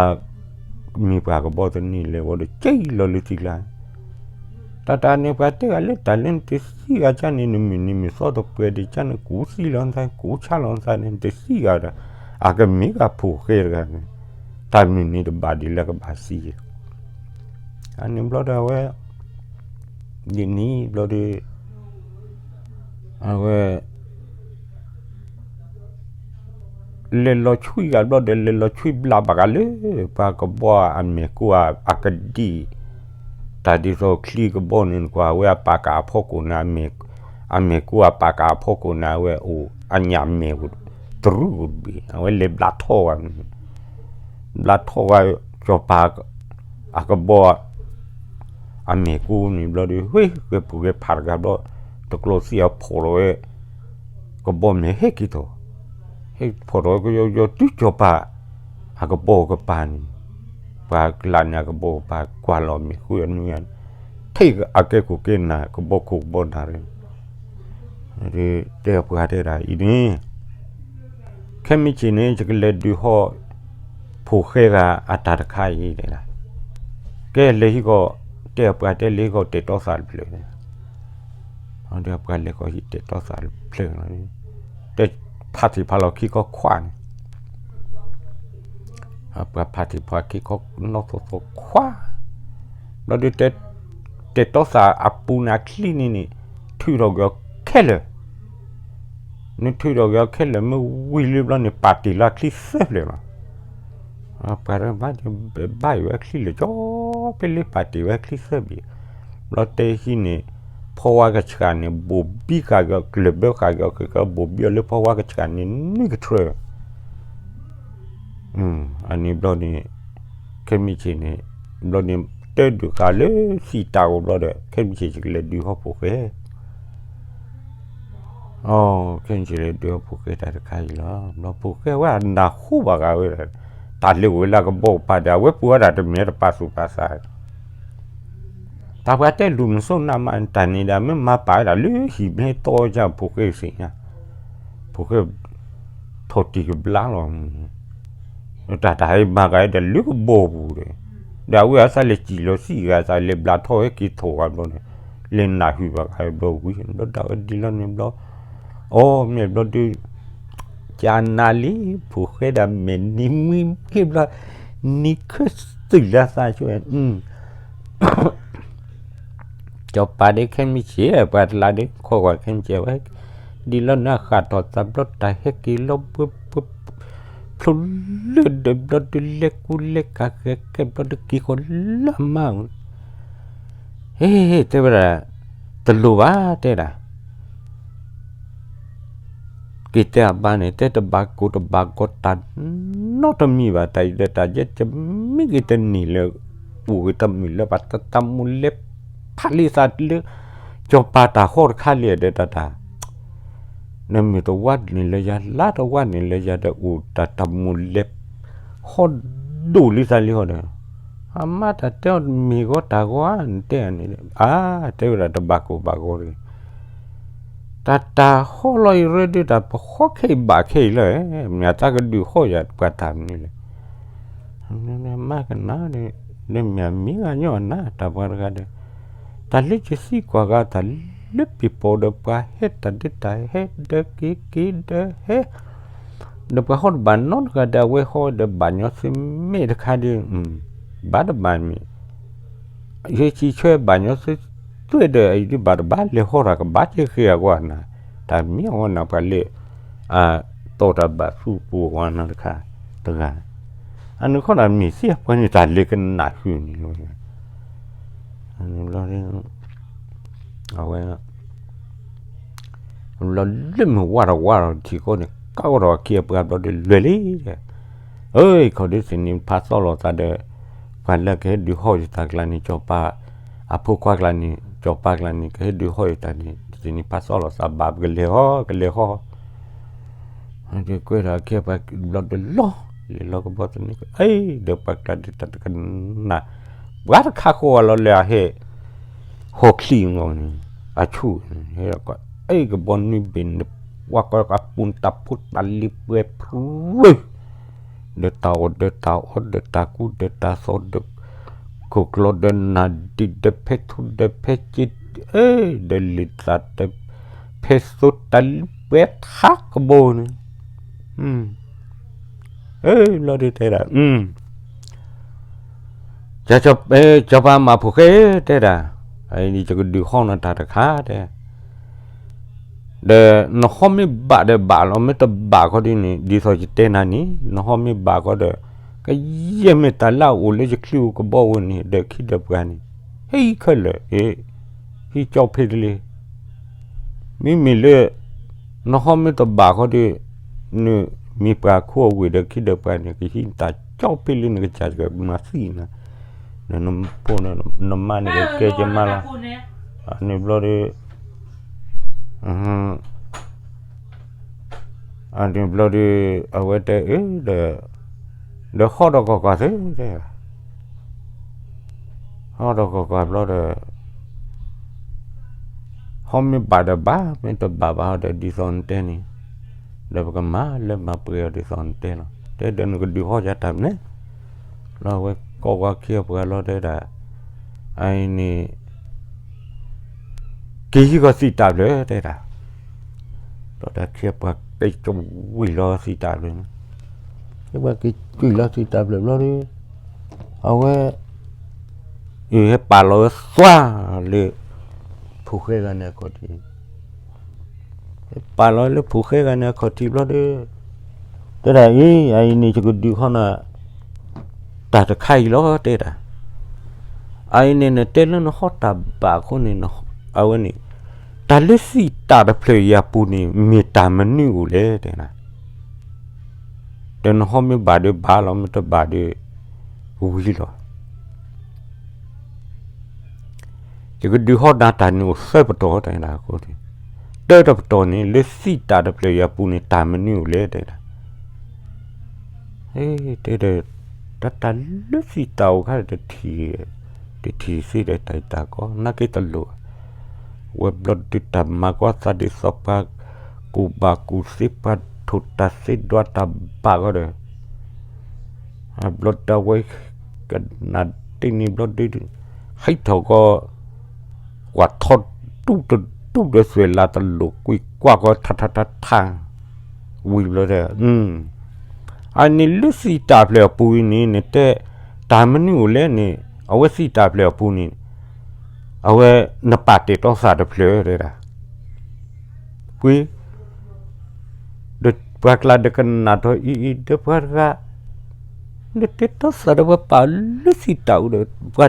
မံၤပှၤကဘီတနံၤလဲၤဝဲဒီး က့ၤလီၤလၢထံကျါ တၢ်တၢ်န့ၣ် ပှၤတဲဂၤလၢတၢ်လၢနတသံဂၤကါန့ၣ် နမုၢ်နံၤမုၢ်သီတပှဲၤဒံးကါန့ၣ် ကူသံလီၤနသး ကူဆါလီၤနသးန့ၣ် နတသံဂၤဒီး အကမ့ၢ်ဂၤဖိၣ်ဃဲတဂၤန့ၣ် တၢ်မုၢ်နံၤတဘၣ်ဒံးလၢကဘၣ်သံ အန့ၣ်ဘျီဒီးအဝဲ ဒ်န့ၣ်ဘျီဒီး အဝဲ လဲၤလီၤဆွံဂၤဘျီဒီး လဲၤလီၤဆွံဘျးဘၣ်ဂၤလၢ ပှၤကဘီအမဲာ်ကူအကဒံၣ်, တၢ်ဒ်သိးချံကဘီန့ၣ်နကွၢ် အဝဲအပာ်ကၢ်အဖီခိၣ်န့ၣ် အမဲာ်ကူအပာ်ကၢ်အဖီခိၣ်န့ၣ် အဝဲအိၣ်အညၣ်မဲာ် တရူးကဘ့ၣ် အဝဲလဲၤဘျးထီၣ်ဂၤ ဘျးထီၣ်ဂၤ စီၤပၤ အကဘီ အမဲာ်ကူန့ၣ်ဘျီဒီး ဝ့ၢ်ဂဲၤပူၤဂဲၤဖးတဂၤဘျီ တကျိၤသံၣ်အဖီၣ်လီၤဝဲ ကဘီမဲာ်ဟဲက့ၤထီၣ်, ဟဲဖီၣ်ထီၣ်ကယီကယီတုၤစီၤပၤ အကဘီကပၤန့ၣ်, ပှၤကလးန့ၣ် အကဘီကပၤကွၢ်လီၤမဲာ်ဃုအနွံဂၤ, ထဲအကဲခိၣ်ကဲနၢ် ကဘီခိၣ်ကဘီနၢ် တဲပှၤတဲဒၣ်အံၤန့ၣ် ခဲမုၢ်ဆ့ၣ်န့ၣ် ယကလဲၤဒုးဟီၣ် ဖိၣ်ဃဲဂၤအတၢ်တခါအံၤတဲဒၣ်, ကဲလဲၤဟံးကီၢ် တဲပှၤတဲလဲၤဟံးကီၢ်တဲာ်တီသးတဖျၢၣ်, ဒီးပှၤလဲၤကီၢ်ဟံးတဲာ်တီသးတဖျၢၣ်, တဲဖးထံၣ်ဖးလီၤခံခီခွါန့ၣ် ပှၤဖးထံၣ်ဖးခံခီနီၢ်သိးသိးခွါ, ဘျီဒီး တဲာ်တီသးအပူၤန့ၣ်အချံန့ၣ်န့ၣ် ထုးထီၣ်က့ၤအီၤခဲလၢာ်, နထုးထီၣ်က့ၤအီၤခဲလၢာ် မ့ၢ်ဝံၤလံဘျီန့ၣ် ပာ်တ့ၢ်လၢအချံသၢဖျၢၣ်လီၤ. ပှၤတဘၣ်ဘၣ်အံၤဝဲချံလၢာ်ကၠီ ဖဲလၢပာ်တ့ၢ်ဝဲချံသၢဘ့ၣ်, ဘျီတဲဟံးန့ၣ် ဖီဝါကဆှၣ်န့ၣ် ဘိၣ်ဘံဃာ်က့ၤအီၤ ကျၢၢ်ဘၢဃာ်က့ၤအီၤ ကဘိၣ်ဘံအီၤလၢဖီဝါကဆှၣ်န့ၣ် နွံကထြၢ အန့ၣ်ဘျီန့ၣ် ခဲမုၢ်ဆ့ၣ်န့ၣ် ဘျီန့ၣ် တဲဒုးဃာ်လၢသံၣ်တၢ်အိၣ်ဘျီဒီး ခဲမုၢ်ဆ့ၣ်ယကလဲၤဒုးဟီၣ်ဖိၣ်ဃဲ ခဲမုၢ်ဆ့ၣ်လဲၤဒုးဟီၣ်ဖိၣ်ဃဲတၢ်တခါအံၤလီၤ. ဘျီဖိၣ်ဃဲဝဲအနၢ်ဟူဘၣ်ဃာ်ဝဲဒၣ် တၢ်လၢအိၣ်ဝဲလၢအကဘီကပၤဒီး အဝဲပူၤဝဲဒၣ်တမ့ၢ်တပာ်သူၣ်ပာ်သး တၢ်ပှၤတဲလူၤမုၢ်စိနးမး တၢ်န့ၣ်ဒီး မ့ၢ်မၤပာ်ဝဲဒၣ်လၢဟံၣ်မ့ၢ်တီယၢ်ဖိၣ်ဃဲသ့ၣ်ညါ ဖိၣ်ဃဲ ထီၣ်တံၢ်ကဘျါလီၤ. တၢ်တၢ်ဟဲမၤကၤဒီးလၢကဘီပူၤဒီး ဒီးအဝဲအသးလဲၤစံၣ်လီၤသံၣ်ဂၤ အသးလဲၤဘျါထီၣ်ဟဲက့ၤထီၣ်ဂၤဘျီန့ၣ် လဲၤနၢ်ဟူဘၣ်ဂၤဘျီဝံၤ ဘျီဒၣ်ဝဲဒ်လီၤန့ၣ်ဘျီ အိၣ်မ့ၢ်ဘျီဒုး ကနၤလံ ဖိၣ်ဃဲဒၣ်မဲာ်နံၤမှံဘျီ နံၤခၢၣ်သုးလၢသးဆိ စီၤပၤဒီးခဲမုၢ်ဆ့ၣ် ပှၤတလါဒီး ခိးကွၢ်ခဲမုၢ်ဆ့ၣ်ဝဲ ဒ်လီၤန့ၣ် ဃၣ်ထီၣ်သးဘျီ တၢ်ဟဲက့ၤလီၤဘှၢ ဖျိလၢဒၢးဘျီဒုး လဲၤကူလဲၤကၤဃဲၤကဲဘျီဒုး က့ၤဃီၤလၢအမါ ဟ့ၣ် တဲဝဲဒၣ်, တလိၣ်ဘၣ်တဲဒၣ်, က့ၤတဲအဘါန့ၣ် တဲတဘၣ်ကိၢ်တဘၣ်ဂီၤတၢ်နီတမံၤဘၣ်, တၢ်အံၤဒီးတၢ်ယဲၢ်တမံၤက့ၤတန့ၢ်လၢ အိၣ်ဂ့ၤတမုာ်လၢၤဘၣ်, တၢ်တၢ်မိၣ်လဲၤဖးလံသးလၢ စီၤပၤတၢ်ဟီၣ်တခါလံဒီးတၢ်တၢ် နမ့ၢ်တဝါန့ၣ်လၢယၤ လါတဝါန့ၣ်လၢယၤဒီး အိၣ်တၢ်တၢ်မိၣ်လဲၤ ဟီၣ်ဒိၣ်လံသးလံဟီၣ်ဒီး, အမါတၢ်တဲအီၤမ့ၢ်ဂီၤတၢ်ဂီၤဧါ နတဲန့ၣ် အါ တဲဝဲဒၣ်တဘၣ်ကိၢ်ဘၣ်ဂီၤတဂ့ၤ, တၢ်တၢ်ဟီၣ်လီၤအံၤရၢဒုး တၢ်ပဟီၣ်ခဲအံၤဘၣ်ခဲအံၤလၢ မ့ၢ်အသးကဒုးဟီၣ်ယၤပှၤတၢ်မနုၤလဲၣ်, မါကနၣ်ဒီး မ့ၢ်အမ့ၢ်ဂၤညီအနၢ် တၢ်ပှၤတဂၤဒီး တၢ်လၢယသံကွၢ်ဂၤ တၢ်လၢပျံၤပိာ်ဒီးပှၤဟဲတၢ်ဒုးတၢ်ဟဲဒီးက့ၤက့ၤဒီးဟဲ, ဒီးပှၤဟီၣ်တဘၣ်နီတဂၤဒီး အဝဲဟီဒီးဘၣ်ညီသ့မ့ၢ်တခါဒီး, ဘၣ်တဘၣ်မ့ၢ် ယဲၢ်ဆံးဆၢဘၣ်ညီသ့သွဲၣ်ဒီး အံၤဒုးဘၣ်တဘၣ်လဲၤဟီတၢ်ကဘၣ်က့ၤဃ့အဂီၢ်နၤ, တၢ်မ့ၢ်အဂီၢ်နၤပှၤလၢ အတီၢ်တၢ်ဘၣ်သူၣ်ပူၤအဂီၢ်နၤတခါတဂၤ, အန့ၣ်ခီဒီးမ့ၢ်သ့ၣ်ပှၤန့ၣ်တၢ်လၢကနၣ်ဃုာ်န့ၣ်လီၤ, အန့ၣ်ဘျီ အဝဲ ဘျီလၢမုၢ်ဝါထီၣ်ဝါထီၣ်ထံၣ်ဃီန့ၣ် ကးထီၣ်အခ့အပှၤဘျီဒီးလွဲၢ်လံ, အၢ ခီဒုးသ့ၣ်န့ၣ်ဖးသီၣ်လီၤသးဒီး ပှၤလၢကဟဲဒုးဟီၣ်ယတၢ်ကျါန့ၣ် စီၤပၤ အဖိခွါကျါန့ၣ် စီၤပၤကျါန့ၣ် ကဟဲဒုးဟီၣ်ယတၢ်န့ၣ် သ့ၣ်န့ၣ်ဖးသီၣ်လီၤသးဘၣ် ပကလဲၤဟီၣ် ကလဲၤဟီၣ် ကွဲးထီၣ်အခ့အပှၤဘျီဒီးလီၤ, လဲၤလီၤကဘီသန့ အ့ ဒီးပှၤကျါဒုးတၢ်တကနၣ် ပှၤတခါဃီဝဲလီၤလၢအဟဲ ဟီၣ်ချံအဂီၢ်န့ၣ် အဆူၣ်န့ၣ် ဟဲကီး အ့ ကဘီနွံဘ့ၣ်န့ၣ် ပှၤကီးအပူၤတၢ်ဖိတၢ်လံၤပှဲၤဖုဝဲ ဒီးတၢ်အီၣ်ဒီးတၢ်အီဒီးတၢ်ကူဒီးတၢ်သီဒီး ခိၣ်ကျီဒီးနၢ်ဒံးဒီးဖဲထူဒီးဖဲက့ အ့ ဒီးလံာ်သးဒီး ဖဲသိတၢ်လံၤပှဲၤထးကဘီန့ၣ် အ့ ဘျီဒုးတဲဒၣ် စီၤပၤမၤဖိၣ်ဃဲတဲဒၣ်, ယကဒုးဟီၣ်နၤတၢ်တခါတဲ, ဒီးနဟီၣ်မ့ၢ်ဘၣ်ဒီးဘၣ်လီၤ, မ့ၢ်တဘၣ်ခီဒ်န့ၣ် ဒ်သိးယတဲနၤန့ၣ် နဟီၣ်မ့ၢ်ဘၣ်ခီဒီး ကယဲၢ်မ့ၢ်တၢ်လၢအအိၣ်လၢယချံအိၣ်ကဘီအိၣ်န့ၣ် ဒီးခံဒီးပှၤန့ၣ် ဟံးခဲလၢာ် ဟံးကၠီဖ့တလ့ မ့မ့ၢ်လၢ နဟီၣ်မ့ၢ်တဘၣ်ဃီဒီး နမ့ၢ်ပှၤခိၣ်အဝ့ၢ်ဒီးခံဒီးပှၤန့ၣ် ကဟံးတၢ်ကၠီဖ့လၢနကစၢ်တဂၤမၤသံနၤ, နဖိနမါန့ၣ်ကကဲကမါလီၤ, န့ၣ်ဘျီဒီး န့ၣ်ဘျီဒီး အဝဲတဲအၢ ဒီး ဒီးဟီၣ်ဒီးကီၢ်ကီၢ်သ့တဲ ဟီၣ်ဒီးကီၢ်ကီၢ်ဘျီဒီး ဟီၣ်မ့ၢ်ဘၣ်ဒီးဘၣ် မ့ၢ်တဘၣ်ဘၣ်ဟီၣ်ဒီးဒ်သိးနတဲန့ၣ်, ဒီးပကမၤလၢမၤပှဲၤအီၤဒ်သိးနတဲလီၤ. တဲဒီးနကဒုးဟီၣ်ယၤတၢ်မနုၤ, လီၤဝဲကိးဝဲခံအပှၤလီၤတဲဒၣ်, အအံၤန့ၣ် က့ၤဟံးဃီၤသံးတၢ်ဖျၢၣ်တဲဒၣ်, ဒီးတၢ်ခံအပှၤက့ၤကဝံၤလီၤသံးတၢ်ဖျၢၣ်န့ၣ်, က့ၤပှၤက့ၤကွံာ်လီၤသံးတၢ်ဖျၢၣ်ဘျီဒီး အဝဲ ဟဲပာ်လီၤဝဲသွါလၢ ဖိၣ်ဃဲဂၤန့ၣ်အခီၣ်ထံး, ဟဲပာ်လီၤလၢဖိၣ်ဃဲဂၤန့ၣ်အခီၣ်ထံးဘျီဒီး တဲဒၣ်အံၤ အအံၤန့ၣ်ယကဒုးဟီၣ်နၤ တၢ်တခါအံၤလီၤတဲဒၣ်, အအံၤန့ၣ်နတဲလၢနဟီၣ်တၢ်ဘၣ်အဃိန့ၣ် အဝဲန့ၣ် တၢ်လၢသံးတၢ်တဖျၢၣ်အံၤအပူၤန့ၣ် မ့ၢ်တၢ်မနုၤအိၣ်လဲၣ်တဲဒၣ် ဒီးနဟီၣ်မ့ၢ်ဘၣ်ဒီးဘၣ်လီၤ မ့ၢ်တဘၣ်ဒီး ဝံၤလီၤ. ယကဒုးဟီၣ်နၤတၢ်န့ၣ်အိၣ်သၢပတီၢ်တဲဒၣ်အဃိန့ၣ်, တၢတပတီၢ်န့ၣ် လၢသံးတၢ်တဖျၢၣ်အံၤအပူၤန့ၣ် တၢ်မနုၤအိၣ်လဲၣ်တဲဒၣ် တဲဒီး တၢ်တၢ်လၢသံးတၢ်အိၣ်ခါ တထံၣ်သ့ဒီးတၢ်အံၤတၢ်ကီ နာ်က့တလိၣ်, ဝဲဘျီဒုးတၢ်မၤကီသးဒ်သိးပှၤကူၣ်ဘၣ်ကူၣ်သ့ ပှၤထိၣ်တၢ်သ့ဒွးတၢ်ဘၣ်ကီဒီး ဘျီဒုးဝဲ ကနၣ်တ့ၢ်န့ၣ်ဘျီဒုး ဟံးထီၣ်ကီ ကွၢ်ထီၣ်တူၢ်တတူၢ်ဒီးသွဲၣ်လးတလိၣ်ကွံာ်ကွၢ်ကီထါထါထါထါ ဝံၤဘျီဒီး အန့ၣ်လၢသံးတၢ်ဖျၢၣ်အပူၤအံၤန့ၣ် နတဲ တၢ်မနုၤအိၣ်လဲၣ်န့ၣ် အဝဲသံးတၢ်ဖျၢၣ်အပူၤန့ၣ် အဝဲနပာ်တ့ၢ်တီသးတဖျၢၣ်တဲဒၣ် ကွံာ် ဒီးပှၤကျါဒီးကနၣ်ထီၣ်အံၤအံၤ ဒီးပှၤတဂၤ နတဲတီသးဒီးပှၤပာ်လၢသံးတၢ်အူဒီး ပှၤ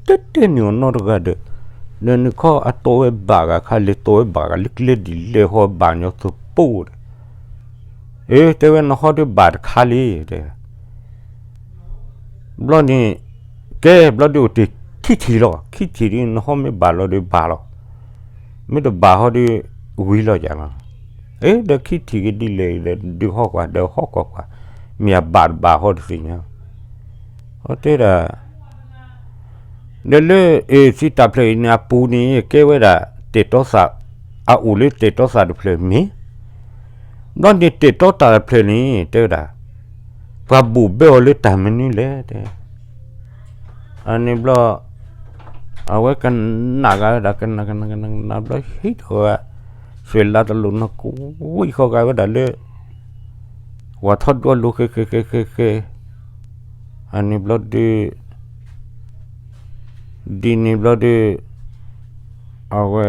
တဲတဲန့ၢ်အီၤနီတဂၤဒီး ဒီးနခီအတီဝဲဘၣ်ဂၤခါလၢတီဝဲဘၣ်ဂၤလၢကျဲဒ်လဲၣ်ဟီဘၣ်ညီသိးပိၢ်ဒီး, အၢ တဲဝဲနဟီဒုးဘၣ်တခါလံ တဲ ဘျီန့ၣ် ကဲဘျီဒုးအိၣ်တ့ၢ်ခံထံၣ်လီၤ ခံထံၣ်ဒုးနဟီမ့ၢ်ဘၣ်လီၤဒုးဘၣ်လီၤ, မ့ၢ်တဘၣ်ဟီဒုး ဝံၤလီၤယၤလီၤ, အၢ ဒီးခံထံၣ်ကဒ်လဲၣ်ဒီးဒုးဟီကွၢ်ဒီးဟီကွၢ်ကွၢ်, မ့ၢ်အဘၣ်တဘၣ်ဟီတသ့ၣ်ညါ, အတဲဒၣ် ဒီးလၢအ့ၣ်စံးတၢ်ဖျၢၣ်အံၤန့ၣ် အပူၤန့ၣ် ကဲဝဲဒၣ် တ့ၢ်တီသး, အအိၣ်လၢတ့ၢ်တီသးတဖျၢၣ်မ့ၢ်, ဘျီန့ၣ်တ့ၢ်တီသးတဖျၢၣ်န့ၣ် တဲဝဲဒၣ် ပှၤဘိၣ်ဘၢအီၤလၢတၢ်မနုၤလဲၣ်တဲ, အန့ၣ်ဘျီ အဝဲကနၣ်ဂၤဝဲဒၣ် ကနၣ်ကနၣ်ကနၣ်ကနၣ်ဘျီ ဟံးထီၣ်ဝဲ သွဲၣ်လါတလိာ်နီၢ်ကဝံၣ်ဃီဂၤဝဲဒၣ်လၢ ဝၤထီၣ်ဒွးလိၤဃဲဃဲဃဲဃဲဃဲ, အန့ၣ်ဘျီဒုး ဒ်န့ၣ်ဘျီဒုး အဝဲ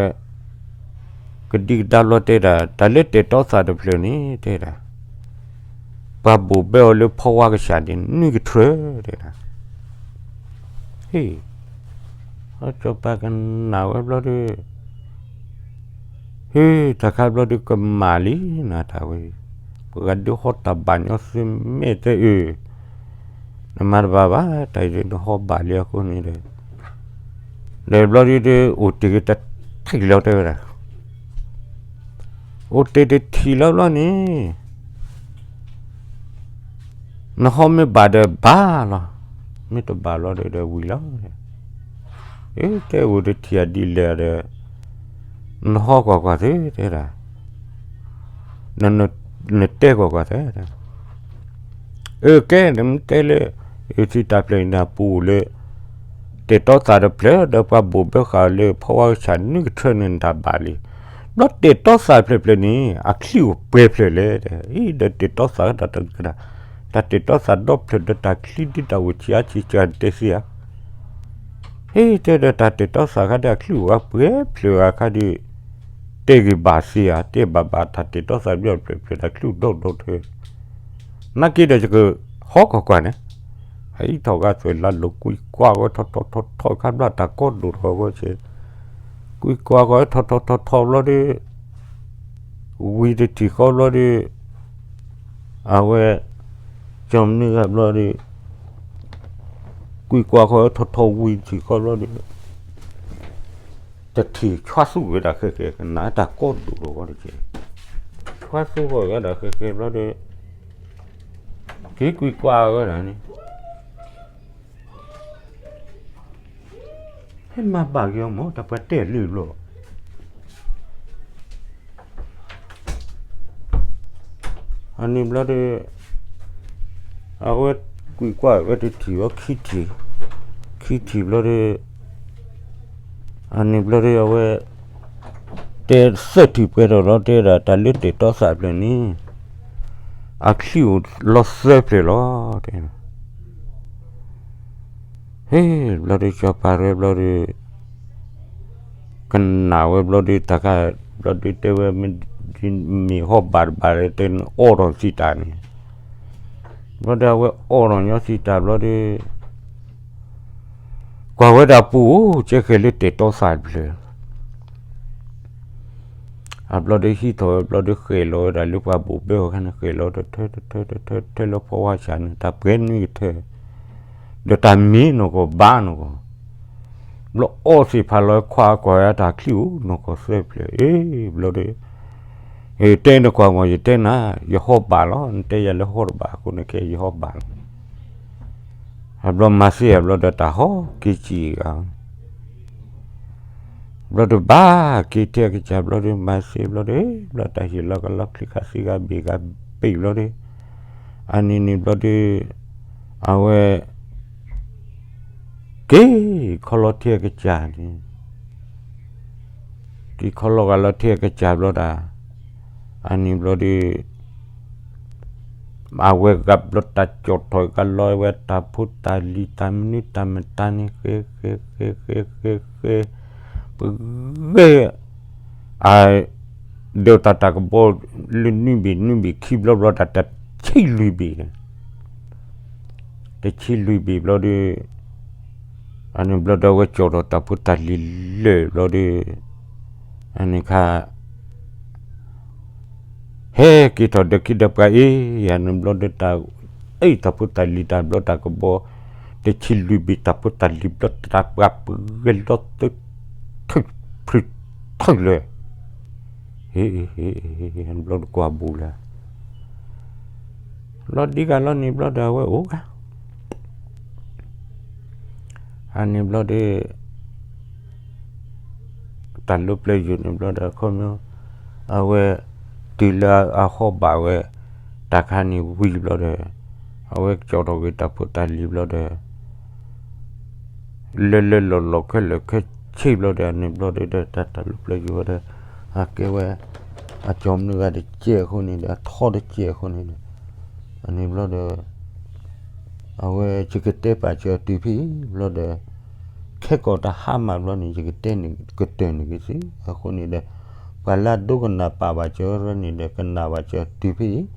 ကဒံကဒါဘျီတဲဒၣ် တၢ်လၢတ့ၢ်တီသးတဖျၢၣ်န့ၣ် တဲဒၣ် ပှၤဘိၣ်ဘၢအီၤလၢဖီဝါကစၢ်န့ၣ် နွံကထြၢ တဲဒၣ်, ဟ့ၣ် စီၤပၤကနၣ်ဝဲဘျီဒုး ဟ့ၣ် တၢ်ခါဘျီဒုးကမၣ်လံနၤတၢ်ဝဲ, ပှၤဂၤဒုးဟီတၢ်ဘၣ်ညီသ့မ့ၢ်တဲအၢ, နမၤတဘၣ်ဘၣ် တၢ်အံၤဒုးနဟီဘၣ်လံအဃိန့ၣ်ဒီး, ဒီးဘျီဒုးဒုးအိၣ်တ့ၢ်က့ၤတထံၣ်လီၤတဲဝဲဒၣ်, အိၣ်တ့ၢ်တထံၣ်လီၤဘျီန့ၣ် နဟီမ့ၢ်ဘၣ်ဒီးဘၣ်လီၤ, မ့ၢ်တဘၣ်လီၤဒီးဝံၤလီၤ, အတဲအိၣ်တထံၣ်အဒ်လဲၣ်ဒီး နဟီကွၢ်ကွၢ်သ့တဲဒၣ်, နတဲကွၢ်ကွၢ်သ့, အၢ ကဲနမ့ၢ်တဲလၢ အ့ၣ်စံးတၢ်ဖျၢၣ်အံၤန့ၣ် အပူၤလၢ တ့ၢ်တီသးတဖျၢၣ် ဒီးပှၤဘိၣ်ဘၢဃာ်လၢဖီဝါကစၢ်နွံကထြၢန့ၣ် နတၢ်ဘၣ်လံ, ဘျီတ့ၢ်တီသးတဖျၢၣ်ဖျၢၣ်န့ၣ် အချံအိၣ်ပှဲၤဖျၢၣ်လဲၣ်, အံၤဒီးတ့ၢ်တီသးကဒၣ်တကဒၣ်, တၢ်တ့ၢ်တီသးဒီဖျၢၣ်ဒီးတၢ်ချံဒ်တၢ်အိၣ်ဆံးအါဆံးကတဲသ့ဧါ, ဟ့ၣ်တဲဒီးတၢ်တ့ၢ်တီသးခါဒီးအချံအိၣ်အါပှဲၤဖျၢၣ်ဂၤခါဒီး တဲဂ့ၤဘၣ်သ့ဧါ, တဲဘၣ်ဘၣ်တၢ်တ့ၢ်တီသးဘျီဖျၢၣ်ဖျၢၣ်တၢ်ချံအိၣ်ဒီဒီထၢ နာ်က့ဒီးယကဟီကွၢ်ကွၢ်န့ၣ်, ဟံးထီၣ်ဂၤသွဲၣ်လါလိာ်ကွံာ်ကွၢ်ဝဲထီထီထီထီခါဘျီတၢ်ကီဒိၣ်ထီၣ်ဝဲဆဲး, ကွံာ်ကွၢ်ဃီထီထီထီထီဘျီဒီး ဝံၤတထံၣ်ဃီဘျီဒီး အဝဲ ကၠီမနုၤဂၤဘျီဒီး ကွံာ်ကွၢ်ဃီထီထီဝံၤတထံၣ်ဃီဘျီဒီး တထံၣ်ဆွါသူၣ်ဝဲဒၣ်ဃဲဃဲ ကနၣ်တၢ်ကီဒိၣ်ထီၣ်ဝဲတက့ၢ်, ဆွါသူၣ်ဃီဝဲဒၣ်ဃဲဃဲဘျီဒီး က့ၤကွံာ်ကွၢ်ဝဲဒၣ်န့ၣ် ဟဲမၤဘၣ်က့ၤအီၤမ့ၢ် တၢ်ပှၤတဲလံဘျီ အန့ၣ်ဘျီဒီး အဝဲကွံာ်ကွၢ်ဝဲတထံၣ်အီၤခံထံၣ်, ခံထံၣ်ဘျီဒီး အန့ၣ်ဘျီဒီး အဝဲ တဲသၢထံၣ်ပှဲၤထီၣ်လီၤ တဲဒၣ်တၢ်လၢတ့ၢ်တီသးဖျၢၣ်န့ၣ် အချံအိၣ်လီၤသၢဖျၢၣ်လီၤ တဲ ဟ့ၣ် ဘျီဒီး စီၤပၤရဲဘျီဒီး ကနၣ်ဝဲဘျီဒီး တၢ်ခါဘျီဒီး တဲဝဲ မ့ၢ်ဟီၣ်ဘၣ်တဘၣ်ဒီး တဲနအီၣ်ထီၣ်စံးတၢ်န့ၣ်, ဘျီဒီး အဝဲအီၣ်ထီၣ်ညီစံးတၢ်ဘျီဒီး ကွၢ်ဝဲဒၣ်ပူၤ ကဲဃဲၤလၢတ့ၢ်တီသးတဖျၢၣ် အဘျီဒီးဟံးထီၣ်ဝဲဘျီဒီး ဃဲၤလီၤဝဲဒၣ်လၢပှၤဘိၣ်ဘၢအီၤခါန့ၣ် ဃဲၤလီၤတထၢတထၢတထၢတထၢလၢဖီဝါစၢ်န့ၣ် တၢ်ပှဲၤနွံကထၢ ဒီးတၢ်မ့ၢ်နီၢ်ကီၢ်ဘါနီၢ်ကီၢ်, ဘျီအီၣ်သ့ၣ်ဖးလီၤခွါကွၢ်ဝဲတၢ်ချံအိၣ်နီၢ်ကီၢ်သၢဖျၢၣ် အ့ ဘျီဒီး တဲနကွၢ်မီၢ် ယတဲနၤ ယဟီၣ်ဘၣ်လီၤ နတဲယၤလၢဟီၣ်တဘၣ်အဃိန့ၣ် ခဲယဟီၣ်ဘၣ်လီၤ အဘျီမၤသ့အဘျီဒီးတၢ်ဟီၣ်က့ၤစံးဂၤ ဘျီဒီးဘၣ်က့ၤထဲကစၢ်ဘျီဒီး မၤသ့ဘျီဒီး ဘျီတၢ်ဟ့ၣ်လီၤကလီချံခါသ့ဂၤဘ့ၣ်ဂၤဘ့ၣ်ဘျီဒီး အနံၤနံၤဘျီဒီး အဝဲ က့ၤခီလီၤထဲကစၢ်န့ၣ် က့ၤခီလီၤဂာ်လီၤထဲကစၢ်ဘျီဒၣ် အနံၤဘျီဒီး အဝဲဂၤဘျီတၢ်ကၠီၣ်ထီၣ်ဂၤလီၤဝဲတၢ်ဖိတၢ်လံၤတၢ်မနုၤတၢ်မတၤန့ၣ် ဃဲဃဲဃဲဃဲဃဲဃဲ ပဂဲၤ အ ဒီးတၢ်တၢ်ကဘီလၢနွံဘ့ၣ်နွံဘ့ၣ်ခံဘျီဘျီတၢ်တဆံလွံၢ်ဘ့ၣ်န့ၣ် တဆံလွံၢ်ဘ့ၣ်ဘျီဒီး အန့ၣ်ဘျီဒီး အဝဲကၠီၣ်ထီၣ်တၢ်ဖိတၢ်လံၤလၢာ်ဘျီဒီး အန့ၣ်ခါ ဟဲက့ၤထီၣ်ဒီးခံဒီးပှၤအံၤ အန့ၣ်ဘျီဒီး တၢ်အ့ၣ်တၢ်ဖိတၢ်လံၤတၢ်ဘျီတၢ်ကဘီ တဆံလွံၢ်ဘ့ၣ်တၢ်ဖိတၢ်လံၤဘျီ တၢ်ပှၤပှဲၤလီၤသၢ ထုးဖုးထုးလၢာ် ဟ့ၣ် ဘျီဒီးကွၢ်ဘူးလၢ ဘျီဒ်ဂၤလီၤန့ၣ်ဘျီဒီး အဝဲအိၣ်ဂၤ အန့ၣ်ဘျီဒီး တၢ်လၢပျၢၤယိာ်န့ၣ်ဘျီဒီး ခီဖျိ အဝဲ တုၤလၢအဟီၣ်ဘၣ်ဝဲ တၢ်ခါန့ၣ်ဝံၤဘျီဒီး အဝဲကၠီၣ်ထီၣ်က့ၤတၢ်ဖိတၢ်လံၤဘျီဒီး လၢလၢလီၢ်လီၢ်ခဲလၢာ်ခဲဆ့ဘျီဒီး အန့ၣ်ဘျီဒီး တၢ်တၢ်လၢပျၢၤယိာ်ဝဲဒီး အကဲဝဲ အကၠီမနုၤဂၤတကဲးအဃိန့ၣ်ဒီး အထီတကဲးအဃိန့ၣ်ဒီး အန့ၣ်ဘျီဒီး အဝဲယကတဲပာ်စၢၤတုၤဖဲအံၤဘျီဒီး ခဲကိာ်တဟါမၢ်ဘျီန့ၣ် ယကတဲန့ၣ်ကတၢၢ်န့ၣ်က့ၤစ့ၢ် အဃိန့ၣ်ဒီး ပှၤလၢအဒိကနၣ်ပာ်ဘၣ်စၢၤန့ၣ်ဒီး ကနၣ်ဘၣ်စၢၤတုၤဖဲအံၤ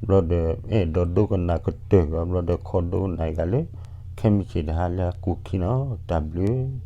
ဘျီဒီး အဲၣ်ဒိးဒိကနၣ်ကတၢၢ်က့ၤဘျီဒီး ခီဒိကနၣ်က့ၤလၢ ခဲမုၢ်ဆ့ၣ်တဟါလၢအကူၣ်ခံနီၤ တၢ်ဘျုး